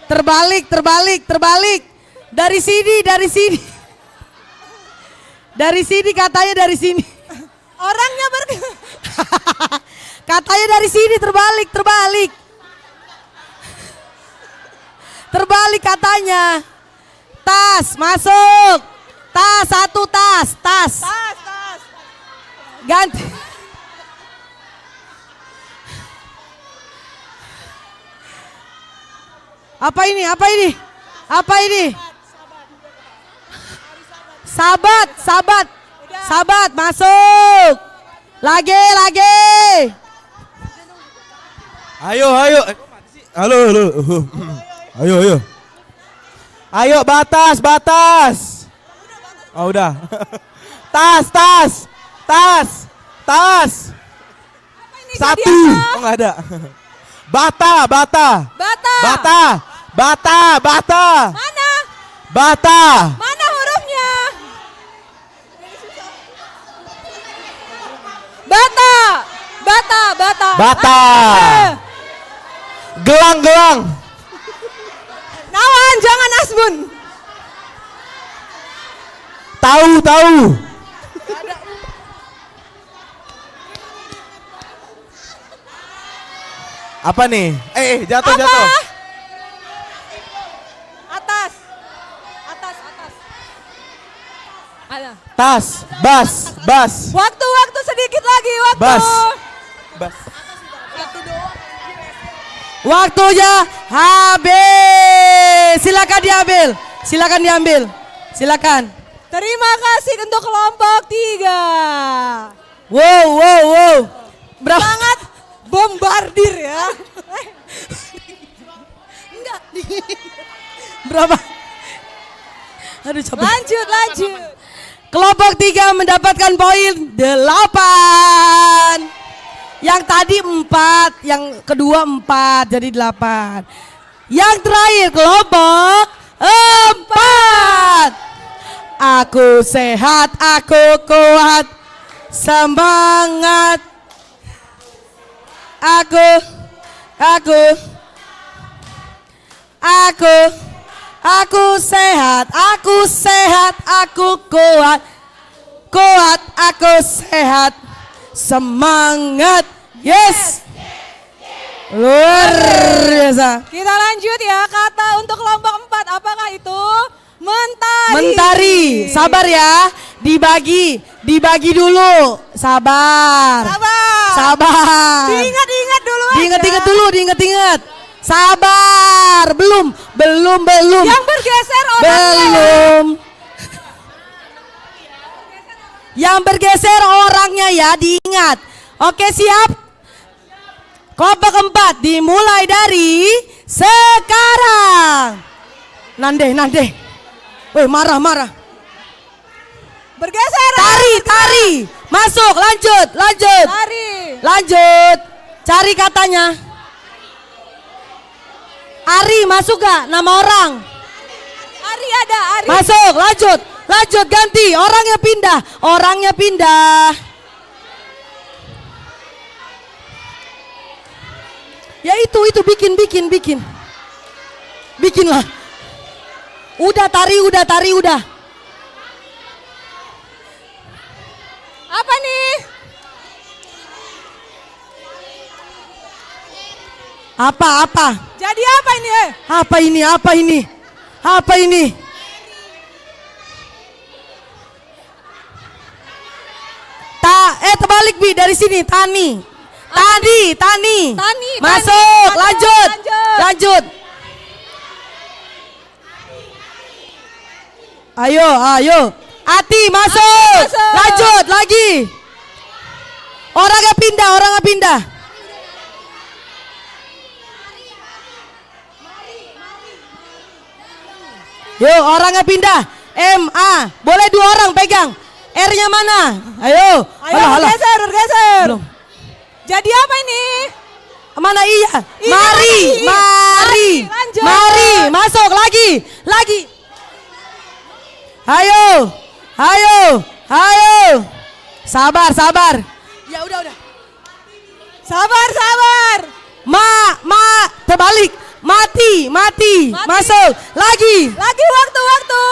Terbalik, terbalik, terbalik. Dari sini, dari sini. Dari sini katanya, dari sini. Orangnya bergerak. Katanya dari sini, terbalik, terbalik. Terbalik katanya. Tas, masuk. Tas, satu tas, tas. Tas, tas. Ganti. Apa ini? Apa ini? Apa ini? Sabat, sabat. Sabat, masuk. Lagi, lagi. Ayo, ayo. Halo, halo. Ayo, ayo. Ayo, batas, batas. Oh, udah. Tas, tas, tas, tas. Apa ini? Satu. Jadi apa? Oh, nggak ada. Bata, bata. Bata. Bata, bata, bata. Mana? Bata. Mana hurufnya? Bata, bata, bata. Bata. Eh. Gelang, gelang. Nawan, jangan asbun. Tahu, tahu. Apa nih? Eh, eh, jatuh, apa? Jatuh. Atas. Atas, atas. Tas, bas, bas. Waktu, waktu sedikit lagi, waktu. Bas. Bas. Waktunya habis. Silakan diambil. Silakan diambil. Silakan. Terima kasih untuk kelompok tiga. Wow, wow, wow. Berapa? Semangat bombardir ya. Enggak. Berapa? Aduh, capek. Lanjut, lanjut. Kelompok tiga mendapatkan poin delapan. Yang tadi empat, yang kedua empat, jadi delapan. Yang terakhir kelompok empat. Aku sehat, aku kuat, semangat. Aku, aku, aku, aku sehat, aku sehat, aku kuat, kuat, aku sehat, semangat. Yes. Luar biasa. Kita lanjut ya, kata untuk kelompok empat, apakah itu? Mentari. Mentari. Sabar ya. Dibagi, dibagi dulu. Sabar. Sabar. Sabar. Diingat-ingat dulu aja. Diingat-ingat dulu, diingat-ingat. Sabar. Belum, belum, belum. Yang bergeser orangnya. Belum. Yang bergeser orangnya ya, diingat. Oke, siap? Kelompok empat dimulai dari sekarang. Nande, nande. Weh, marah, marah. Bergeser. Tari, tari. Masuk, lanjut, lanjut. Tari. Lanjut. Cari katanya. Ari, masuk gak nama orang? Ari ada, Ari. Masuk, lanjut. Lanjut, ganti. Orangnya pindah. Orangnya pindah. Ya itu, itu, bikin, bikin, bikin. Bikinlah. Udah, tari, udah, tari, udah. Apa nih? Apa, apa? Jadi apa ini, eh? Apa ini, apa ini? Apa ini? Ta, eh, terbalik, Bi, dari sini, tani. Tani, tani. Tani, tani. Masuk, masuk, lanjut. Lanjut. Lanjut. Ayo, ayo. Ati, masuk. Ati, masuk. Lanjut, lagi. Orangnya pindah, orangnya pindah. Yuk, orangnya pindah. M A. Boleh dua orang pegang. R-nya mana? Ayo. Ayo, alah, alah, bergeser, bergeser. Belum. Jadi apa ini? Mana iya? Ini mari, mari, mari, lanjut. Mari, masuk lagi, lagi. Ayo, ayo, ayo. Sabar, sabar. Ya udah, udah. Sabar, sabar. Ma, ma, terbalik. Mati, mati. Mati. Masuk. Lagi. Lagi waktu, waktu.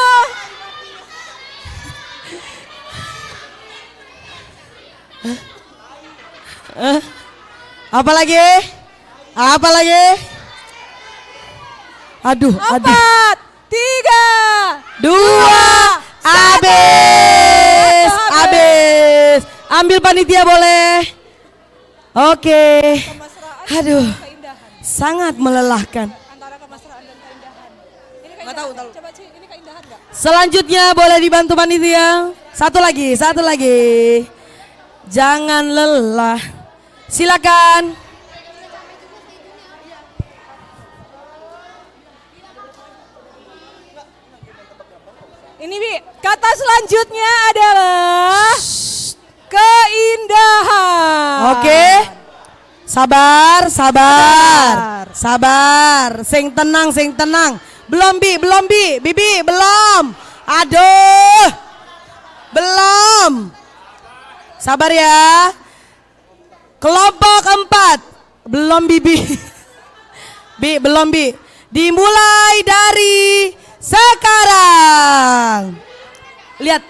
Eh? Apa lagi? Apa lagi? Aduh, aduh. Empat, tiga, dua, dua, satu. Habis, habis. Waktu habis. Ambil panitia boleh. Oke. Kemesraan. Aduh, keindahan. Sangat melelahkan. Antara kemesraan dan keindahan. Ini keindahan. Nggak tahu, tahu. Coba, Ci, ini keindahan nggak? Selanjutnya boleh dibantu panitia. Satu lagi, satu lagi. Jangan lelah. Silakan. Ini, Bi, kata selanjutnya adalah keindahan. Oke. Sabar, sabar. Sabar. Sabar. Sing tenang, sing tenang. Belum, Bi, belum, Bi. Bibi, belum. Aduh. Belum. Sabar ya. Kelompok empat. Belum, Bibi. Bi, belum, Bi. Dimulai dari sekarang. Lihat.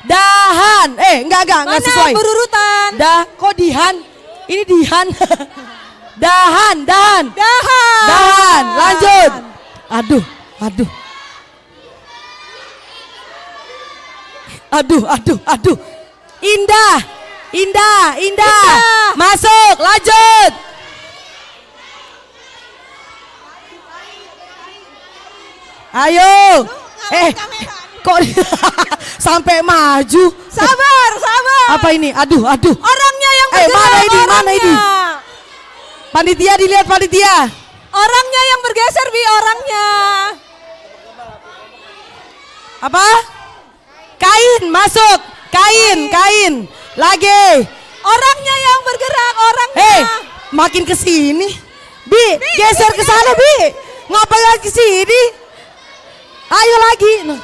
Dahan. Eh, enggak, enggak, enggak sesuai. Mana berurutan? Dah, kok dihan? Ini dihan. Dahan, dahan. Dahan. Dahan, lanjut. Aduh, aduh. Aduh, aduh, aduh. Indah, Indah, Indah. Indah. Masuk, lanjut. Ayo. Eh, kok sampai maju? Sabar, sabar. Apa ini? Aduh, aduh. Orangnya yang Eh, mana bergerak, ini? Mana ini? orangnya. Panitia, dilihat panitia. Orangnya yang bergeser, Bi, orangnya. Apa? Kain, masuk. Kain, kain. Lagi. Orangnya yang bergerak, orangnya. Hei, makin ke sini. Bi, Bi, geser ke sana, Bi. Ngapain lagi ke sini? Ayo lagi. Nah.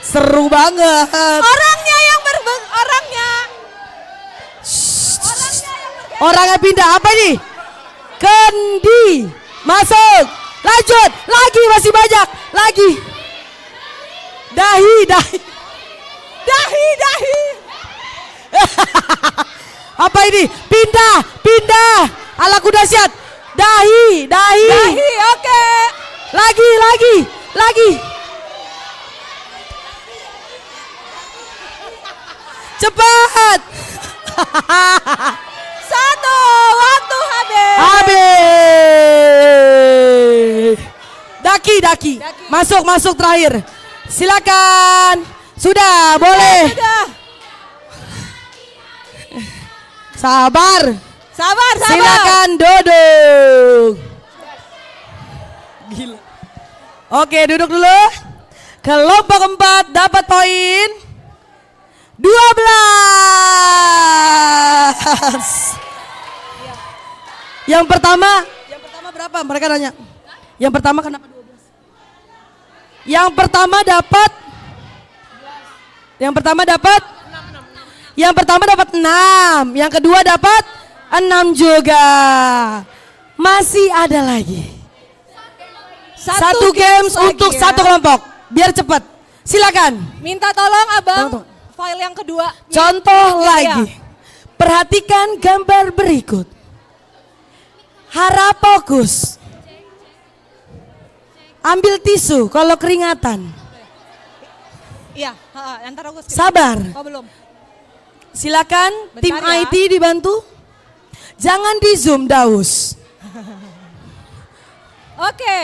Seru banget. Orangnya yang berbe-, orangnya. Orangnya pindah. Apa ini? Kendi. Masuk. Lanjut. Lagi, masih banyak. Lagi. Dahi, dahi. Dahi, dahi. Apa ini? Pindah, pindah. Ala kuda siat. Dahi, dahi. Dahi, oke. Lagi, lagi, lagi. Cepat. Satu, waktu habis. Habis. Daki, daki. Daki. Masuk, masuk terakhir. Silakan. Sudah, boleh. Sudah. Sabar. Sabar, sabar. Silakan duduk. Gila. Oke, duduk dulu. Kelompok empat dapat poin dua belas. Yang pertama, yang pertama berapa? Mereka nanya. Yang pertama kenapa dua belas? Yang pertama dapat, yang pertama dapat, yang pertama dapat enam, yang kedua dapat enam juga. Masih ada lagi. Satu Satu games games lagi untuk ya. satu kelompok. Biar cepat. Silakan. Minta tolong, Abang, Tunggu, tunggu. file yang kedua. Contoh Iya. lagi. Perhatikan gambar berikut. Harap fokus. Ambil tisu kalau keringatan. Iya, heeh, antar aku skip. Sabar. Oh, belum. Silakan Bentar tim ya. I T dibantu. Jangan di Zoom, Daus. Oke,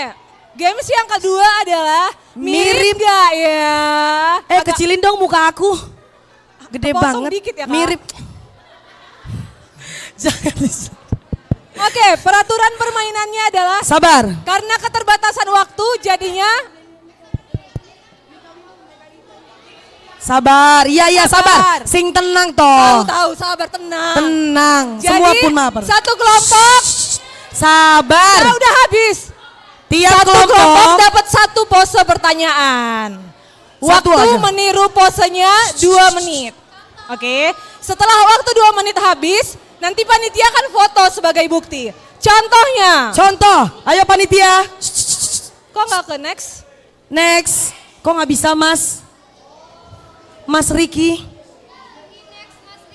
games yang kedua adalah mirip Mirip. nggak ya? Eh, Agak kecilin dong muka aku. Gede Kepotong banget. dikit ya, Kak. Mirip. Jangan dis- Oke, peraturan permainannya adalah Sabar. karena keterbatasan waktu, jadinya Sabar. Iya, iya, sabar. Sabar. Sing tenang toh. Tahu, tahu, sabar, tenang. Tenang. Jadi, Semua pun maaf. satu kelompok Sabar. Nah, udah habis. Tiap Satu kelompok kelompok dapat satu pose pertanyaan. Satu Waktu aja. meniru posenya dua menit. Oke, setelah waktu dua menit habis, nanti panitia akan foto sebagai bukti. Contohnya. Contoh, ayo panitia. Kok nggak ke next? Next. Kok nggak bisa, Mas? Mas Riki?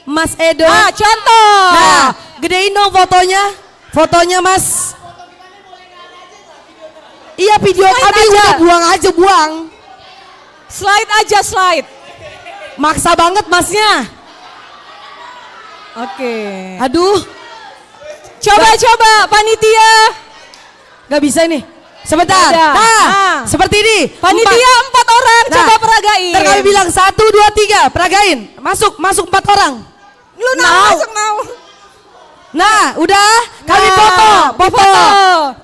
Mas Edo? Ah, contoh. Nah, gedein dong fotonya. Fotonya, Mas. Iya, video Slide kami aja. udah buang aja, buang. Slide aja, slide. Maksa banget, Masnya. Oke. Aduh. Coba, coba, panitia. Gak bisa ini. Sebentar. Ada. Nah, Nah. seperti ini. Panitia Empat. empat orang, Nah, coba peragain. Ntar kami bilang, "Satu, dua, tiga, peragain." Masuk, masuk empat orang. Lu Now. now, masuk now. Nah, udah. Kami Nah, foto, foto. difoto.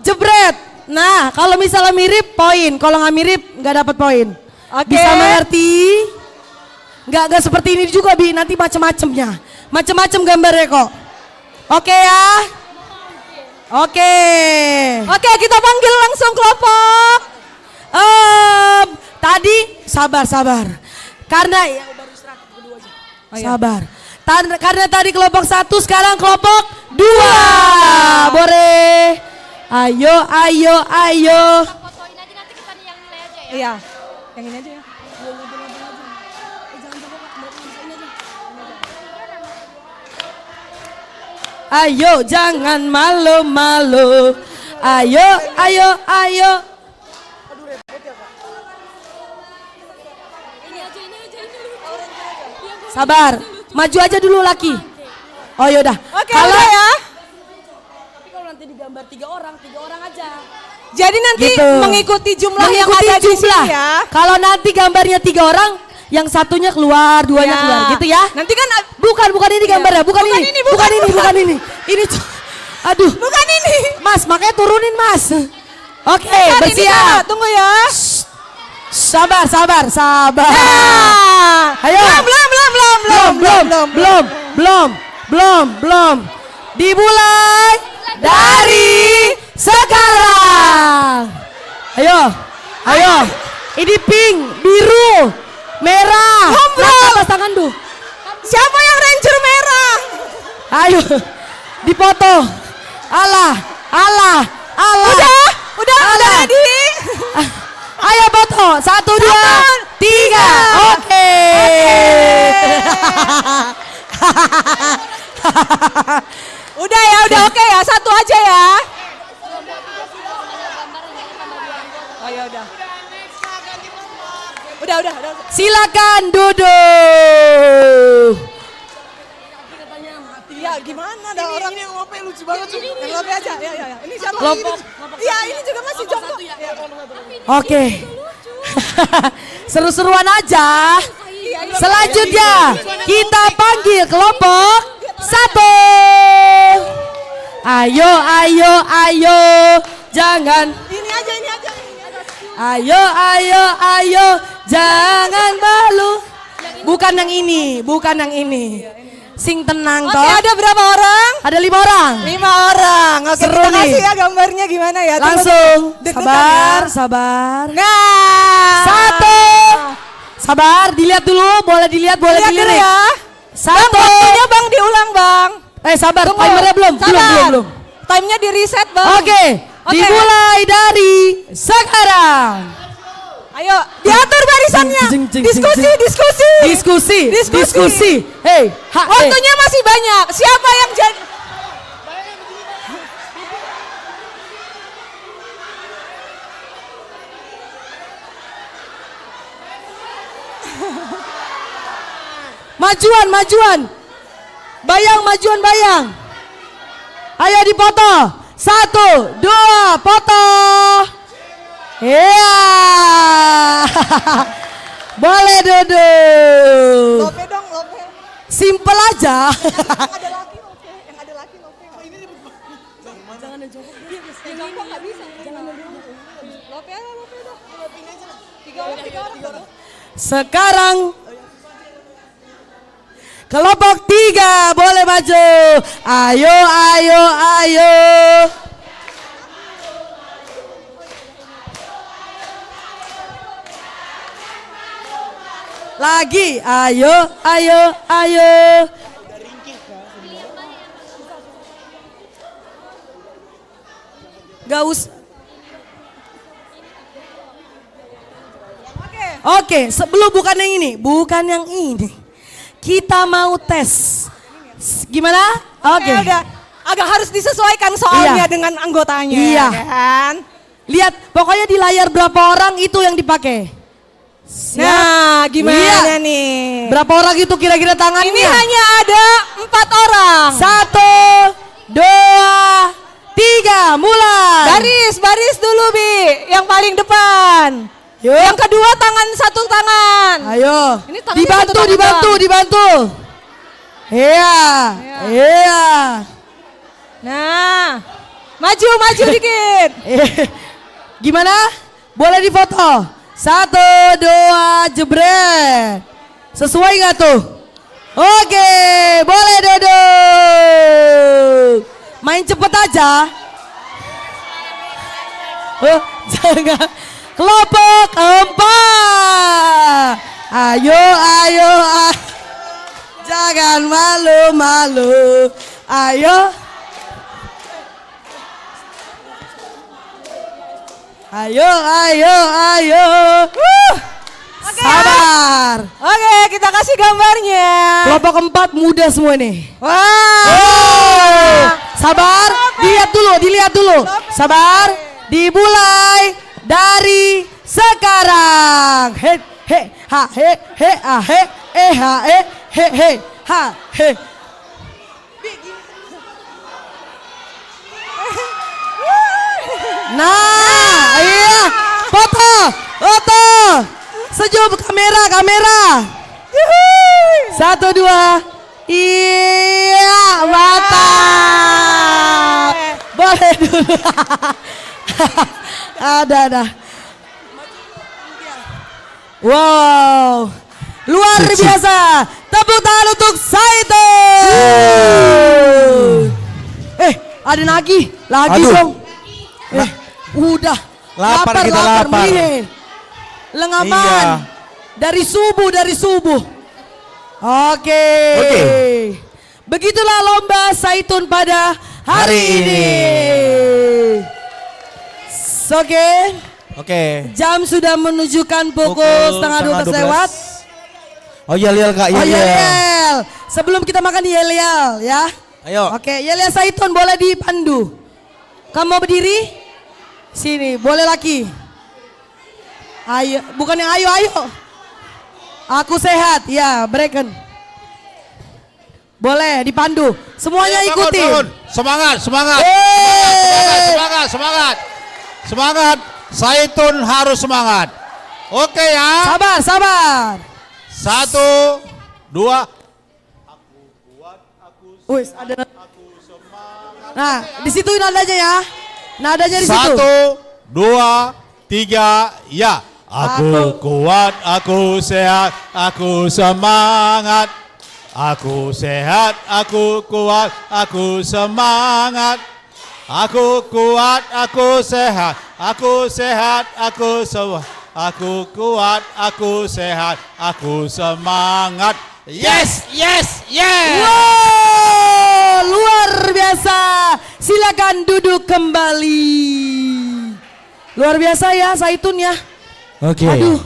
Jebret. Nah, kalau misalnya mirip, poin. Kalau nggak mirip, nggak dapat poin. Oke. Bisa mengerti? Nggak, nggak seperti ini juga, Bi. Nanti macem-macemnya. Macem-macem gambarnya kok. Oke ya? Oke. Oke, kita panggil langsung kelompok. Em, tadi, sabar, sabar. Karena, ya, baru istirahat, kedua aja. Oh, iya. Sabar. Tan-, karena tadi kelompok satu, sekarang kelompok dua. Dua. Bore. Ayo, ayo, ayo. Kita fotoin aja, nanti kita nih yang nilai aja ya. Iya, yang ini aja ya. Iya, iya, iya, iya, iya. Eh, jangan, jangan, Kak. Nggak, nggak bisa ini aja. Ini aja. Ayo, jangan malu-malu. Ayo, ayo, ayo. Sabar, maju aja dulu, Laki. Oh, yaudah. Oke, kalau udah ya. Tapi kalau nanti digambar tiga orang, tiga orang aja. Jadi nanti gitu. Mengikuti jumlah yang mengikuti ada di jumlah. Sini ya. Kalau nanti gambarnya tiga orang, yang satunya keluar, duanya ya. Keluar, gitu ya. Nanti kan, bukan, bukan ini gambarnya, bukan, bukan ini, ini, bukan, bukan ini, bukan. Bukan ini. Ini, aduh. Bukan ini. Mas, makanya turunin, Mas. Oke, bukan ini bersiap. Cara, tunggu ya. Shh. Sabar, sabar, sabar. Nah. Ayo. Belum, belum, belum, belum, belum, belum, belum, belum, belum, belum. Dimulai dari sekarang. Ayo, ayo. Ini pink, biru, merah. Ngobrol. Angkat tangan dulu. Siapa yang ranger merah? Ayo, dipoto. Alah, alah, alah. Udah, udah, udah ready? Alah. Ayo, foto. Satu, dua, tiga. Oke. Oke. Udah ya, udah oke ya. Satu aja ya. Oh ya udah. Udah, udah, udah. Silakan duduk. Ya gimana dah orang ini yang ngope lucu banget tuh. Yang ngope aja. Ya, ya, ya. Ini siapa? Kelompok. Iya, ini juga masih jongkok. Ya. Oke. Seru-seruan aja. Selanjutnya, kita panggil kelompok satu. Ayo, ayo, ayo, jangan. Ini aja, ini aja, ini aja. Ayo, ayo, ayo, jangan malu. Bukan yang ini, bukan yang ini. Sing tenang. Oke, toh. Ada berapa orang? Ada lima orang. Lima orang. Oke, seru kita nih. Kasih ya gambarnya gimana ya. Tunggu. Langsung. Deg-degan sabar, ya. Sabar. Nah. Satu. Sabar, dilihat dulu, boleh dilihat, boleh dilihat dulu dilirik. Ya. Satu. Bang, waktunya Bang diulang, Bang. Eh, sabar, tunggu. Timernya belum, belum, sabar. Belum, belum. Timenya di-reset, Bang. Oke, oke. Dimulai dari sekarang. Ayo, diatur barisannya. Jeng, jeng, jeng, jeng, diskusi, jeng. Diskusi. Diskusi, diskusi, diskusi. Hei, ha, hei. Waktunya masih banyak. Siapa yang jadi? Majuan, majuan. Bayang, majuan, bayang. Ayo dipoto. Satu, dua, foto. Iya. Boleh duduk. Lope dong, lope. Simpel aja. Yang ada laki, lope. Yang ada laki, lope. Jangan yang jongkok dulu. Yang jongkok nggak bisa. Jangan yang jongkok. Lope aja, lope dah. Tiga orang, tiga orang, tiga orang. Sekarang kelompok tiga boleh maju. Ayo, ayo, ayo. Lagi, ayo, ayo, ayo. Gak usah. Oke. Oke, sebelum, bukan yang ini, bukan yang ini. Kita mau tes. S-, gimana? Oke. Oke, udah. Agak harus disesuaikan soalnya, iya, dengan anggotanya, iya, ya kan? Lihat, pokoknya di layar berapa orang itu yang dipakai. Siap. Nah, gimana, iya, nih? Berapa orang itu kira-kira tangannya? Ini hanya ada empat orang. Satu, dua, tiga, mulai. Baris, baris dulu, Bi. Yang paling depan. Yuk. Yang kedua, tangan, satu tangan. Ayo. Ini tangannya satu tangan doang. Dibantu, dibantu, dibantu. Iya, iya. Iya. Nah, maju, maju dikit. Gimana? Boleh difoto? Satu, dua, jebret. Sesuai nggak tuh? Oke, boleh duduk. Main cepet aja. Oh, jangan. Kelompok empat. Ayo, ayo, ayo. Jangan malu-malu. Ayo. Ayo, ayo, ayo. Uh. Oke. Sabar. Oke, kita kasih gambarnya. Kelompok empat muda semua nih. Wah. Oh. Sabar, dilihat dulu, dilihat dulu. Sabar, dimulai dari sekarang. He, he, ha, he, he, ah, he, eh, ha, eh, he, he, ha, he. Nah, iya. Foto, foto. Senyum kamera, kamera. Satu, dua. Iya, mantap. Boleh dulu. Ada, ada. Wow, luar biasa. Tepuk tangan untuk Saitun. Eh, ada lagi, lagi dong. Eh, udah. Lapar kita, lapar. Melihe. Lengaman. Iya. Dari subuh, dari subuh. Oke. Oke. Begitulah lomba Saitun pada hari ini. Oke. Oke. Jam sudah menunjukkan pukul setengah dua belas lewat. Oh, yel-yel, Kak, oh, yel-yel. Yel-yel. Sebelum kita makan, yel-yel, ya. Ayo. Oke, yel-yel Saitun boleh dipandu. Kamu mau berdiri? Sini, boleh lagi. Ayo, bukan yang ayo, ayo. Aku sehat, ya, bereken. Boleh dipandu. Semuanya ikuti. Ayo, bangun, bangun. Semangat, semangat. Yeay. Semangat, semangat, semangat. Semangat. Saitun harus semangat. Oke ya. Sabar, sabar. Satu, dua. Wis, ada. Nah, di situ nadanya ya. Nadanya di situ. Satu, dua, tiga, ya. Aku kuat, aku sehat, aku semangat. Aku sehat, aku kuat, aku semangat. Aku kuat, aku sehat, aku sehat, aku sewa-, aku kuat, aku sehat, aku semangat. Yes, yes, yes. Wow, luar biasa. Silakan duduk kembali. Luar biasa ya, Saitun ya. Oke. Aduh,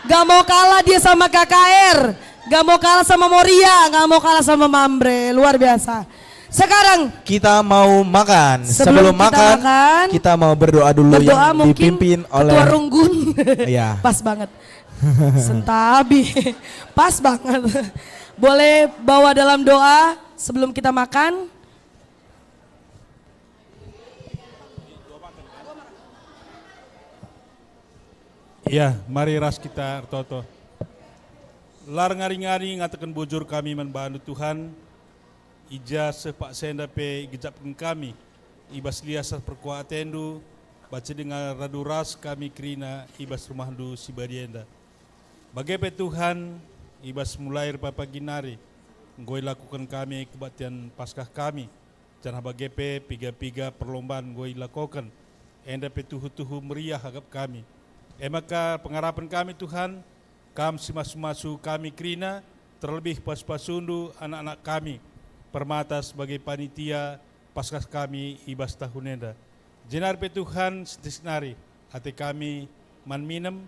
gak mau kalah dia sama K K R, gak mau kalah sama Moria, gak mau kalah sama Mamre. Luar biasa. Sekarang kita mau makan. Sebelum kita makan, kita mau berdoa dulu yang dipimpin oleh Ketua Runggun. Iya. Pas banget. Sentabi. Pas banget. Boleh bawa dalam doa sebelum kita makan? Iya, mari ras kita ertoto. La ngari-ngari ngataken bujur kami man bandu, Tuhan, i ja seh paksa enda pe igejapken kami i bas lias ras perkuah atendu, banci denga radu ras kami kerina i bas rumahndu si badia enda. Bage pe, Tuhan, i bas mulai erpagi-pagi nari enggo ilakoken kami kebaktian Paskah kami, janah bage pe piga-piga perlomban enggo ilakoken, enda pe tuhu-tuhu meriah akap kami. E maka pengarapen kami, Tuhan, Kam si masu-masu kami kerina, terlebih pasu-pasundu anak-anak kami, Permata sebagai panitia Paskah kami i bas tahun enda. Jenari pe, Tuhan, sentisik nari ate kami man minem,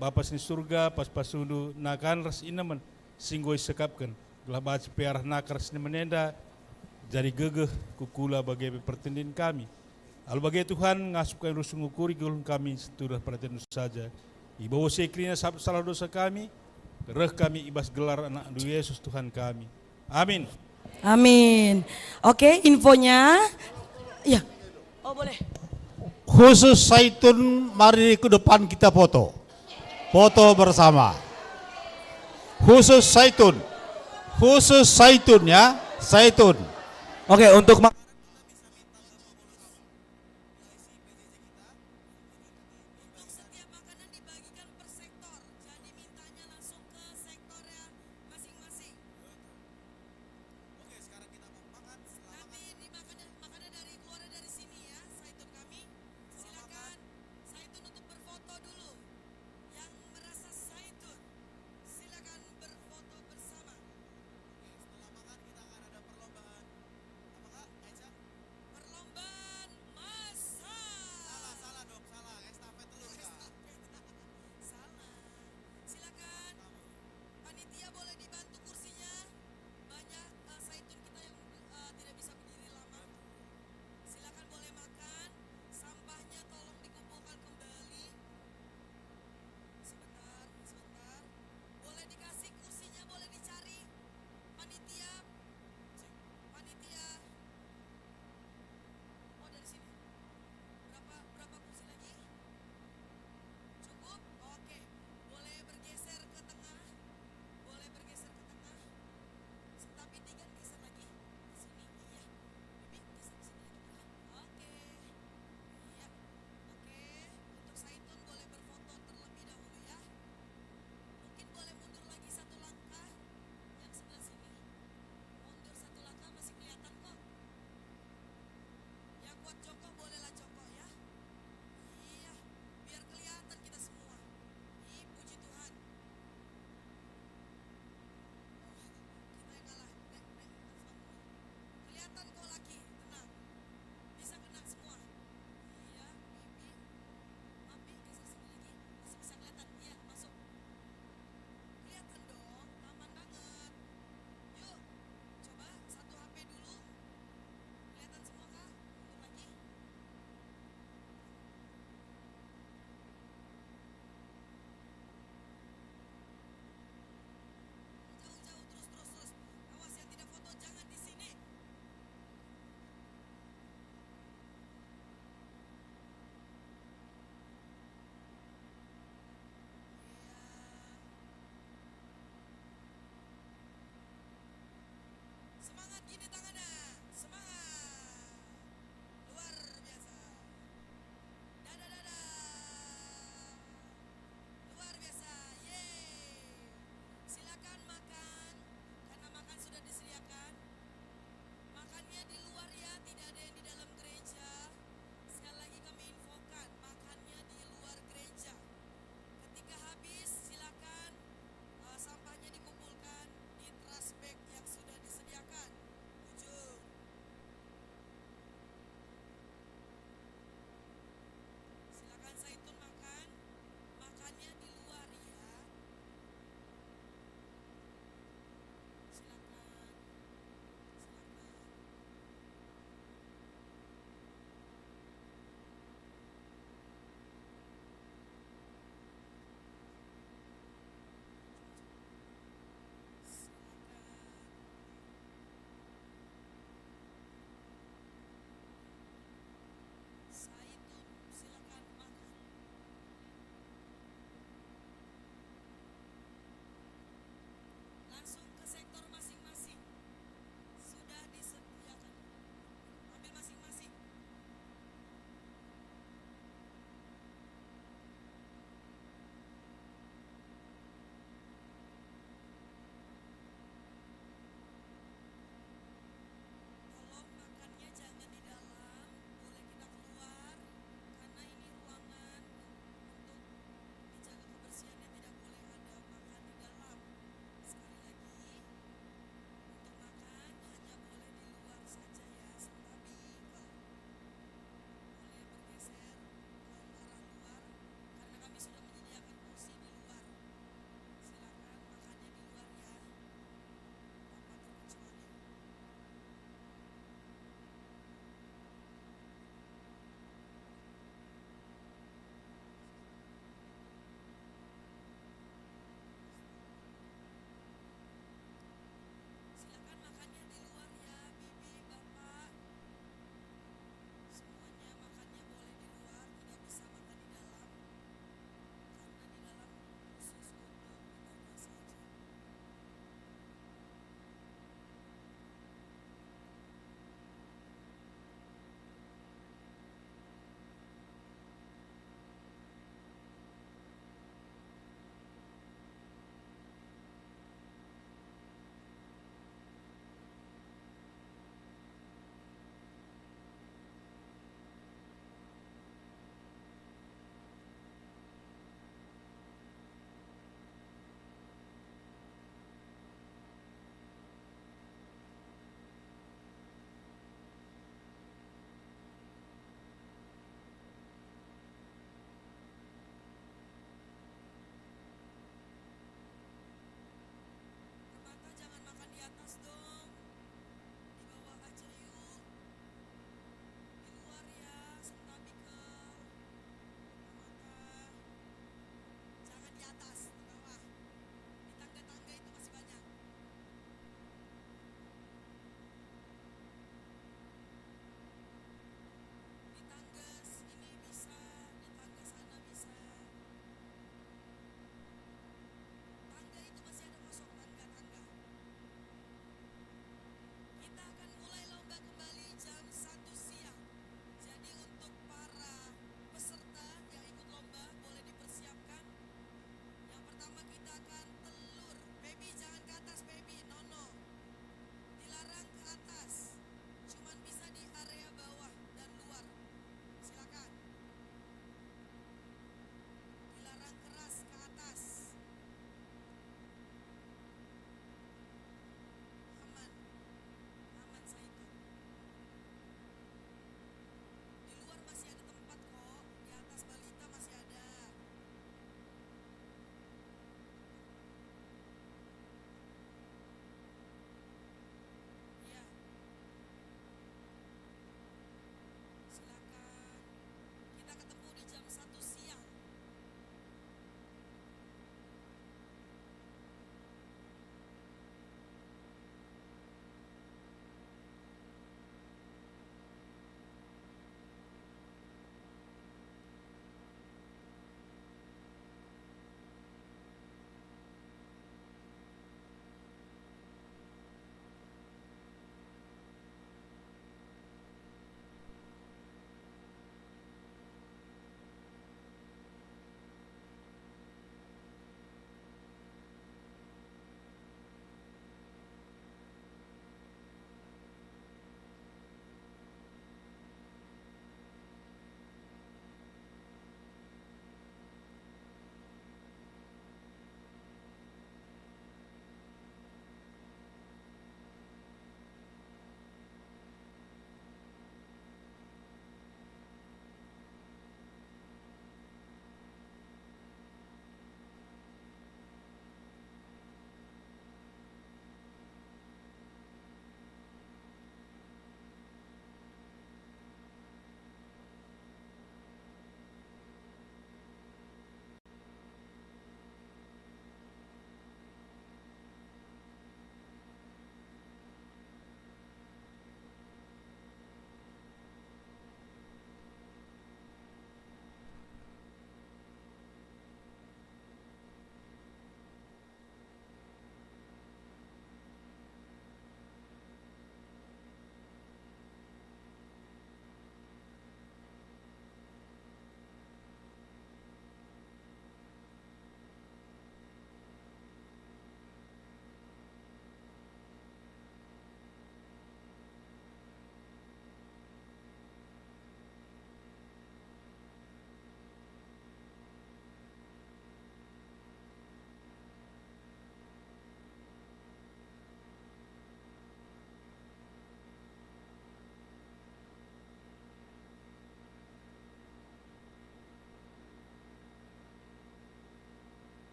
Bapa si i Surga, pasu-pasundu nakan ras inemen si enggo isekapken, gelah banci pe arah nakan ras inemen enda jadi gegeh, kukula bage pe pertendin kami. Alu bage, Tuhan, ngasup kami rusung ngukuri geluhen kami sentudah peratenNdu saja. I bas e kerina sabap salah dosa kami, reh kami i bas gelar AnakNdu Yesus, Tuhan kami. Amin. Amin. Oke, infonya. Ya. Oh, boleh. Khusus Saitun, mari ke depan kita foto. Foto bersama. Khusus Saitun. Khusus Saitun, ya. Saitun. Oke, untuk ma-